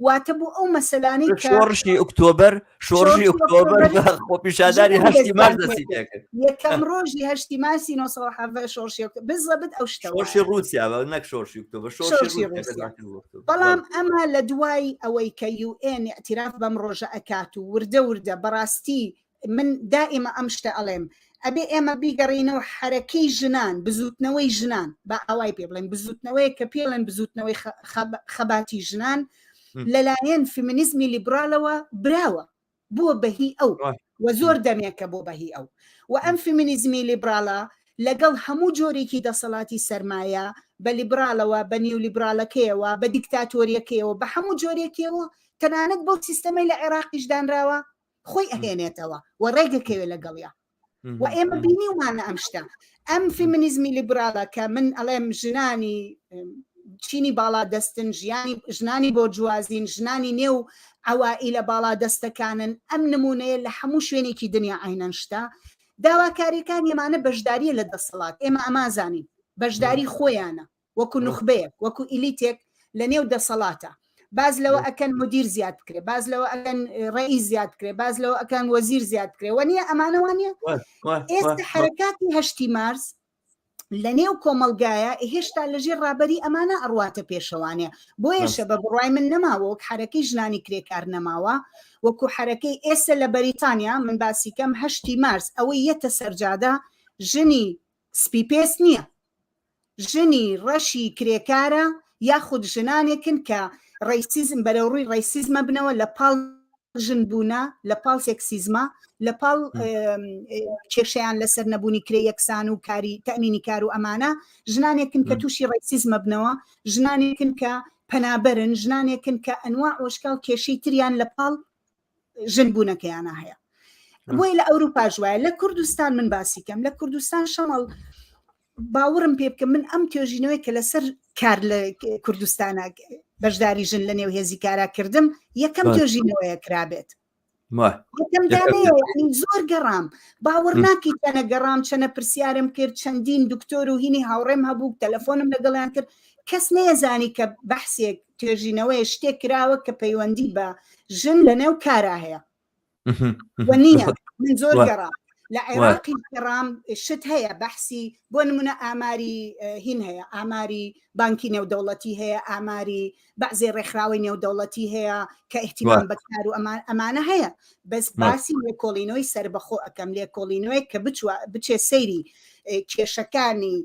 واتە بۆ ئەو مەسەلانەی کە شۆڕشی ئۆکتۆبەر شۆڕشی ئۆکتۆبەر خۆپیشاندانی هەشتی مارس دەستی پێکرد یەکەم ڕۆژی هەشتی مارسی 1970 شۆڕشی ئۆکتۆبەر بزەبت ئەو شتە شۆڕشی ڕووسیا بە نەک شۆڕشی ئۆکتۆبەر شۆڕشی ڕووسیا بەڵام ئەمە لە دوای ئەوەی کە UN ئیعتراف بەم ڕۆژە ئەکات و وردە وردە بەڕاستی من دائیمە ئەم شتە ئەڵێم ئەبێ ئێمە بیگەڕینەوە حەرەکەی ژنان بزوتنەوەی ژنان با ئاوای پێ بڵێن بزوتنەوەیە کە پێڵێن بزوتنەوەی خەباتی ژنان لەلایەن فیمینیزمی لیبرالەوە براوە بووە بەهی ئەو و زۆر دەمێکە بۆ بەهی ئەو و ئەم فیمینیزمی لیبرالە لەگەڵ هەموو جۆرێکی دەسەڵاتی سەرمایە بە لیبرالەوە بە نیولیبرالەکەیەوە بە دیکتاتۆریەکەیەوە بە هەموو جۆرێکیەوە تەنانەت بەو سیستەمەی لە عێراقیش دانراوە خۆی ئەهێنێتەوە و ڕێگەکەوێ لەگەڵیا و ئێمە بینیومانە ئەم شتە ئەم فیمینیزمی لیبراڵە کە من ئەڵێم ژنانی چینی باڵا دەستن ژیانی ژنانی بۆرجوازین ژنانی نێو عەوائیلە باڵا دەستەکانن ئەم نمونەیە لە هەموو شوێنێکی دنیا عینەن شتە داواکاریەکان ئێمانە بەشداریە لە دەسەڵات ئێمە ئەمازانین. بەشداری خۆیانە وەکو نوخبەیەک وەکو ئیلیتێک لە نێو دەسەڵاتە باز لەوە ئەکەن مدیر زیاد بکرێ باز لەوە ئەکەن ڕئیس زیاد بکرێ باز لەوە ئەکەن وەزیر زیاد بکرێ وە نییە ئەمانەوە نیە ئێستا حرکاتی هەشتی مارس لە نێو کۆمەلگایە هێشتا لەژێر ڕابەری ئەمانە ئەڕواتە پێشەوانێ بۆیەشە بە بڕای من نەماوە وەک حرەکەی ژنانی کرێکار نەماوە وەکو حرەکەی ئێستا لە بەریتانیا من باسیکەم هەشتی مارس ئەوەی یەتە سەرجادە ژنی سپی پێست نییە ژنی ڕەشی کرێکارە یاخود ژنانێکن کە racism بەرەوڕووی racism ە بنەوە لە پاڵ ژن بوونە لە پاڵ sexism ە لە پاڵ کێشەیان لەسەر نەبوونی کرێ یەکسان و کاری تەمینی کار و ئەمانە ژنانێکن کە تووشی racism ە بنەوە ژنانێکن کە پەنابەرن ژنانێکن کە ئەنوا ئۆشکاڵ کێشەی تریان لە پاڵ ژن بوونەکەیانە هەیە بۆیە لە ئەوروپاش وایە لە کوردستان من باسی کەم لە کوردستان شەمەڵ باوەڕم پێ بکە من ئەم توێژینەوەی کە لەسەر کار لە کوردستانە بەشداری ژن لە نێو هێزی کارا کردم یەکەم توێژینەوەیە کرابێت یەکەم دانەیە زۆر گەڕام باوەڕ ناکەی چەنە گەڕام چەنە پرسیارم کرد چەندین دکتۆر و هینی هاوڕێم هەبوو تەلەفۆنم لەگەڵیان کرد کەس نەیەزانی کە بەحسێک توێژینەوەی شتێک کراوە کە پەیوەندی بە ژن لە نێو کارا هەیە نییە من زۆر گەڕام لە عێراقی گەڕام شت هەیە بەحسی بۆ نمونە ئاماری هین هەیە ئاماری بانکی نێودەوڵەتی هەیە ئاماری بەعزێ ڕێکخراوەی نێودەوڵەتی هەیە کە احتیمام بەکار و ئەمانە هەیە بەس باسی لێکۆڵینەوەی سربەخۆ ئەەکەم لێکۆڵینەوەی کە بچوە بچێ سەیری کێشەکانی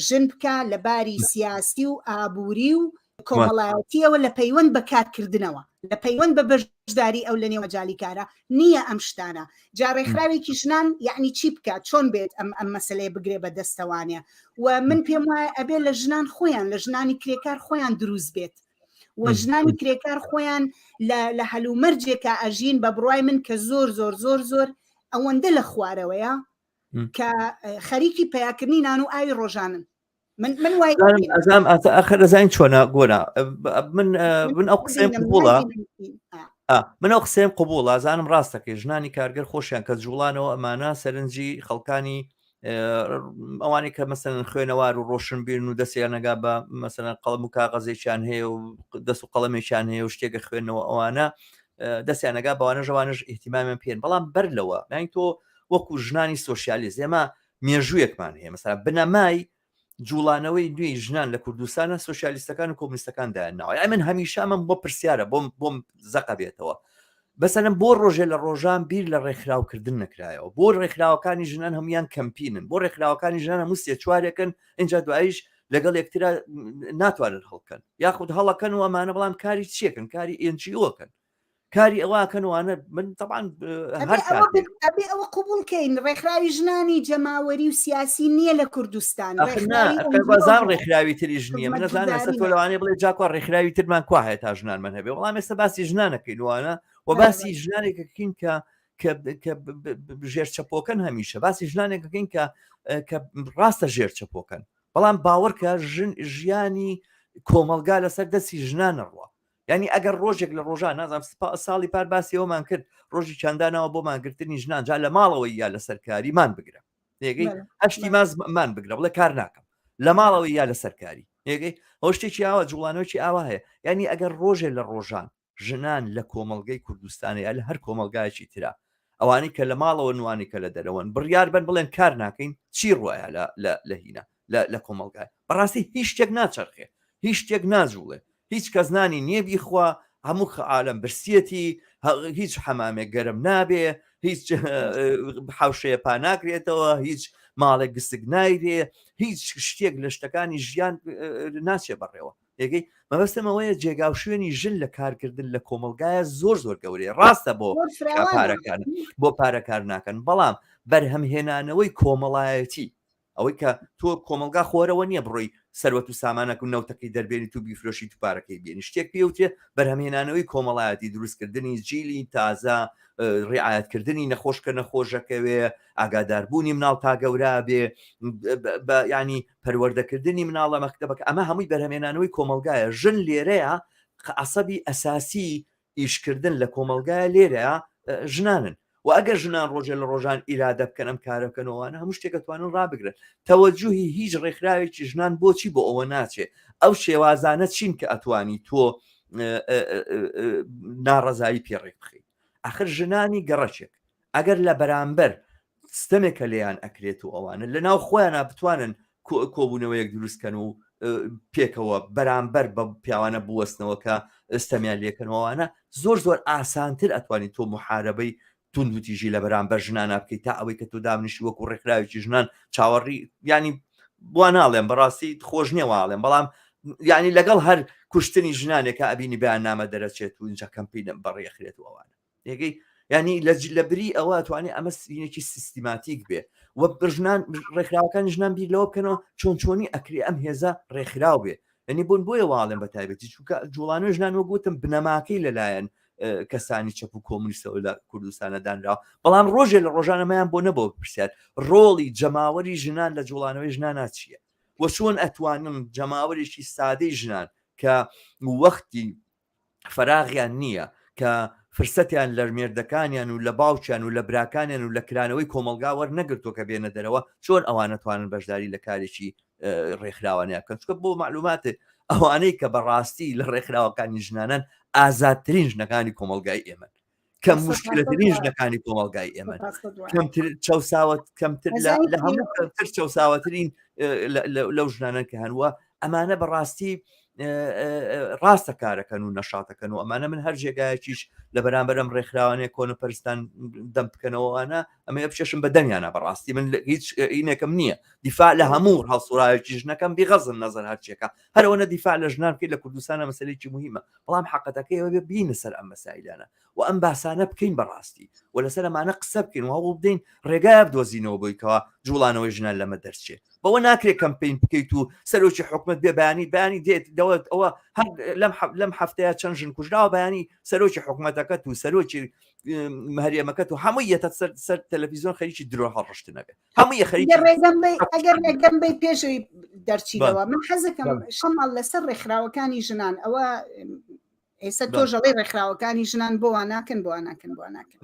ژن بکە لە باری سیاسی و ئابووری و کۆمەڵایەتیەوە لە پەیوەند بە کارکردنەوە لە پەیوەند بە بەشداری ئەو لە نێو مەجالی کارە نییە ئەم شتانە جا ڕێکخراوێکی ژنان یعنی چی بکات چۆن بێت ئەم ئەم مەسلەیە بگرێ بە دەستەوانێ و من پێم وایە ئەبێ لە ژنان خۆیان لە ژنانی کرێکار خۆیان دروست بێت و ژنانی کرێکار خۆیان لە هەلومەرجێکا ئەژین بە بڕای من کە زۆر زۆر زۆر زۆر ئەوەندە لە خوارەوەیە کە خەریکی پیاکردنی نان و ئاوی ڕۆژانن من من وای ئەزام ئەخر ئەزانین چۆنە گۆرا من من ئەو قسەیم قبوڵە من ئەو قسەیم قبوڵە ئەزانم ڕاستەکەی ژنانی کارگەر خۆشیان کە جوڵانەوە ئەمانە سەرنجی خەڵکانی ئەوانەی کە مەسەن خوێنەوار و ڕۆشنبیرن و دەستیان نەگا بە مەسەن قەڵم و کاغەزێکیان هەیە و دەست و قەڵەمێکیان هەیە و شتێکە خوێندنەوە ئەوانە دەستیان نەگا بەوانە ژەوانش ئیهتیمامیان پێن بەڵام بەر لەوە یانی تۆ وەکو ژنانی سۆسیالیست ئێمە مێژوویەکمان هەیە مەسەلا بنەمای جوڵانەوەی نوێی ژنان لە کوردستانە سوسیالیستەکان و کۆمنیستەکان دایانناوە یانی من هەمیشە من بۆ پرسیارە بۆم بۆم زەقە بێتەوە بەسەلەن بۆ ڕۆژێ لە ڕۆژان بیر لە ڕێکخراوکردن نەکرایەوە بۆ ڕێکخراوەکانی ژنان هەمویان کەمپینن بۆ ڕێکخراوەکانی ژنان هەموو سێ چوارێکن اینجا دواییش لەگەڵ یەکترا ناتوانن هەڵکەن یاخود هەڵەکەن و ئەمانە بەڵام کاری چیەکەن کاری NGO کەن کاری ئەوەکەن وانە من طبعا ئەبێ ئەوە قوبولکەین ڕێکخراوی ژنانی جەماوەری و سیاسی نییە لە کوردستان بازار ڕێکخراوی تریش نییە من نەزانم ئێستا تۆ لەوانەیە بڵێ جاکوا ڕێکخراوی ترمان کوا هەیە تا ژنانمان هەبێ وەڵام ئێستا باسی ژنانەکەین وانە و باسی ژنانێکەکەین کە کە ژێر چەپۆکەن هەمیشە باسی ژنانێکەکەین کە کە ڕاستە ژێر چەپۆکەن بەڵام باوەڕکە ژن ژیانی کۆمەلگا لەسەر دەستی ژنانە ڕوە یعنی ئەگەر ڕۆژێک لە ڕۆژان نازانم ساڵی پار باسی ئەومان کرد ڕۆژی چندانەوە بۆ مانگرتنی ژنان جا لە ماڵەوەی یا لەسەر کاری مان بگرە یەگەی هەشتی ماز مان بگرە بڵێ کار ناکەم لە ماڵەوەی یا لەسەر کاری یەگەی ئەو شتێکی ئاوا جوڵانەوەی ئاوا هەیە یعنی ئەگەر ڕۆژێ لە ڕۆژان ژنان لە کۆمەڵگەی کوردستانی یا لە هەر کۆمەلگایەکی ترا ئەوانەی کە لە ماڵەوە نوانی کە لە دەرەوەن بڕیار بن بڵێن کار ناکەین چی ڕواە لە هینا لە کۆمەڵگای بەڕاستی هیچ شتێک ناچەرخێ هیچ شتێک ناجوڵێ هیچ کەس نانی نییە بیخوا هەموو عالم برسیەتی هیچ حەمامێک گەرم نابێ هیچ حوشەیە پا ناکرێتەوە هیچ ماڵێک گسک نایرێ هیچ شتێک لە شتەکانی ژیان ناچێ بەڕێوە یەکەی مەبەستم ئەوەیە جێگا و شوێنی ژن لە کارکردن لە کۆمەلگایە زۆر زۆر گەورەیە ڕاستە بۆ پارەکان بۆ پارەکار ناکەن بەڵام بەرهەمهێنانەوەی کۆمەڵایەتی ئەوەی کە تۆ کۆمەلگا خۆرەوە نییە بڕۆی سەروەت و سامانەک و نەوتەکەی دەربێنی تو بیفرۆشی تو پارەکەی بێنی شتێک پێوترێ بەرهەمهێنانەوەی کۆمەڵایەتی دروستکردنی جیلی تازە ڕعاەتکردنی نەخۆش کە نەخۆشەکەوێ ئاگاداربوونی مناڵ تا گەورە بێ بە ینی پەروەردەکردنی مناڵە مەکتەبەکە ئەمە هەمووی بەرهەمێنانەوەی کۆمەڵگایە ژن لێرەیە عەسەبی ئەساسی ئیشکردن لە کۆمەڵگایە لێرەیە ژنانن. و ئەگەر ژنان ڕۆژێ لە ڕۆژان ئیرادە بکەن ئەم کارە بکەنەوەوانە هەموو شتێک ئەتوانن ڕابگرن تەوەجوهی هیچ ڕێکخراوێکی ژنان بۆچی بۆ ئەوە ناچێ ئەو شێوازانە چین کە ئەتوانی تۆ ناڕەزایی پێ ڕێک بخەیت ئەخر ژنانی گەڕەکێک ئەگەر لە بەرامبەر ستەمێک کە لێیان ئەکرێت و ئەوانە لە ناو خۆیانە بتوانن کۆبوونەوەیەک دروستکەن و پێکەوە بەرامبەر بە پیاوانە بوەستنەوە کە ستەمیان لێکەنەوەوانە زۆر زۆر ئاسانتر ئەتوانیت تۆ محاربەی توندوتیژی لە بەرامبەر ژنانە بکەیت تا ئەوەی کە تۆ دابنیشی وەکو ڕێکخراوێکی ژنان چاوەڕی ینی بوا ناڵێم بەڕاستی خۆش نییە واڵێم بەڵام یعنی لەگەڵ هەر کوشتنی ژنانێکە ئەبینی بەیان نامە دەرەچێت و اینجا کەمپینە بەڕێخرێت و ئەوانە تێگەی ینی لە بری ئەوە توانێت ئەمە سینێکی سیستماتیک بێ و ژنان ڕێکخراوەکانی ژنان بیر لەوە بکەنەوە چۆن چۆنی ئەکرێ ئەم هێزە ڕێکخراو بێ ینی بوون بۆیە واڵێن بە تایبەتی چونکە جوڵانەوەی ژنان وەک وتم بنەماکەی لەلایەن کەسانی چەپ و کۆمونیستەوە لە کوردستانە دانراوە بەڵام ڕۆژێ لە ڕۆژانەمەیان بۆ نەبەوە پرسیار ڕۆڵی جەماوەری ژنان لە جوڵانەوەی ژنانە چییە و چۆن ئەتوانن جەماوەرێکی سادەی ژنان کە وەختی فەراغیان نییە کە فرسەتیان لە مێردەکانیان و لە باوکیان و لە براکانیان و لە کرانەوەی کۆمەڵگا وەرنەگرتووە کە بێنە دەرەوە چۆن ئەوانە توانن بەشداری لە کارێکی ڕێکخراوانەیە بکەن چونکە بۆ معلومات ئەوانەی کە بەڕاستی لە ڕێکخراوەکانی ژنانن ئازادترین ژنەکانی کۆمەڵگای ئێمەن کەم مشکلەترین ژنەکانی کۆمەڵگای ئێمە کەمتر چەساوە کەمتر لە هەموو کەمتر چەساوەترین لەو ژنانە کە هەنوە ئەمانە بەڕاستی ڕاستە کارەکەن و نەشاتەکەن و ئەمانە من هەر جێگایەکیش لە بەرامبەرم ڕێکخراوانەیە کۆنە پەرستان دەم بکەنەوەوانە ئەمە بچێشم بە دەمیانە بەڕاستی من هیچ ئینێکم نییە دیفاع لە هەموو هەڵسوراوێکی ژنەکەم بیغەزن نەزەر هەرچێکە هەرەوەە دیفاع لە ژنان بکەیت لە کوردستانە مەسلێکی مهمە بەڵام حقەتەکەی ئەوە بینە سەر ئەم مەسایلانە و ئەم باسانە بکەین بەڕاستی و لەسەر ئەمانە قسە بکەین و هەوڵ بدەین ڕێگایە بدۆزینەوە بۆی کەوا جوڵانەوەی ژنان لەمە دەرچێت بەوە ناکرێت کەمپین بکەیت و سەرۆکی حکومت بێ بەیانی بەیانی دێت دەوت ئەوە هەر لەم لەم هەفتەیە چەند ژن کوژراوە بەیانی سەرۆکی حکومەتەکەت و سەرۆکی هەرێمەکەت و هەموو یەتە سەر سەر تەلەڤیزیۆن خەریکی درۆ هەڵڕشتنەبێ هەموو یە خەریکی ڕێگەم بەی ئەگەر ڕێگەم بەی پێشەوەی دەرچیەوە من حەزەکەم شەماڵ لەسەر ڕێکخراوەکانی ژنان ئەوە ئێستا تۆ ژەڵی ڕێکخراوەکانی ژنان بۆ وا ناکەن بۆ ناکەن بۆ ناکەن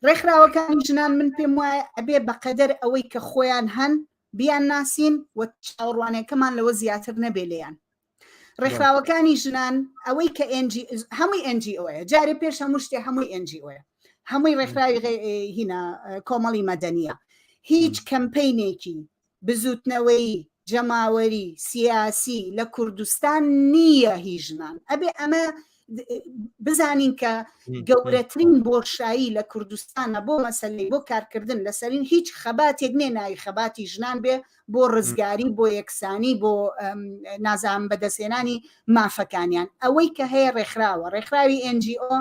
ڕێکخراوەکانی ژنان من پێم وایە ئەبێ بەقەدەر ئەوەی کە خۆیان هەن بیان ناسین و چاوەڕوانەکەمان لەوە زیاتر نەبێ لێیان ڕێکخراوەکانی ژنان ئەوەی کە NG هەمووی NGO یە جارێ پێش هەموو شتێ هەمووی NGO یە هەمووی ڕێکخراوی هینا کۆمەڵی مەدەنیە هیچ کەمپینێکی بزوتنەوەیی، جەماوەری، سیاسی لە کوردستان نییە هی ژنان. ئەبێ ئەمە بزانین کە گەورەترین بۆشایی لە کوردستانە بۆ مەسەلەی بۆ کارکردن لەسەرین هیچ خەباتێک نییە ناوی خەباتی ژنان بێ بۆ ڕزگاری بۆ یەکسانی بۆ نازانم بەدەستهێنانی مافەکانیان ئەوەی کە هەیە ڕێکخراوە ڕێکخراوی NGO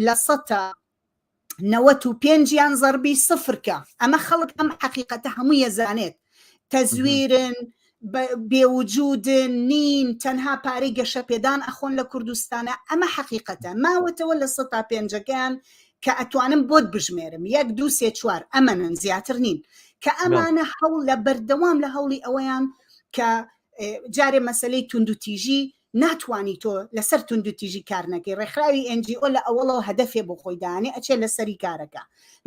لە سەتا نەوەت و پێنجیان زەربی سفر کە ئەمە خەڵک ئەم حەقیقەتە هەموو یەزانێت تەزویرن بێوجودن نین تەنها پارەی گەشەپێدان ئەخۆن لە کوردستانە ئەمە حەقیقەتە ماوەتەوە لە سەتا پێنجەکەیان کە ئەتوانم بۆت بژمێرم یەک دوو سێ چوار ئەمەنن زیاتر نین کە ئەمانە هەوڵ لە بەردەوام لە هەوڵی ئەوەیان کە جارێ مەسلەی توندوتیژی ناتوانی تۆ لەسەر توندوتیژی کار نەکەی ڕێکخراوی NGO لە ئەوەڵەوە هەدەفێ بۆ خۆی دانێ ئەچێ لەسەری کارەکە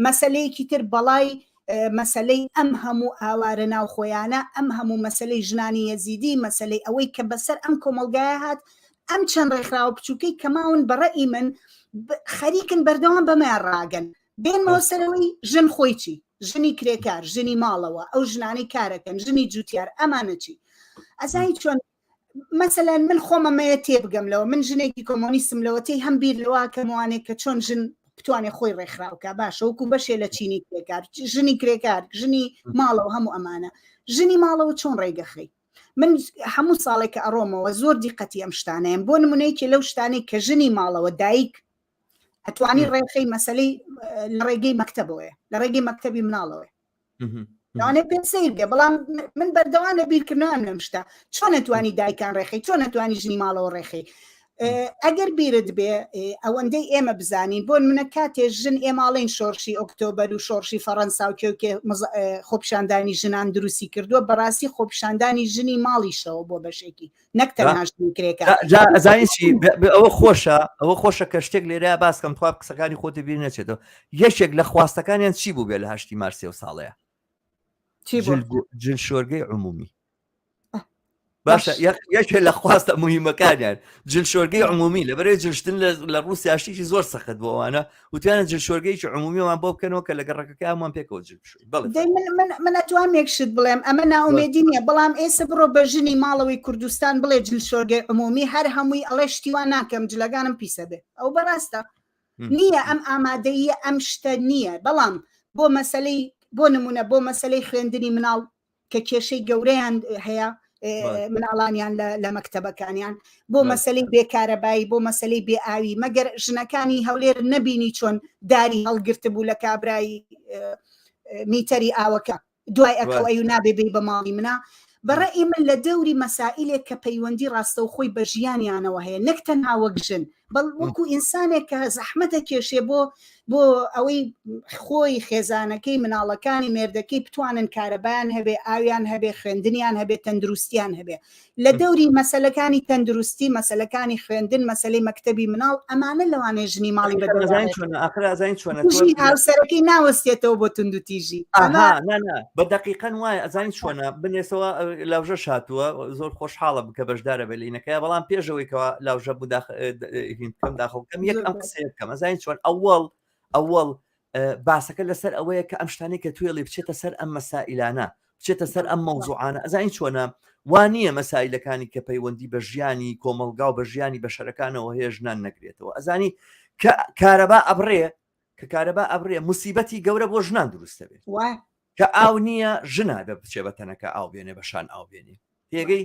مەسلەیەکی تر بەڵای مەسلەی ئەم هەموو ئاوارە ناوخۆیانە ئەم هەموو مەسلەی ژنانی یەزیدی مەسلەی ئەوەی کە بەسەر ئەم کۆمەڵگایە هات ئەم چەند ڕێکخراوە بچووکەی کەماون بەڕەئی من خەریکن بەردەوام بەمەیان ڕاگەن بێنمەوە سەرەوەی ژن خۆی چی ژنی کرێکار ژنی ماڵەوە ئەو ژنانەی کارەکەن ژنی جوتیار ئەمانە چی ئەزای چۆن مەسەلەن من خۆم ئەمەیە تێبگەم لەوە من ژنێکی کۆمۆنیستم لەوەتەی هەم بیر لەوە کەموانێک کە چۆن ژن بتوانێت خۆی ڕێکخراوکە باشە وەکو بەشێ لە چینی کرێکار ژنی کرێکار ژنی ماڵەوە هەموو ئەمانە ژنی ماڵەوە چۆن ڕێگەخەی من هەموو ساڵێک کە ئەڕۆمەوە زۆر دیقەتی ئەم شتانەیەم بۆ نمونەیەکی لەو شتانەی کە ژنی ماڵەوە دایک ئەتوانی ڕێخەی مەسلەی لە ڕێگەی مەکتەبەوەیە لە ڕێگەی مەکتەبی مناڵەوەی لەوانەیە پێت سەیر بێ بەڵام من بەردەوام لە بیرکردنەوەم لەم شتە چۆن ئەتوانی دایکان ڕێخەی چۆن ئەتوانی ژنی ماڵەوە ڕێخەی. ئەگەر بیرت بێ ئەوەندەی ئێمە بزانین بۆ منە کاتێ ژن ئێماڵین شۆڕشی ئۆکتۆبەر و شۆڕشی فەڕەنسا و کێوکێ خۆپیشاندانی ژنان دروستی کردووە بەڕاستی خۆپیشاندانی ژنی ماڵیشەوە بۆ بەشێکی نەک تەنها ژنی کرێکار ئەزانی چی ئەوە خۆشە ئەوە خۆشە کە شتێک لێرە باسکەم تخوا قسەکانی خۆتی بیر نەچێتەوە یەکێک لە خواستەکانیان چی بوو بێ لە هەشتی مارسێ و ساڵەیە جل شۆرگەی عمومی باشە یەکێ لە خواستە مهمەکانیان جل شۆرگەی عمومی لە بەرەی جلشتن لە ڕوسیا شتێکی زۆر سەخت بۆ ئەوانە وتیانە جل شۆرگەیەکی عمومیمان بۆ بکەنەوە کە لە گەڕەکەکەمان پێکەوە جل بشۆین بەڵێ من من من ئەتوام یەک شت بڵێم ئەمە ناومێدی نییە بەڵام ئێستا بڕۆ بە ژنی ماڵەوەی کوردستان بڵێ جل شۆرگەی عمومی هەر هەمووی ئەڵێ شتیوان ناکەم جلەکانم پیسە بێ ئەو بەڕاستە نییە ئەم ئامادەیە ئەم شتە نییە بەڵام بۆ مەسلەی بۆ نمونە بۆ مەسلەی خوێندنی مناڵ کە کێشەی گەورەیان هەیە مناڵانیان لە مەکتەبەکانیان بۆ مەسلەی بێکارەبایی بۆ مەسلەی بێئاوی مەگەر ژنەکانی هەولێر نەبینی چۆن داری هەڵگرت بوو لە کابرای میتەری ئاوەکە دوای ئەکەو ئەو نابێ بێ بە ماڵی منە بەڕێی من لە دەوری مەسائلێک کە پەیوەندی ڕاستەوخۆی بە ژیانیانەوە هەیە نەک تەنها وەک ژن بەڵ وەکو ئینسانێک کە زەحمەتە کێشێ بۆ بۆ ئەوەی خۆی خێزانەکەی مناڵەکانی مێردەکەی بتوانن کارەبایان هەبێ ئاویان هەبێ خوێندنیان هەبێ تەندروستیان هەبێ لە دەوری مەسەلەکانی تەندروستی مەسەلەکانی خوێندن مەسەلەی مەکتەبی مناڵ ئەمانە لەوانەیە ژنی ماڵی بەدەزانین هاوسەرەکەی ناوەستێتەوە بۆ توندوتیژی بە دقیقەن وایە ئەزانین چۆنە بنێسەوە لاوژە شاتووە زۆر خۆشحاڵە بکە بەشدارە بەلینەکەی بەڵام پێشەوەی کەەوە لاوژە بکەم داخڵ بکەم یەک ئەم قسەیە بکەم ئەزانین چۆن ئەوەڵ ئەوەڵ باسەکە لەسەر ئەوەیە کە ئەم شتانەی کە توێڵی بچێتە سەر ئەم مەسائلانە بچێتە سەر ئەم مەوزوعانە ئەزانین چۆنە وا نییە مەسایلەکانی کە پەیوەندی بە ژیانی کۆمەڵگا و بە ژیانی بەشەرەکانەوە هەیە ژنان نەگرێتەوە ئەزانی کە کارەبا ئەبڕێ کە کارەبا ئەبرێ مسیبەتی گەورە بۆ ژنان دروستە بێت کە ئاو نییە ژنا بە بچێ بە تەنەکە ئاو بێنێ بە شان ئاو بێنێ تێگەی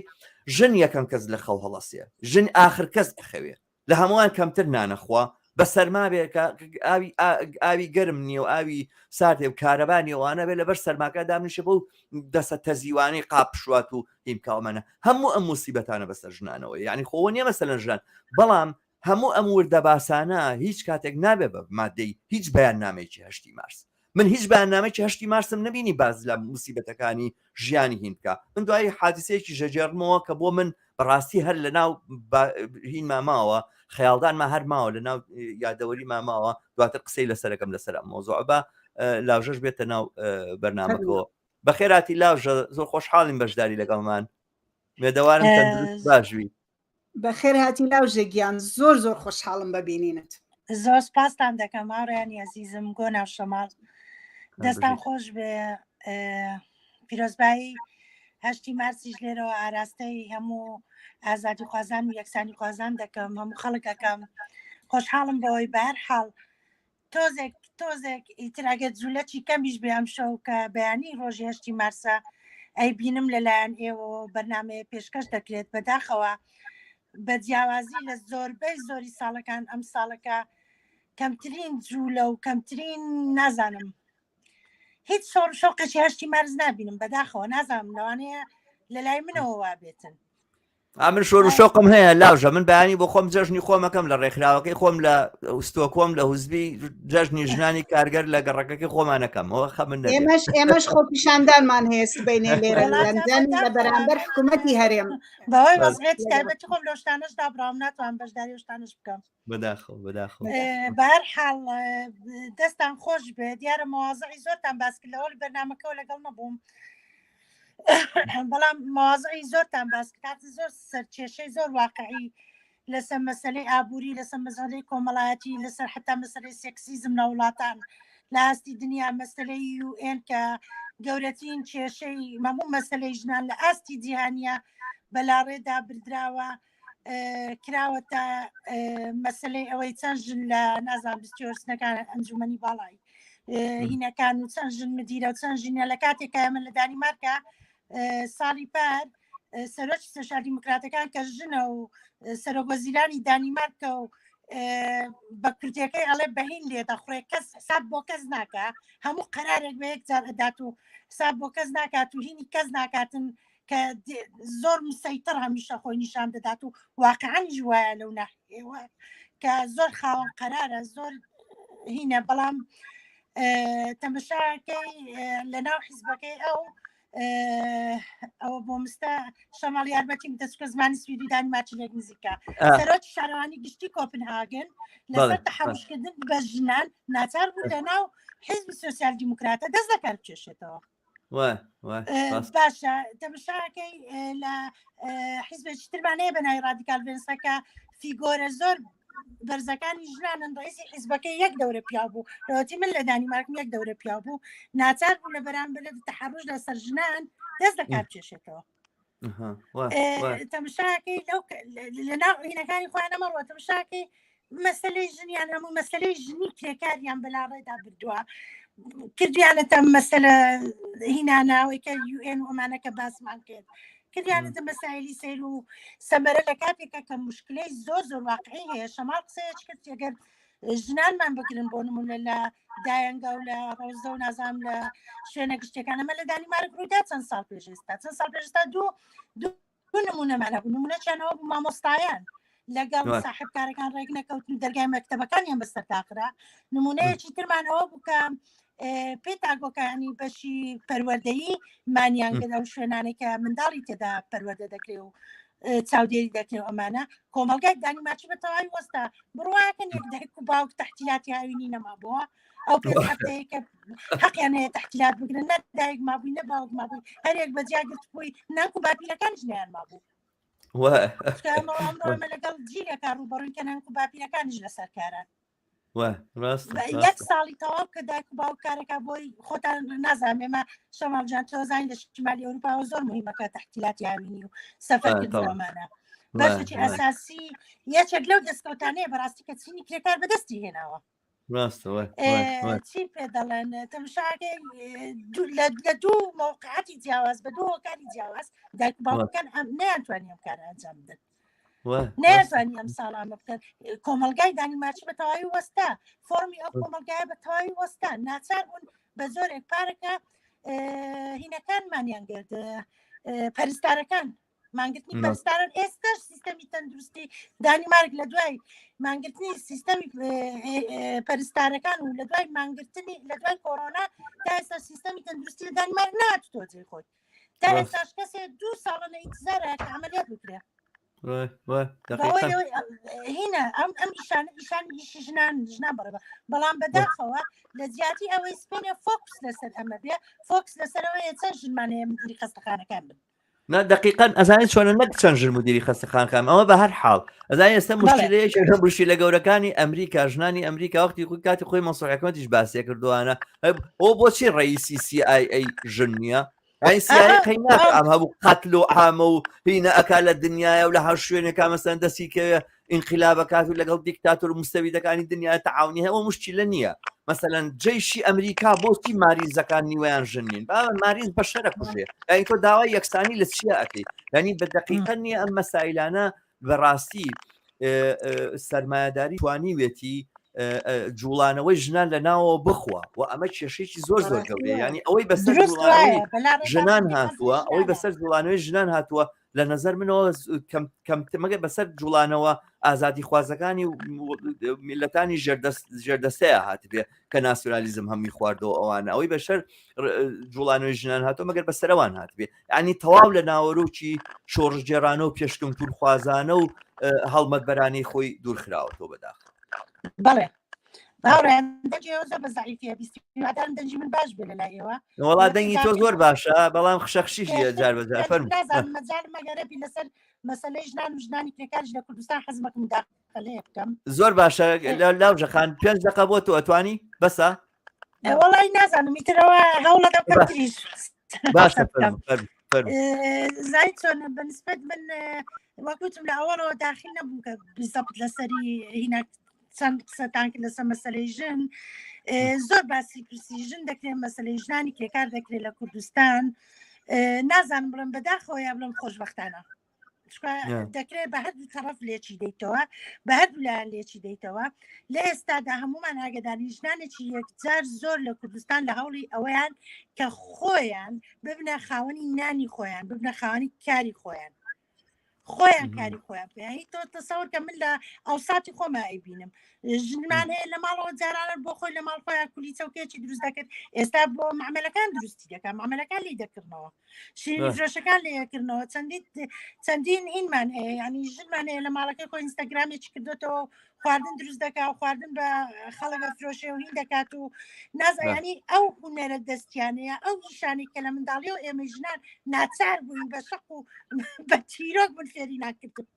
ژن یەکەم کەس لە خەو هەڵەسێ ژن ئاخر کەس ئەخەوێ لە هەمووان کەمتر نانەخوا بە سەرما بێ کە ئاوی ئاوی گەرم نییە و ئاوی ساردێ و کارەبانی ئەوانە بێ لەبەر سەرماکە دامنیشە بۆ دەسە تەزیوانەی قاپ بشوات و هیمکاومانە هەموو ئەم موسیبەتانە بەسەر ژنانەوە یعنی خۆوە نییە مەسەلەن ژنان بەڵام هەموو ئەم وردە باسانە هیچ کاتێک نابێ بە مادەی هیچ بەیاننامەیەکی هەشتی مارس من هیچ بەیاننامەیەکی هەشتی مارسم نەبینی باس لە موسیبەتەکانی ژیانی هین بکە من دوایی حادیسەیەکی ژەجێڕمەوە کە بۆ من بەڕاستی هەر لە ناو هین ماماوە خەیاڵدانما هەر ماوە لە ناو یادەوەری ماماوە دواتر قسەی لەسەرەکەم لەسەر ئەم مۆزوع بە لاوژەش بێتە ناو بەرنامەکەەوە بەخێراتی لاوژە زۆر خۆشحاڵین بەشداری لەگەڵمان مێدەوارم تەندروست باشوی بەخێر هاتی لاوژە گیان زۆر زۆر خۆشحاڵم بە بینینت. زۆر سپاستان دەکەم هاوڕێیانی ئەزیزم گۆنا و شەماڵ دەستان خۆش بێ پیرۆزبایی هەشتی مارسیش لێرەوە ئاراستەی هەموو ئازادی خوازان و یەکسانی خوازان دەکەم هەموو خەڵک ئەەکەم خۆشحاڵم بەوەی بەهەر حاڵ تۆزێک تۆزێک ئیتر ئەگەر جولەکی کەمیش بێ ئەم شەو کە بەیانی ڕۆژی هەشتی مارسە ئەی بینم لەلایەن ئێوەوە بەرنمەیە پێشکەش دەکرێت بەداخەوە بە جیاوازی لە زۆربەی زۆری ساڵەکان ئەم ساڵەکە کەمترین جوولە و کەمترین نازانم هیچ شۆڕ شۆقێکی هەشتی مارس نابینم بەداخەوە نازانم لەوانەیە لە لای منەوە وابێتن من شۆر و شۆقم هەیە لاژە من بەیانی بۆ خۆم جەژنی خۆمەکەم لە ڕێکخراوەکەی خۆم لە ستۆکۆم لە هوزبی جەژنی ژنانی کارگەر لە گەڕەکەکەی خۆمانەکەم ئەوە خەمن ئێمەش ئێمەش خۆپیشاندانمان هەیە سبەینێ لێرە لەندەن لە بەرامبەر حکوومەتی هەرێم بەوەی وەزعیەتی تایبەتی خۆم لەو شتانەش دابڕاوم ناتوانم بەشداری ئەو شتانەش بکەم بەداخەوە بەداخەوە بەهەر حاڵ دەستان خۆش بێ دیارە مەوازعی زۆرتان باس کرد لەوەڵی بەرنامەکەەوە لەگەڵ نەبووم بەڵام مەوازعی زۆرتان باس کرد زۆر سەرکێشەی زۆر واقعی لەسەر مەسلەی ئابووری لەسەر مەسەلەی کۆمەڵایەتی لەسەر حتا مەسلەی سێکسیزم لە وڵاتان لە ئاستی دنیا مەسلەی یوئێن کە گەورەترین کێشەی هەموو مەسلەی ژنان لە ئاستی جیهانیە بەلاڕێدا بردراوە کراوەتە مەسلەی ئەوەی چەند ژن لە نازان بستیۆرسنەکان ئەنجومەنی باڵای هینەکان و چەند ژن مدیرە و چەند ژینە لە کاتێکە ئەمە لە دانیمارکە ساڵی پار سەرۆکی سۆسیال دیموکراتەکان کە ژنە و سەرۆک وەزیرانی دانیمارکە و بە کوردیەکەی ئەڵێ بەهین لێ دەخڕێ کەس حساب بۆ کەس ناکە هەموو قەرارێک بە یەک جار ئەدات و حساب بۆ کەس ناکات و هینی کەس ناکاتن. کە زۆر مسەیتەر هەمیشە خۆی نیشان دەدات و واقعانیش وایە لەو ناحیەوە کە زۆر خاوەن قەرارە زۆر هینە بەڵام تەمەشاکەی لە ناو حیزبەکەی ئەو ئەوە بۆ مستە شەماڵ یارمەتیم دەچکە زمانی سویدی دانیمارکی لێک نزیکە سەرۆکی شارەوانی گشتی کۆپنهاگن لەسەر تەحەڕوشکردن بە ژنان ناچار بوو لە ناو حیزبی سۆسیال دیموکراتە دەست لەکار بکێشێتەوە. باشە تەمەشاکەی لە حیزبێکی ترمان هەیە بە ناوی ڕادیکال ڤێنسەکە فیگۆرە زۆر بەرزەکانی ژنانن ڕئیسی حیزبەکەی یەک دەورە پیاو بوو لەوەتی من لە دانیمارکم یەک دەورە پیاو بوو ناچار بوو لە بەرامبەر لە تەحەڕوش لەسەر ژنان دەست لە کار بکێشێتەوە تەمشاکەی لەو لە ناو هینەکانی خۆیان نەمەڕوە تەمشاکەی مەسلەی ژنیان هەموو مەسلەی ژنی کرێکاریان بەلاڕێدا بردووە کردیانەتە مەسەلە هیناناوەی کە یوئێن و ئەمانەکە باسمان کرد کردیانەتە مەسایلی سەیر و سەمەرە لە کاتێکە کە مشکلەی زۆر زۆر واقعی هەیە شەماڵ قسەیەک کرد ئەگەر ژنانمان بگرن بۆ نمونە لە دایەنگا و لە ڕۆزە و نازام لە شوێنە گشتەکان ئەمە لە دانیمارک ڕوودا چەند ساڵ پێش ئێستا چەند ساڵ پێش ئێستا دوو دوو نمونەمان هەبوو نمونەچیانەوە بوو مامۆستایان لەگەڵ ساحبکارەکان ڕێک نەکەوتن و دەرگای مەکتەبەکانیان بەسەر داخرا نمونەیەکی ترمان ئەوە بوو کە پێتاگۆکانی بەشی پەروەردەیی مانیان کرد ئەو شوێنانێک کە منداڵی تێدا پەروەردە دەکرێ و چاودێری دەکرێ و ئەمانە کۆمەلگای دانیمارکی بە تەواوی وەستا بڕواکەن یەک دایک و باوک تەحتیلاتی هاوینی نەمابووە ئەو پێ هەفتەیە کە حەقیان هەیە تەحتیلات بگرن نە دایک مابووی نە باوک مابووی هەرێک بە جیا گرتبووی نانک و باپیرەکانیش نیان مابوو ئەمڕۆ لەگەڵ جیلێکا ڕووبەڕووی کە نانک و باپیرەکانیش لەسەر کاران یەک ساڵی تەواو کە دایک و باوک کارەکە بۆی خۆتان نازانم ئێمە شەماڵ جان تۆزانین لە شمالی ئەوروپاوە زۆر مهمەکە تەحتیلاتی هاوینی و سەفەرکردنەوەمانە بەشێکی ئەساسی یەکێک لەو دەستکەوتانەیە بەڕاستی کە چینی کرێکار بەدەستی هێناوە چی پێ دەڵێن تەمشاکەی لە دوو مەوقعاتی جیاواز بە دوو هۆکاری جیاواز دایک باوکەکان ئەم نەیانتوانی ئەم کارە ئەنجام بدەن نەیانتوانی ئەم ساڵانە بکەن کۆمەلگای دانیمارکی بە تەواوی وەستا فۆرمی ئەو کۆمەلگایە بە تەواوی وەستا ناچار بوون بە زۆرێک پارەکە هینەکانمانیان گرت پەرستارەکان مانگرتنی پەرستاران ئێستاش سیستەمی تەندروستی دانیمارک لە دوای مانگرتنی سیستەمی پەرستارەکان و لە دوای مانگرتنی لە دوای کۆرۆنا تا ئێستا سیستەمی تەندروستی لە دانیمارک ناتوە جێ خۆی تا ئێستاش کەسێ دوو ساڵە لە ئینتزارە کە عملیات بکرێ هینە ئەم ئەم ئیشانە ئیشان ئیشی ژنان ژنان بەڕێبە بەڵام بەداخەوە لە جیاتی ئەوەی سپێنێ فۆکس لەسەر ئەمە بێ فۆکس لەسەرەوەیە چەند ژنمان هەیە مدیری خەستەخانەکان بن نا دقیقا ئەزانین چۆنە نەک چەند ژن مدیری خەستەخانەکان ئەوە بە هەر حاڵ ئەزانین ئێستا مشکلەیەکی لە مشکلە گەورەکانی ئەمریکا ژنانی ئەمریکا وەختی خۆی کاتی خۆی مەنسوور حکمەتیش باسیە کردوانە ئەو بۆچی ڕئیسی CIA ژن نییە ئەی CIA قەی ناکا ئەم هەبوو قەتل و عامە و هینە ئەکا لە دنیاە و لە هەر شوێنێکا مەسەن دەستی کەوێ ئینقلابەکات و لەگەڵ دیکتاتۆر و مستەویدەکانی دنیا تەعاونی هەیە ئەوە مشکلە نییە مەسەلەن جەیشی ئەمریکا بۆچی مارینزەکان نیوەیان ژن نین با مارینز بەشەرە کوژێ یعنی تۆ داوای یەکسانی لە چیا ئەکەی یعنی بە دقیقە نییە ئەم مەسایلانە بەڕاستی سەرمایەداری توانیوێتی جوڵانەوەی ژنان لە ناوەوە بخوا و ئەمە کێشێکی زۆر زۆر گەورەیە ینی ئەوەی بەسەر ژنان هاتووە ئەوەی بەسەر جوڵانەوەی ژنان هاتووە لە نەزەر منەوە کەم مەگەر بەسەر جوڵانەوە ئازادی خوازەکانی و میلەتانی ژێردەستەیە هاتبێ کە ناسیۆنالیزم هەمووی خواردەوە ئەوانە ئەوەی بەشەر جوڵانەوەی ژنان هاتووە مەگەر بەسەرەوان هاتبێ ینی تەواو لە ناوەرۆکی شۆڕشگێڕانە و پێشکەوتوونخوازانە و هەڵمەتبەرانەی خۆی دوورخراوەتەوە بەداخ بەڵێ هاوڕێیان دەنگی ئێوە زۆر بە زەعیفیە بیستی هیوادارم دەنگی من باش بێ لە لای ئێوە وەڵا دەنگی تۆ زۆر باشە بەڵام خشەخشیش هەیە جار بە جار فەرموو نازانم مەجالم ئەگەرەبی لەسەر مەسەلەی ژنان و ژنانی کرێکاریش لە کوردستان حەزمەکەم مداخەلەیە بکەم زۆر باشە لاوژە خان پێنج دەقە بۆ تۆ ئەتوانی بەسە وەڵای نازانم ئیترەوە هەوڵەدەم کەمتریش باشە فەرموو فەرموو فەرموو زای چۆنە بەنسبەت من وەکوتم لە ئەوەڵەوە داخل نەبووم کە بالضبط لەسەری هینا چەند قسەتان کرد لەسەر مەسەلەی ژن زۆر باسی پرسی ژن دەکرێت مەسلەی ژنانی کرێکار دەکرێت لە کوردستان نازانم بڵم بەداخەوە یا بڵم خۆشببختانە. دەکرێت بە هەردوو تەڕەف لێکی دەیتەوە بە هەردوو لایەن لێکی دەیتەوە لە ئێستادا هەمومان ئاگداری ژنانێکی یەکجار زۆر لە کوردستان لە هەوڵی ئەوەیان کە خۆیان ببنە خاوەنی نانی خۆیان ببنە خاوەنی کاری خۆیان خۆیان کاری خۆیان پێیانی تۆ تەسەور کە من لە ئەوساتی خۆما ئەیبینم ژنمان هەیە لە ماڵەوە جارانە بۆ خۆی لە ماڵ خۆیان کولی چەوکێکی دروست دەکرد ئێستا بۆ معمەلەکان دروستی دەکات معمەلەکان لی دەکردنەوە شیرینی فرۆشەکان لێکردنەوە چەندین چەندین هینمان هەیە ینی ژنمان هەیە لە ماڵەکەی خۆی ئینستاگرامێکی کردوێتەوە خواردن دروست دەکا و خواردن بە خەڵک فرۆشێ و هین دەکات و نازانی ئەو هوەرە دەستیانەیە ئەو ئیشانی کە لە منداڵی و ئێمە ژنان ناچار بووین بە شەق و بە چیرۆک من فێری ناکردم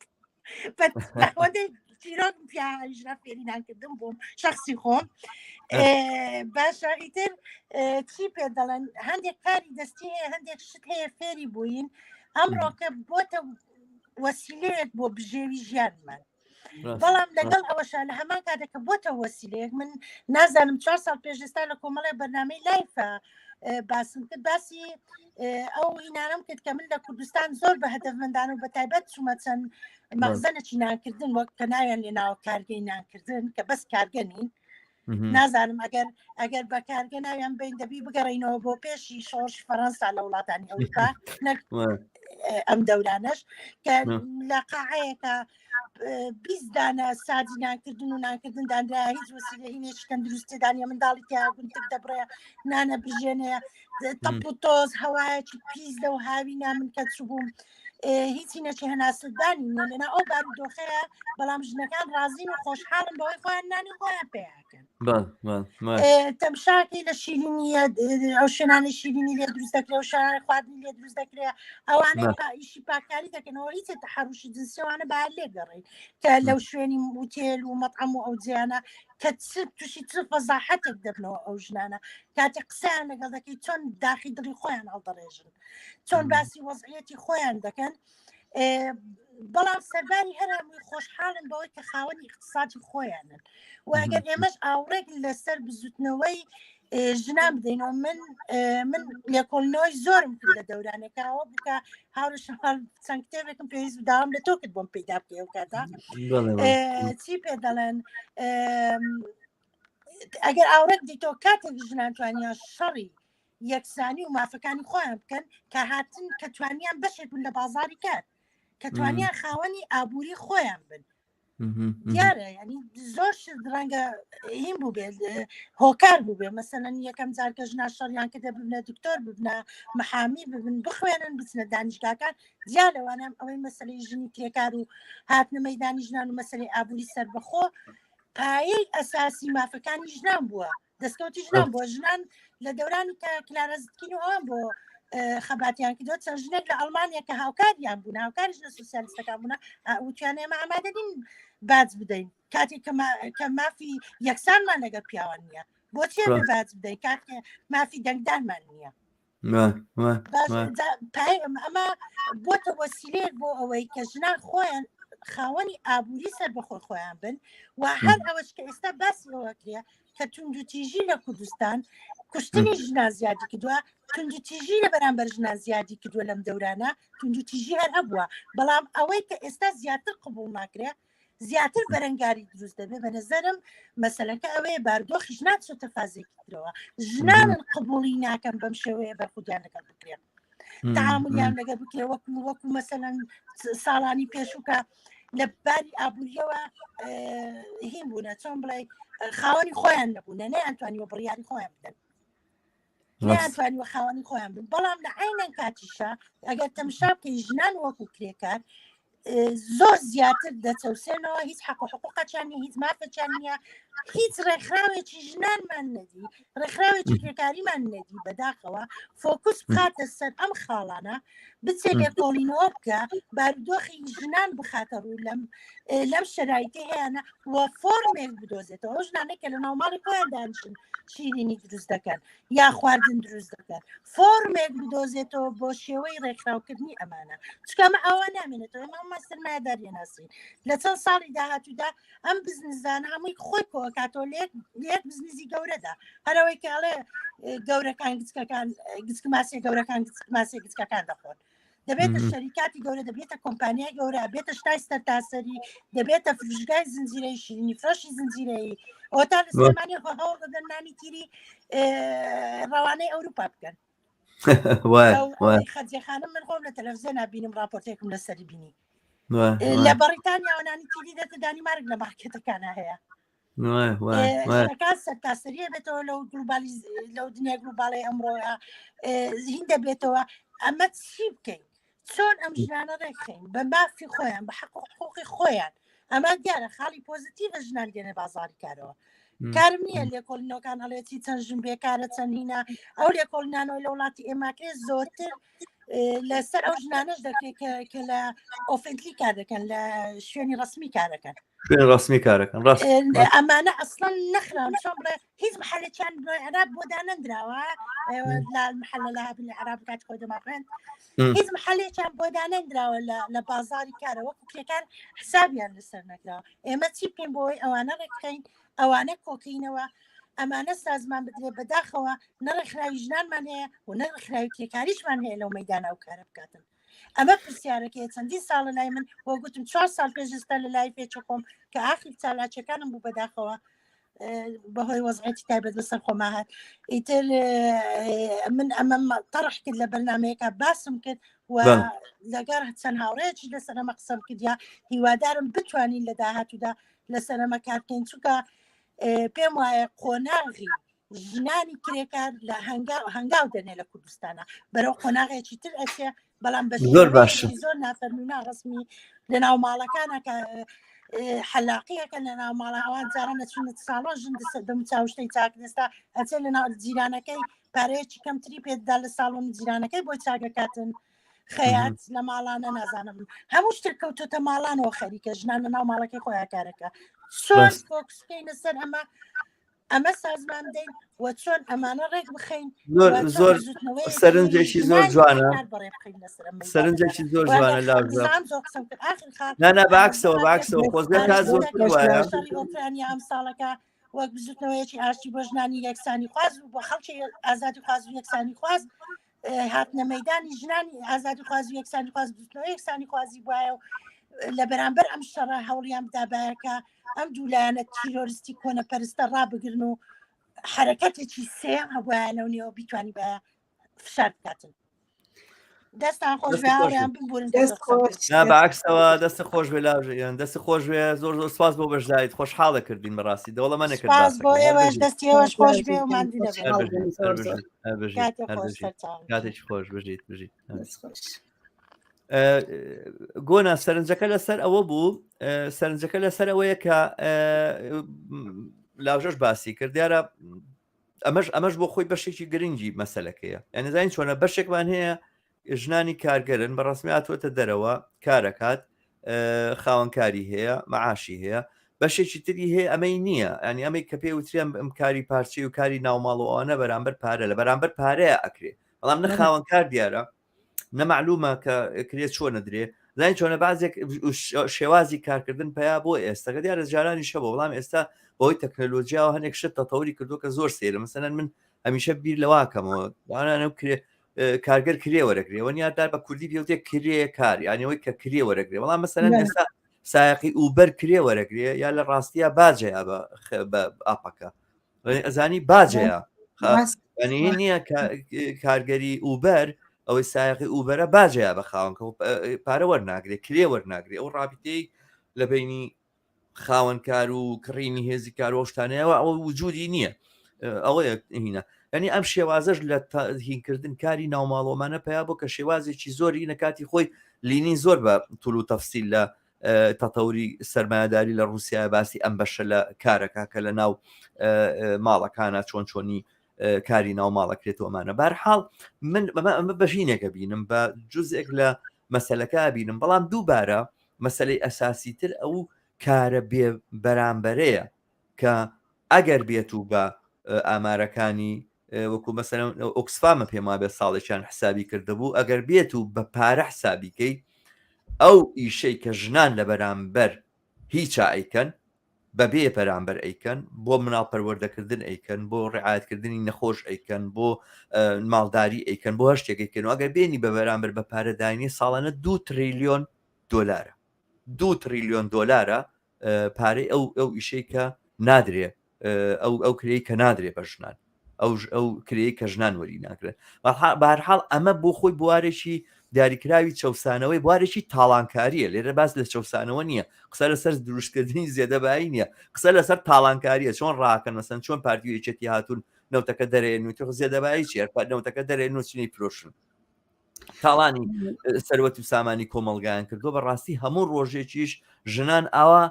چیرۆک پیاژنا فێری ناکردم بووم شخصی خۆم باشە ئیتر چی پێ دەڵێن هەندێک کاری دەستی هەیە هەندێک شت هەیە فێری بووین ئەمڕۆکە بۆتە وەسیلەیەک بۆ بژێوی ژیانمان بەڵام لەگەڵ ئەوەشا لە هەمان کاتێک کە بۆتە وەسیلەیەک من نازانم چوار ساڵ پێش ئێستا لە کۆمەڵی بەرنامەی live ە باسم کرد باسی ئەو هینانم کرد کە من لە کوردستان زۆر بە هەدەفمەندان و بە تایبەت چوومە چەند مەخزەنێکی نانکردن وەک کە ناویان لێ ناوە کارگەی نانکردن کە بەس کارگە نین نازانم ئەگەر ئەگەر بە کارگە ناویان بین دەبی بگەڕینەوە بۆ پێشی شۆڕش فەڕەنسا لە وڵاتانی ئەوروپا نەک ئەم دەورانەش کە لە قاعەیەکە 20 دانە ساجی نانکردن و نانکردن دانرا هیچ وسیلە هینێکی تەندروستێدانە منداڵی تیا گونتک دەبڕێ نانە برژێنەیە تەپ و تۆز هەوایەکی پیس لەو هاوینا من کە چوبووم هیچی نەچی هەناسەدانی نیە لەنا ئەو بارودۆخەیە بەڵام ژنەکان ڕازین و خۆشحاڵن بەوەی خۆیان نانی خۆیان پێیاکەن تەمشاکەی لە شیرینیە ئەو شوێنانی شیرینی لێ دروست دەکرێ و شوێنانی خواردنی لێ دروست دەکرێ ئەوانەی ئیشی پاکاری دەکەنەوە هیچ تەحەروشی جنسیوانە با لێ گەڕێ کە لەو شوێنی وتێل و مەطعەم و ئەو جیانە کە چ تووشی چ فەزاحەتێک دەبنەوە ئەو ژنانە کاتێک قسەیان لەگەڵ دەکەی چۆن داخی دڵی خۆیان هەڵدەڕێژن چۆن باسی وەزعەتی خۆیان دەکەن بەڵام سەرباری هەر هەمووی خۆشحاڵن بەوەی کە خاوەنی اقتصادی خۆیانن و ئەگەر ئێمەش ئاوڕێک لەسەر بزوتنەوەی ژنان بدەینەوە من من لێکۆڵنەوەی زۆرم کرد لە دەورانێکەوە بکە هاوڕێ شەماڵ چەند کتێبێکم پێویست داوام لە تۆ کرد بۆم پەیدا بکەی ئەو کاتە چی پێ دەڵێن ئەگەر ئاوڕێک دیتەوە کاتێک ژنان توانیان شەڕی یەکسانی و مافەکانی خۆیان بکەن کە هاتن کە توانیان بەشێک بن لە بازاری کار کە توانیان خاوەنی ئابووری خۆیان بن دیارە ینی زۆر شت ڕەنگە هین بوو بێت هۆکار بوو بێ مەسەلەن یەکەم جار کە ژنا شەڕیان کردە ببنە دکتۆر ببنە محامی ببن بخوێنن بچنە دانیشگاکان جیا لەوانە ئەوەی مەسلەی ژنی کرێکار و هاتنە مەدانی ژنان و مەسلەی ئابووری سەربەخۆ پایەی ئەساسی مافەکانی ژنان بووە دەستکەوتی ژنان بۆ ژنان لە دەورانی کە کلارا زتکین و ئەوان بۆ خەباتیان کردووە چەند ژنێک لە ئەڵمانیا کە هاوکاریان بوون هاوکاری ژنە سوسیالیستەکان بوون وتیان ئێمە ئامادە نین باج بدەین کاتێک کە مافی یەکسانمان لەگەڵ پیاوان نییە بۆچی ئێمە باج بدەین کاتێک مافی دەنگدانمان نییە ئەمە بۆتە وەسیلەیەک بۆ ئەوەی کە ژنان خۆیان خاوەنی ئابووری سەر بەخۆی خۆیان بن و هەر ئەوەش کە ئێستا باسی ئەوە کرێ کە توندوتیژی لە کوردستان کوشتنی ژنان زیادی کردووە توندوتیژی لە بەرامبەر ژنان زیادی کردووە لەم دەورانە توندوتیژی هەر هەبووە بەڵام ئەوەی کە ئێستا زیاتر قبول ناکرێ زیاتر بەرەنگاری دروست دەبێ بە نظرم مەسەلەکە ئەوەیە باردۆخی ژنان چۆتە فازێکی ترەوە ژنانن قبوڵی ناکەن بەم شێوەیە بەرخودیان لەگەڵ بکرێن تعاملیان لەگەڵ بکرێ وەکو وەکو مەسەلەن ساڵانی پێشووکە لە باری ئابووریەوە هین بوونە چۆن بڵێ خاوەنی خۆیان نەبوونە نەیانتوانیوە بڕیاری خۆیان بدەن نەیانتوانیوە خاوەنی خۆیان بن بەڵام لە عینەن کاتیشە ئەگەر تەمشا بکەی ژنان وەکو کرێکار زۆر زیاتر دەچەوسێنەوە هیچ حەق و حقوقەچیان نیە هیچ مافەچیان نییە هیچ ڕێکخراوێکی ژنانمان نەدی ڕێکخراوێکی کرێکاریمان نەدی بەداخەوە فۆکوس بخاتە سەر ئەم خاڵانە بچێ لێکۆڵینەوە بکە بارودۆخی ژنان بخاتە ڕوو لەم لەم شەرایتی هەیەە و فۆرمێک بدۆزێتەوە ئەو ژنانەی کە لە ناو ماڵی خۆیان دانیشن شیرینی دروست دەکەن یا خواردن دروست دەکەن فۆرمێک بدۆزێتەوە بۆ شێوەی ڕێکخراوکردنی ئەمانە چونکە ئەمە ئاوا نامێنێتەوە ئێمە ئەمە سەرمایەداریە ناسین لە چەند ساڵی داهاتوودا ئەم بزنزانە هەمووی خۆی کۆکاتەوە لە یەک بزنزی گەورەدا هەرەوەی کە ئەڵێ گەورەکان گچکەکان گچکماسیە گەورەکان گچکماسیە گچکەکان دەخۆن. دەبێتە شەریکاتی گەورە دەبێتە کۆمپانیای گەورە بێتە شتای سەرتاسەری دەبێتە فرۆشگای زنجیرەی شیرینی فرۆشی زنجیرەیی ئەوتا لە سلێمانی خۆ هەوڵ دەدەن نانی تیری ڕەوانەی ئەوروپا بکەن خەجێخانم من خۆم لە تەلەڤزیۆن بینم راپۆرتێکم لەسەری بینی لە بەڕیتانیا نانی تیری دێتە دانیمارک لە مارکێتەکانە هەیە شتەکان سەرتاسەریە بێتەوە لەو گلوبالی لەو دنیای گلوباڵی ئەمڕۆیە هین دەبێتەوە ئەمە چی بکەین چۆن ئەم ژنانە ڕێکخین بە مافی خۆیان بە حەق و حقوقی خۆیان ئەمە دیارە خاڵی پۆزیتیڤە ژنان دێنە بازاری کارەوە کارم نییە لێکۆڵینەوەکان ئەڵێتی چەند ژن بێکارە چەند هینە ئەو لێکۆڵینانەوە لە وڵاتی ئێماکرێ زۆرتر لەسەر ئەو ژنانەش دەکرێت کە لە officially کار دەکەن لە شوێنی ڕسمی کارەکەن شوێن ڕسمی کارەکەن ڕاست ئەمانە ئەسڵەن نەخران چۆن بڵێ هیچ محلێکیان بۆ عێراق بۆ دانەندراوە لا محل لە هابن عێراق کات خۆی دەماخوێن هیچ محلێکیان بۆ دانەندراوە لە بازاری کارە وەکو کرێکار حسابیان لەسەر نەکراوە ئێمە چی بکەین بۆی ئەوانە ڕێکخەین ئەوانە کۆکەینەوە ئەمانە سازمان بدرێت بەداخەوە نە ڕێکخراوی ژنانمان هەیە و نە ڕێکخراوی کرێکاریشمان هەیە لەو مەدانە ئەو کارە بکاتن ئەمە پرسیارەکەی چەندین ساڵە لای من وە گوتم چوار ساڵ پێش ئێستا لە لای پێچە خۆم کە ئاخر چالاکیەکانم بوو بەداخەوە بەهۆی وەزعەتی تایبەت بەسەر خۆما هات ئیتر من ئەمە تەڕح کرد لە بەرنمەیەەکە باسم کرد و لەگەر چەند هاوڕێکی لەسەر ئەمە قسەم کردیا هیوادارم بتوانین لە داهاتوودا لەسەر ئەمە کار بکەین چونکە پێم وایە قۆناغی ژنانی کرێکار لە هەنگاو هەنگاو دەنێ لە کوردستانە بەرەو قۆناغێکی تر ئەچێ بەڵام بە زۆر باش زۆر نافەرمی و ناڕسمی لە ناو ماڵەکانە کە حەلاقیەکە لە ناو ماڵە ئەوان جاران نەچونە ساڵۆن ژن دەم چاوشتەی چاک دەستا ئەچێ لە ناو جیرانەکەی پارەیەکی کەمتری پێدا لە ساڵۆن جیرانەکەی بۆی چاکەکاتن خەیات لە ماڵانە نازانم هەموو شتێک کەوتۆتە ماڵانەوە خەریکە ژنان لە ناو ماڵەکەی خۆیان کارەکە چۆن فۆکس بکەینە سەر ئەمە ئەمە سازمان بدەین و چۆن ئەمانە ڕێک بخەین زۆر زۆر سەرنجێکی زۆر جوانە سەرنجێکی زۆر جوانە لانا باکسەوە باکسەوە خۆزگە تا زۆر وایە ئۆکرانیا ئەم ساڵەکە وەک بزوتنەوەیەکی ئاشتی بۆ ژنانی یەکسانی خواز و بۆ خەڵکی ئازادی خواز و یەکسانی خواز هاتنە مەدانی ژنانی ئازادی خواز و یەکسانی خواز بزوتنەوە یەکسانی خوازی وایە و لە بەرامبەر ئەم شەڕە هەوڵیان بدابایەکە ئەم دوو لایەنە تیرۆریستی کۆنەپەرستە ڕابگرن و حرەکەتێکی سێیەم هەبوایە لەو نێوە بیتوانی بە فشار بکاتن دەستان خۆش بێ هاوڕێیان ببورن دەست خۆش. نا بەعکسەوە دەست خۆش بێ لاژیان دەست خۆش بێ زۆر زۆر سپاس بۆ بەشداریت خۆشحاڵە کردین بەڕاستی دەوڵەمەنە کرد سپاس بۆ باسەکە. هەر ئێوەش بژیت. دەستی ئێوەش خۆش بێ و ماندوو نەبن هەر بژیت، هەر بژیت، هەر بژیت، کاتێ هەر خۆش بژیت. سەرچاوم کاتێکی خۆش بژیت بژیت دەست خۆش. گۆنا سەرنجەکە لەسەر ئەوە بوو سەرنجەکە لەسەر ئەوەیە کە لاژەش باسی کرد دیارە ئەمەش ئەمەش بۆ خۆی بەشێکی گرنگی مەسلەکەیە یانەزانین چۆنە بەشێکمان هەیە ژنانی کارگەرن بە ڕسمی هاتووەتە دەرەوە کارەکات خاوەنکاری هەیە معاشی هەیە بەشێکی تری هەیە ئەمەی نییە ینی ئەمەی کە پێ وترێن ئەم کاری پارچی و کاری ناوماڵەوەە بەرامبەر پارە لە بەرامبەر پارەیە ئەکرێ بەڵام نە خاوەنکار دیارە نە معلومە کە کرێ چۆنە درێ زانین چۆنە بازێک شێوازی کارکردن پیا بۆ ئێستا کە دیارە جارانی شەبە بەڵام ئێستا بەهۆی تەکنەلۆژیاوە هەنێک شت تەتەوری کردو کە زۆر سەیرە مەسەلەن من هەمیشە بیر لەواکەمەوە وانە کرێ کارگەر کرێ وەرەگرێ وە دار بە کوردی پێوتێ کرێ کار یانی ئەوەی کە کرێ وەرەگرێ بەڵام مەسەلەن ئێستا سایەقی ئوبەر کرێ وەرەگرێ یا لە ڕاستیە باجەیە بە ئاپەکە ئەزانی باجەیە ینی نییە کارگەری ئوبەر ئەوەی سایقی ئوبەرە باجەیە بە خاوەنکە پارە وەرناگرێ کرێ وەرناگرێ ئەو ڕابیتەی لە بینی خاوەنکار و کڕینی هێزی کار و شتانەیەوە ئەوە وجودی نییە ئەوەیە هینە ینی ئەم شێوازەش لە هینکردن کاری ناوماڵۆمانە پیا بۆ کە شێوازێکی زۆری نەکاتی خۆی لینین زۆر بە تول و تەفسیل لە تەتەوری سەرمایەداری لە ڕووسیا باسی ئەم بەشە لە کارەکە کە لە ناو ماڵەکانە چۆن چۆنی کاری ناو ماڵەکرێتەوەمانە بارحاڵ من ئەمە ئەمە بەژینێکە بینم بە جزێک لە مەسلەکە بینم بەڵام دووبارە مەسلەی ئەساسی تر ئەو کارە بێ بەرامبەرەیە کە ئەگەر بێت و بە ئامارەکانی وەکو مەسەلەن ئۆکسفامە پێم وابێت ساڵێکیان حسابی کردبوو ئەگەر بێت و بە پارە حسابیکەی ئەو ئیشەی کە ژنان لە بەرامبەر هیچا ئەیکەن. بەبێ بەرامبەر ئەیکەن، بۆ مناڵ پەروەردەکردن ئەیکەن، بۆ ڕعایەتکردنی نەخۆش ئەیکەن، بۆ ماڵداری ئەیکەن، بۆ هەر شتێک ئەیکەن و ئەگەر بێنی بە بەرامبەر بە پارەدانی ساڵانە دو تریلیۆن دۆلارە دو تریلیۆن دۆلارە پارەی ئەو ئەو ئیشەی کە نادرێ ئەو ئەو کرێی کە نادرێ بە ژنان ئەو ئەو کرێی کە ژنان وەری ناگرن بەهەرحاڵ ئەمە بۆ خۆی بوارێکی دیاریکراوی چەوسانەوەی بوارێکی تاڵانکاریە لێرە باس لە چەوسانەوە نییە قسە لەسەر دروستکردنی زێدەبایی نییە قسە لەسەر تاڵانکاریە چۆن ڕاکەن مەسەن چۆن پارتی و یەکێتی هاتوون نەوتەکە دەرێن و تۆ زێدەبایی چیە نەوتەکە دەرێن و چنی فرۆشن تاڵانی سەروەت و سامانی کۆمەڵگایان کردو بە ڕاستی هەموو ڕۆژێکیش ژنان ئاوا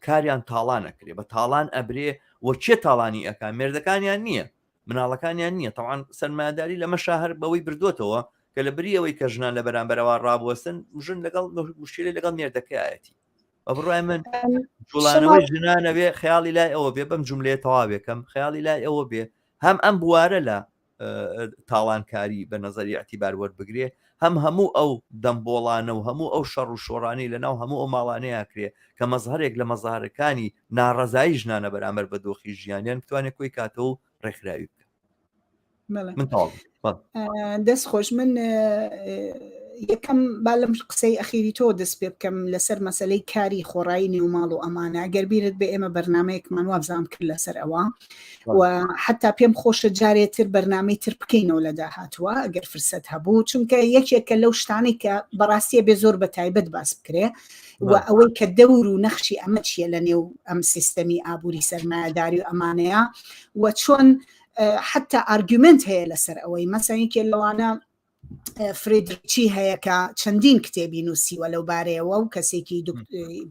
کاریان تاڵان ئەکرێ بە تاڵان ئەبرێ و کێ تاڵانی ئەک مێردەکانیان نییە مناڵەکانیان نییە تەوان سەرمایهداری لەمە شاهر بەوەی بردوێتەوە کە لە بری ئەوەی کە ژنان لە بەرامبەرەوە ڕابوەستن ژن لەگەڵ مشکلی لەگەڵ مێردەکەیەتی بە بڕای من جوڵانەوەی ژنانەوێ خەیاڵی لای ئەوە بێ بەم جملەیە تەواوێکەم خەیاڵی لای ئەوە بێ هەم ئەم بوارە لە تاڵانکاری بە نەزەری ئیعتیبار وەربگرێ، هەم هەموو ئەو دەمبۆڵانە و هەموو ئەو شەڕ و شۆڕانەی لە ناو هەموو ئەو ماڵانەیا کرێ کە مەزهەرێک لە مەزاهرەکانی ناڕەزایی ژنانە بەرامبەر بە دۆخی ژیانیان بتوانێ کۆی کاتەوە و ڕێکخراوی بکا. من تەواو بووم. دەست خۆش من یەکەم با لەم قسەی ئەخیری تۆ دەست پێ بکەم لەسەر مەسلەی کاری خۆڕایی نێوماڵ و ئەمانە ئەگەر بیرت بێ ئێمە بەرنمەیەکمان وابزانام کرد لەسەر ئەوە و حتا پێم خۆشە جارێ تر بەرنمەی تر بکەینەوە لە داهاتوە ئەگەر فرسەت هەبوو چونکە یەکێکە لەو شتانەی کە بەڕاستیە بێ زۆر بە تایبەت باس بکرێ و ئەوەی کە دەور و نەخشی ئەمە چییە لە نێو ئەم سیستەمی ئابووری سەرمایەداری و ئەمانەیە و چۆن حتا argument هەیە لەسەر ئەوەی مەسەن یەکێ لەوانە فرێدریچی هەیە کە چەندین کتێبی نووسیوە لەو بارەیەوە و کەسێکی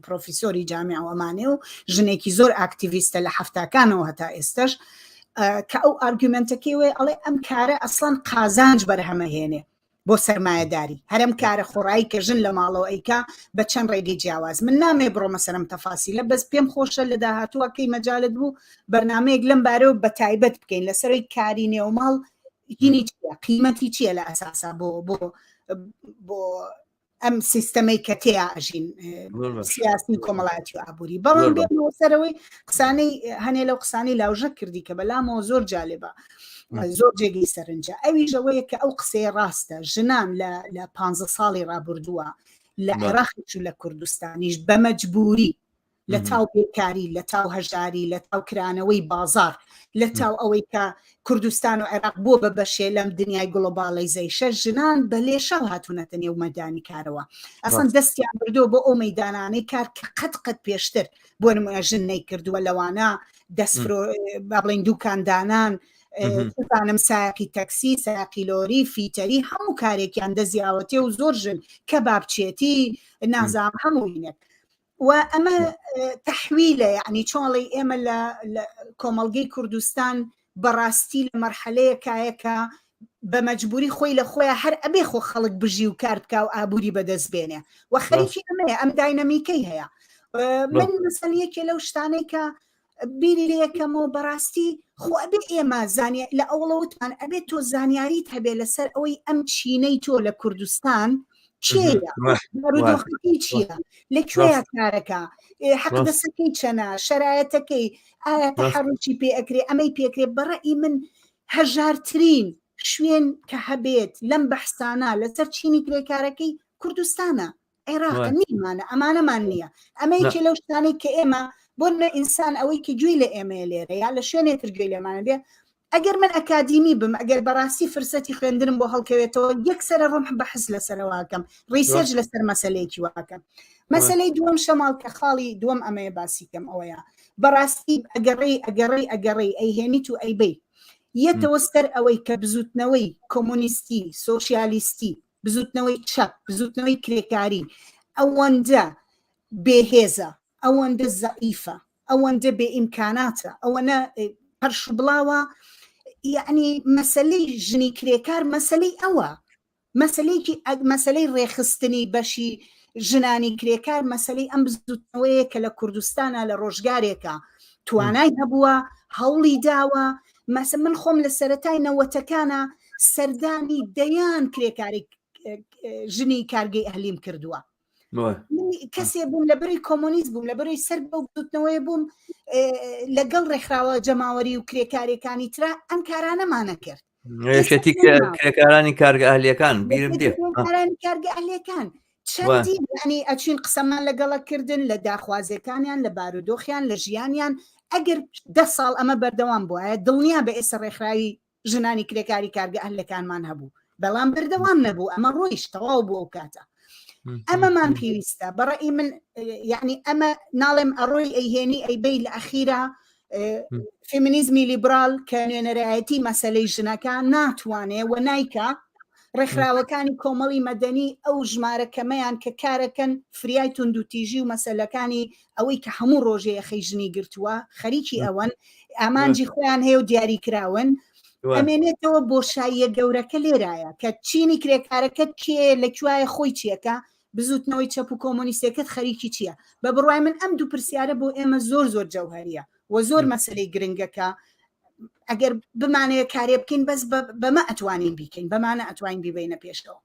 پرۆفیسۆری جامیع و ئەمانێ و ژنێکی زۆر ئاکتیڤیستە لە هەفتاکانەوە هەتا ئێستش کە ئەو argument ەکەی وێ ئەڵێ ئەم کارە ئەسڵەن قازانج بەرهەمەهێنێ بۆ سەرمایەداری هەرم کارە خۆڕایی کە ژن لە ماڵەوە ئەیکا بە چەند ڕێگەی جیاواز من نامێ بڕۆمە سەرم تەفاسیلە بەس پێم خۆشە لە داهاتووە کەی مەجالت بوو بەرنمەیەک لەم بارەوە بە تایبەت بکەین لەسەرەوەی کاری نێوماڵ هینی چیە قیمەتی چییە لە ئەساسا بۆ بۆ بۆ ئەم سیستەمەی کە تێیا ئەژین سیاسی و کۆمەڵایەتی و ئابووری بەڵام بێنەوە سەرەوەی قسانەی هەنێ لەو قسانەی لاوژە کردی کە بەلامەوە زۆر جالبە زۆر جێگەی سەرنجە ئەویش ئەوەیە کە ئەو قسەیە ڕاستە ژنان لە لە پ ساڵی ڕابردووە لە عێراقیش و لە کوردستانیش بە مەجبوری لە تاو بێکاری، لە تاو هەژاری، لە تاو کرانەوەی بازاڕ، لە تاو ئەوەی کە کوردستان و عێراق بووە بە بەشێ لەم دنیای گڵۆباڵەیزەیشە، ژنان بە لێشاو هاتوونەتە نێو مەیدانی کارەوە. ئەسڵەن دەستیان بردووە بۆ ئەو مەیدانانەی کار کە قەت قەت پێشتر بۆ نموونە ژن نەیکردووە، لەوانە دەستفرۆ با بڵێین دووکاندانان، بزانم سایەقی تەکسی، سایەقی لۆری، فیتەری، هەموو کارێکیان دەستیاوەتێ و زۆر ژن کەبابچێتی، نازانم هەموو هینێک. و ئەمە تەحویلە یعنی چۆڵی ئێمە لە کۆمەڵگەی کوردستان بەڕاستی لە مەرحەلەیەکایە کە بە مەجبوری خۆی لە خۆیان هەر ئەبێ خۆ خەڵک بژی و کار بکا و ئابووری بەدەست بێنێ و خەریکی ئەمەیە ئەم داینەمیکەی هەیە من مەسەن یەکێ لەو شتانەی کە بیری لێکەمەوە بەڕاستی خۆ ئەبێ ئێمە زانیا لە ئەوڵە وتمان ئەبێت تۆ زانیاریت هەبێ لەسەر ئەوەی ئەم چینەی تۆ لە کوردستان کێیە بارودۆخەکەی چییە لە کوێیە کارەکە حەق دەسەکەی چەنە شەرایەتەکەی ئایا تەحەڕوشی پێ ئەکرێ ئەمەی پێکرێ بەڕەئی من هەژارترین شوێن کە هەبێت لەم بەحسانە لەسەر چینی کرێکارەکەی کوردستانە عێراق نیمانە ئەمانەمان نییە ئەمە یەکێ لەو شتانەی کە ئێمە بۆ نە ئینسان ئەوەی کە گوێی لە ئێمەیە لێرە یا لە شوێنێ تر گوێی لێمانە بێ ئەگەر من ئەکادیمی بم ئەگەر بەڕاستی فرسەتی خوێندنم بۆ هەڵکەوێتەوە یەکسرە ڕۆم بەحس لەسەرەوەکەم research لەسەر مەسلەیەکی واکەم مەسلەی دووەم شەماڵ کە خاڵی دووەم ئەمەیە باسی کەم ئەوەیە بەڕاستی ئەگەڕێی ئەگەڕێی ئەگەڕێی ئەیهێنیت و ئەیبەی یەتەوە سەر ئەوەی کە بزوتنەوەی کۆمۆنیستی سۆسیالیستی بزوتنەوەی چەپ، بزوتنەوەی کرێکاری ئەوەندە بێهێزە، ئەوەندە زەعیفە، ئەوەندە بێ ئیمکاناتە، ئەوەنە پەرش و بڵاوە، یەعنی مەسەلەی ژنی کرێکار مەسەلەی ئەوە، مەسەلەیەکی مەسەلەی ڕێکخستنی بەشی ژنانی کرێکار مەسەلەی ئەم بزوتنەوەیە کە لە کوردستانە لە ڕۆژگارێکە توانای هەبووە، هەوڵی داوە، مەسە من خۆم لە سەرەتای نەوەتەکانە سەردانی دەیان کرێکاری ژنی کارگەی ئەهلیم کردووە. کەسێ بووم لە بەری کۆمۆنیست بووم لە بەری سەر بەو بزوتنەوەی بووم لەگەڵ ڕێکخراوە جەماوەری و کرێکاریەکانی ترا ئەم کارانەمانە کرد یەکێتی کرێکارانی کارگە ئەهلیەکان بیرم دێ کرێکارانی کارگە ئەهلیەکان چەندی ینی ئەچین قسەمان لەگەڵە کردن لە داخوازیەکانیان لە بارودۆخیان لە ژیانیان ئەگەر ده ساڵ ئەمە بەردەوام بوایە دڵنیا بە ئێستا ڕێکخراوی ژنانی کرێکاری کارگە ئەهلەکانمان هەبوو بەڵام بەردەوام نەبوو ئەمە ڕۆیش تەواو بوو ئەو کاتە ئەمەمان پێویستە بەڕئی من یعنی ئەمە ناڵێم ئەڕۆی ئەیهێنی ئەیبەی لە ئەخیرا فێمینیزمی لیبرال کە نوێنەرایەتی مەسلەی ژنەکان ناتوانێ و نایکا ڕێکخراوەکانی کۆمەڵی مەدەنی ئەو ژمارە کەمەیان کە کارەکەن فریای توندوتیژی و مەسەلەکانی ئەوەی کە هەموو ڕۆژێ یەخەی ژنی گرتووە خەریکی ئەوەن ئامانجی خۆیان هەیە و دیاری کراون ئەمێنێتەوە بۆشاییە گەورەکە لێرایە کە چینی کرێکارەکە کێ لە کوایە خۆی چیەکە بزوتنەوەی چەپ و کۆمۆنیستەکەت خەریکی چییە؟ بە بڕوای من ئەم دوو پرسیارە بۆ ئێمە زۆر زۆر جەوهەریە و زۆر مەسەلەی گرنگەکە ئەگەر بمانەیە کارێ بکەین بەس بەمە ئەتوانین بیکەین بەمانە ئەتوانین بیبینە پێشەوە.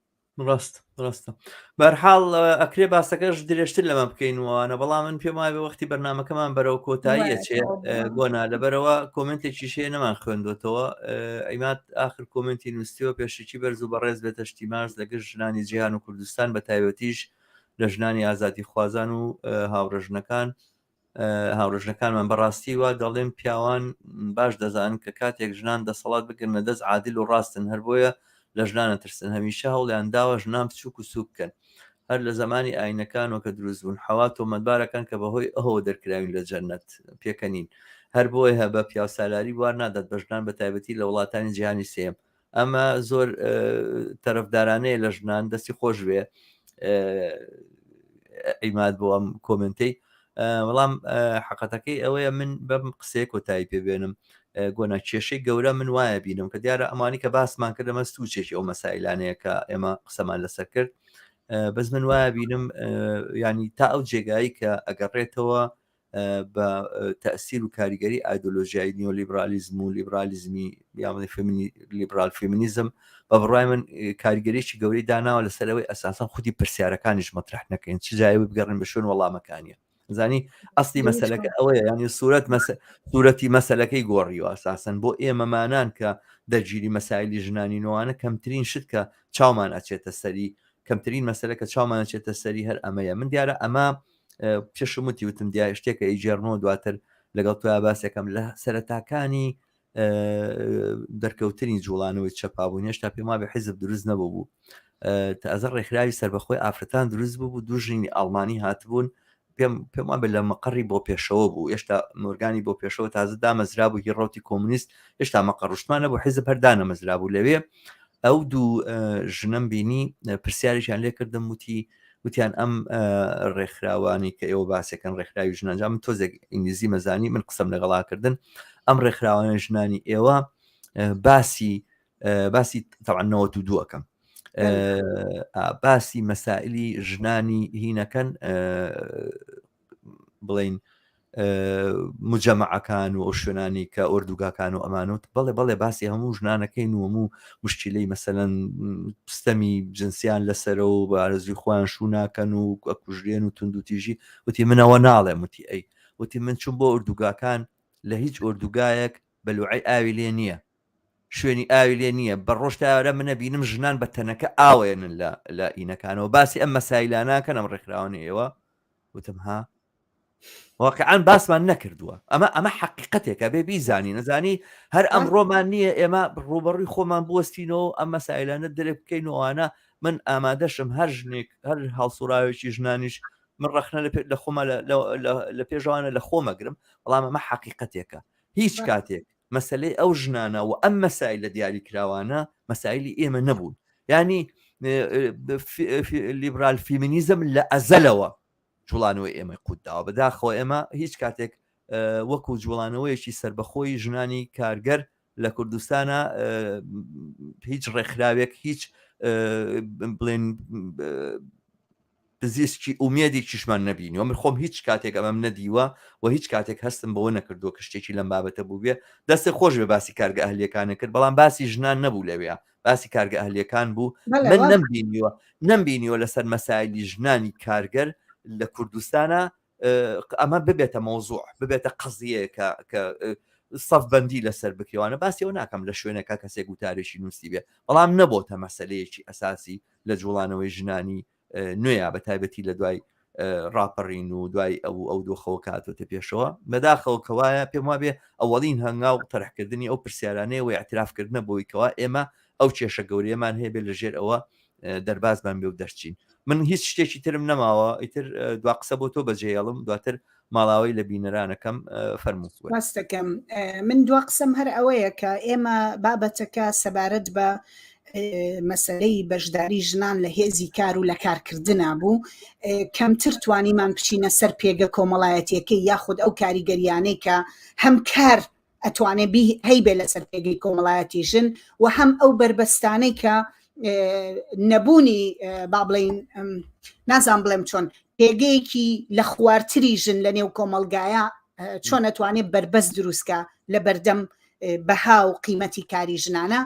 ڕاست ڕاستە بەرحاڵ ئەکرێ باسەکەش درێژتر لەمە بکەین وانە بەڵام من پێم وایە وەختی بەرنمەکەمان بەرەو کۆتاییە چێ گۆنا لەبەرەوە کۆمنتێکی شێ نەمان خوێندوتەوە ئەیمات آخر کۆمنتی نووسیوە پێشێکی بەرز و بەڕێز بێتە شتیماز لەگەر ژنانی جیهان و کوردستان بە تایبەتیش لە ژنانی ئازادی خوازان و هاوڕژنەکان هاوڕژنەکانمان بەڕاستی وا دەڵێم پیاوان باش دەزانن کە کاتێک ژنان دەسەڵات بگرنە دەست عادل و ڕاستن هەر بۆیە لە ژنانە ترسن هەمیشە هەوڵیان داوە ژنان بچووک و سوک بکەن هەر لە زمانی ئاینەکانەوە کە دروست بوون حەوا تۆمەتبارەکان کە بەهۆی ئەوەوە دەرکراوین لە جەنەت پێکەنین هەر بۆیە بە پیاوسالاری بوار نادات بە ژنان بە تایبەتی لە وڵاتانی جیهانی سێیەم ئەمە زۆر تەرەفدارانەیە لە ژنان دەستی خۆش بێ عیماد بۆ ئەم کۆمنتەی بەڵام حقەتەکەی ئەوەیە من بەم قسەیە کۆتایی پێبێنم گۆنا کێشەی گەورە من وایە بینم کە دیارە ئەمانی کە باسمان کرد ئەمە سوچێکی ئەو مەسایلانەیە کە ئێمە قسەمان لەسەر کرد بەس من وایە بینم ینی تا ئەو جێگایی کە ئەگەڕێتەوە بە تەئسیر و کاریگەری ئایدۆلۆژیای نیۆلیبرالیزم و لیبرالیزمی یاڵێ فێمینی لیبرال فێمینیزم بە بڕای من کاریگەریی گەورەی داناوە لەسەر ئەوەی ئەساسەن خودی پرسیارەکانیش مەترح نەکەین چ جایەوە بگەڕین بە شوێن وەڵامەکانیە زانی ئەسلی مەسەلەکە ئەوەیە ینی سوورەت مەس سوورەتی مەسەلەکەی گۆڕیوە ئەساسەن بۆ ئێمەمانان کە دەرگیری مەسایلی ژنانی نوانە کەمترین شت کە چاومان ئەچێتە سەری کەمترین مەسەلە کە چاومان ئەچێتە سەری هەر ئەمەیە من دیارە ئەمە پێشم وتی وتم دیار شتێکە ئەیگێڕمەوە دواتر لەگەڵ تۆیا باسێکم لە سەرەتاکانی دەرکەوتنی جوڵانەوەی چەپابوون هێشتا پێم وابێ حیزب دروست نەبوو بوو تازە ڕێکخراوی سەربەخۆی ئافرەتان دروست بوو بوو دوو ژنی ئەڵمانی هاتبوون پێم پێم وابێ لە مەقەڕی بۆ پێشەوە بوو هێشتا مۆرگانی بۆ پێشەوە تازە دامەزرا بوو هی ڕوتی کۆمونیست هێشتا مەقەڕشتمان نەبوو حیزب هەر دانەمەزرا بوو لەوێ ئەو دوو ژنەم بینی پرسیارێکیان لێکردم وتی وتیان ئەم ڕێکخراوانی کە ئێوە باسێکن ڕێکخراوی ژنان جا من تۆزێک ئینگلیزی مەزانی من قسەم لەگەڵا کردن ئەم ڕێکخراوانە ژنانی ئێوە باسی باسی تەعا 92 ئەەکەم باسی مەسائلی ژنانی هینەکەن بڵین مجەمەعەکان و ئەو شوێنانی کە ئۆردوگاکان و ئەمانوت بەڵێ بەڵێ باسی هەموو ژنانەکەین و هەموو مشکیلەی مەسەلەن ستەمی جنسیان لەسەرە و بە ئارەزوی خۆیان شوو ناکەن و ئەکوژرێن و توندوتیژی وتی منەوە ناڵێم وتی ئەی وتی من چوم بۆ ئۆردوگاکان لە هیچ ئۆردوگایەک بەلوعەی ئاوی لێ نییە شوێنی ئاوی لێ نییە بە ڕۆژ تاوارە منە بینم ژنان بە تەنەکە ئاوێنن لە لە ئینەکانەوە باسی ئەم مەسایلاناکەن ئەم ڕێکخراوانەی ئێوە وتم ها واقعا باسمان نەکردووە ئەمە ئەمە حقیقەتێکە بێ بیزانی نەزانی هەر ئەمڕۆمان نییە ئێمە ڕوبەڕووی خۆمان بوەستینەوە ئەم مەسایلانە درێ بکەین وانە من ئامادەشم هەر ژنێک هەر هەڵسوڕاوێکی ژنانیش من ڕەخنە لە خۆمە لە پێشوانە لە خۆمەگرم بەڵام ئەمە حقیقەتێکە هیچ کاتێک مەسلەی ئەو ژنانە و ئەم مەسایلە دیاریکراوانە مەسایلی ئێمە نەبوون ینی لیبرال فیمینیزم لە ئەزەلەوە جوڵانەوەی ئێمەی قوت داوە بەداخەوە ئێمە هیچ کاتێک وەکو جوڵانەوەیەکی سربەخۆی ژنانی کارگەر لە کوردستانە هیچ ڕێکخراوێک هیچ بڵێن پزیشکی ئومێدێکیشمان نەبینیوە من خۆم هیچ کاتێک ئەمەم نەدیوە و هیچ کاتێک هەستم بەوە نەکردووە کە شتێکی لەم بابەتە بووبێ دەستێ خۆش بێ باسی کارگە ئەهلیەکانە کرد بەڵام باسی ژنان نەبوو لەوێ. باسی کارگە ئەهلیەکان بوو من نەمبینیوە نەمبینیوە لەسەر مەسایلی ژنانی کارگەر لە کوردستانە ئەمە ببێتە مەوزوع ببێتە قەزیەیە کە کە سەف بەندی لەسەر بکرێوانە باسی ئەوە ناکەم لە شوێنەکە کەسێک وتارێکی نووسی بێ بەڵام نەبۆتە مەسلەیەکی ئەساسی لە جوڵانەوەی ژنانی نوێیا بە تایبەتی لە دوای ڕاپەڕین و دوای ئەو ئەو دۆخەوە کاتۆتە پێشەوە بەداخەوە کەوایە پێم وابێ ئەوەڵین هەنگاو تەرحکردنی ئەو پرسیارانەیە و اعترافکردنە بۆی کەوا ئێمە ئەو کێشە گەورەیەمان هەیە بێ لە ژێر ئەوە دەربازمان بێ و دەرچین من هیچ شتێکی ترم نەماوە ئیتر دوا قسە بۆ تۆ بەجێڵم دواتر ماڵاوەی لە بینەرانەکەم فەرموو ڕاستەکەم من دوا قسەم هەر ئەوەیە کە ئێمە بابەتەکە سەبارەت بە مەسلەی بەشداری ژنان لە هێزی کار و لە کارکردنا بوو کەمتر توانیمان بچینە سەر پێگە کۆمەڵایەتیەکەی یاخود ئەو کاریگەریانەی کە هەم کار ئەتوانێ هەیبێ لەسەر پێگەی کۆمەڵایەتی ژن و هەم ئەو بەربەستانەی کە نەبوونی با بڵین نازان بڵێم چۆن پێگەیەکی لە خوارتری ژن لە نێو کۆمەلگایە چۆن ئەتوانێت بەربەست دروستکە لە بەردەم بەها و قیمەتی کاری ژنانە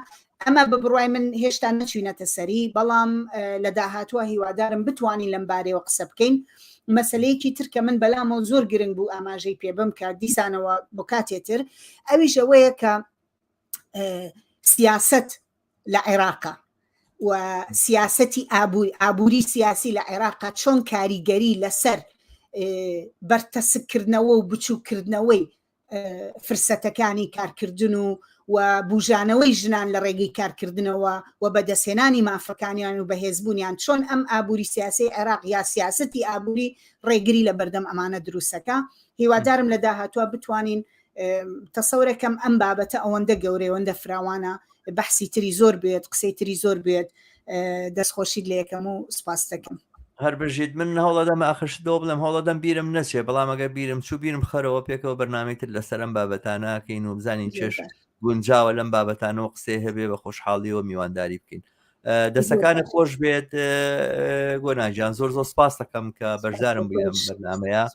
ئەمە بە بڕوای من هێشتا نەچوینەتە سەری بەڵام لە داهاتوە هیوادارم بتوانین لەم بارەوە قسە بکەین مەسلەیەکی تر کە من بەلامەوە زۆر گرنگ بوو ئاماژەی پێ بم کە دیسانەوە بۆ کاتێ تر ئەویش ئەوەیە کە سیاست لە عێراقا و سیاستی ئابووری ئابووری سیاسی لە عێراقا چۆن کاریگەری لەسەر بەرتەسکردنەوە و بچووکردنەوەی فرسەتەکانی کارکردن و و بوژانەوەی ژنان لە ڕێگەی کارکردنەوە و بەدەستهێنانی مافەکانیان و بەهێزبوونیان چۆن ئەم ئابووری سیاسی عێراق یا سیاستی ئابووری ڕێگری لە بەردەم ئەمانە دروستەکە هیوادارم لە داهاتوە بتوانین تەسەورەکەم ئەم بابەتە ئەوەندە گەورەی ئەوەندە فراوانە بەحسی تری زۆر بێت قسەی تری زۆر بێت دەستخۆشیت لە یەکەم و سپاس دەکەم. هەر بژیت من هەوڵەدەم ئاخر شتەوە بڵێم هەوڵەدەم بیرم نەچێ بەڵام ئەگەر بیرم چوو بیرم خەرەوە پێکەوە بەرنامەی تر لەسەر ئەم بابەتانەکەین و بزانین چێش گونجاوە لەم بابەتانەوە قسەی هەبێ بە خۆشحاڵیەوە میوانداری بکەین دەسەکانت خۆش بێت گۆناجان زۆر زۆر سپاس دەکەم کە بەشدارم بووی لەم بەرنمەیە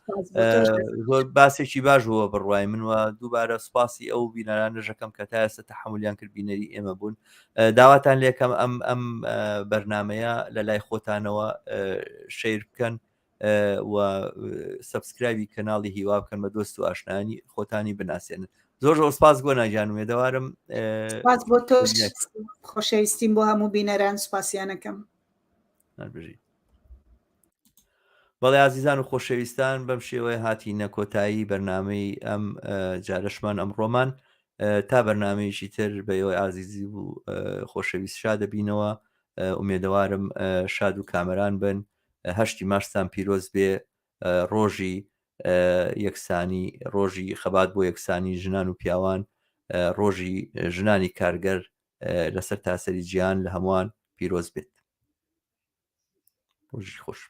زۆر باسێکی باش بووە بڕوای من و دووبارە سپاسی ئەو بینەران نەژەکەم کە تا ئێستا تەحملیان کرد بینەری ئێمە بوون داواتان لێکەم ئەم ئەم بەرنمەیە لە لای خۆتانەوە share بکەن و subscribe ی کەناڵی هیوا بکەن بە دۆست و ئاشنانی خۆتانی بناسێنن زۆر زۆر سپاس گۆنا گیان وێدەوارم سپاس بۆ تۆش خۆشەویستیم بۆ هەموو بینەران سپاسیانەکەم بژیت بەڵێ ئازیزان و خۆشەویستان بەم شێوەیە هاتینە کۆتایی بەرنمەی ئەم جارەشمان ئەم ڕۆمان تا بەرنمەیەکی تر بە ئێوەی ئازیزی و خۆشەویست شا دەبینەوە ئومێدەوارم شاد و کامەران بن هەشتی مارستان پیرۆز بێ ڕۆژی یەکسانی ڕۆژی خەبات بۆ یەکسانی ژنان و پیاوان ڕۆژی ژنانی کارگەر لەسەر تاسەری جیان لە هەمووان پیرۆز بێت ڕۆژی خۆش.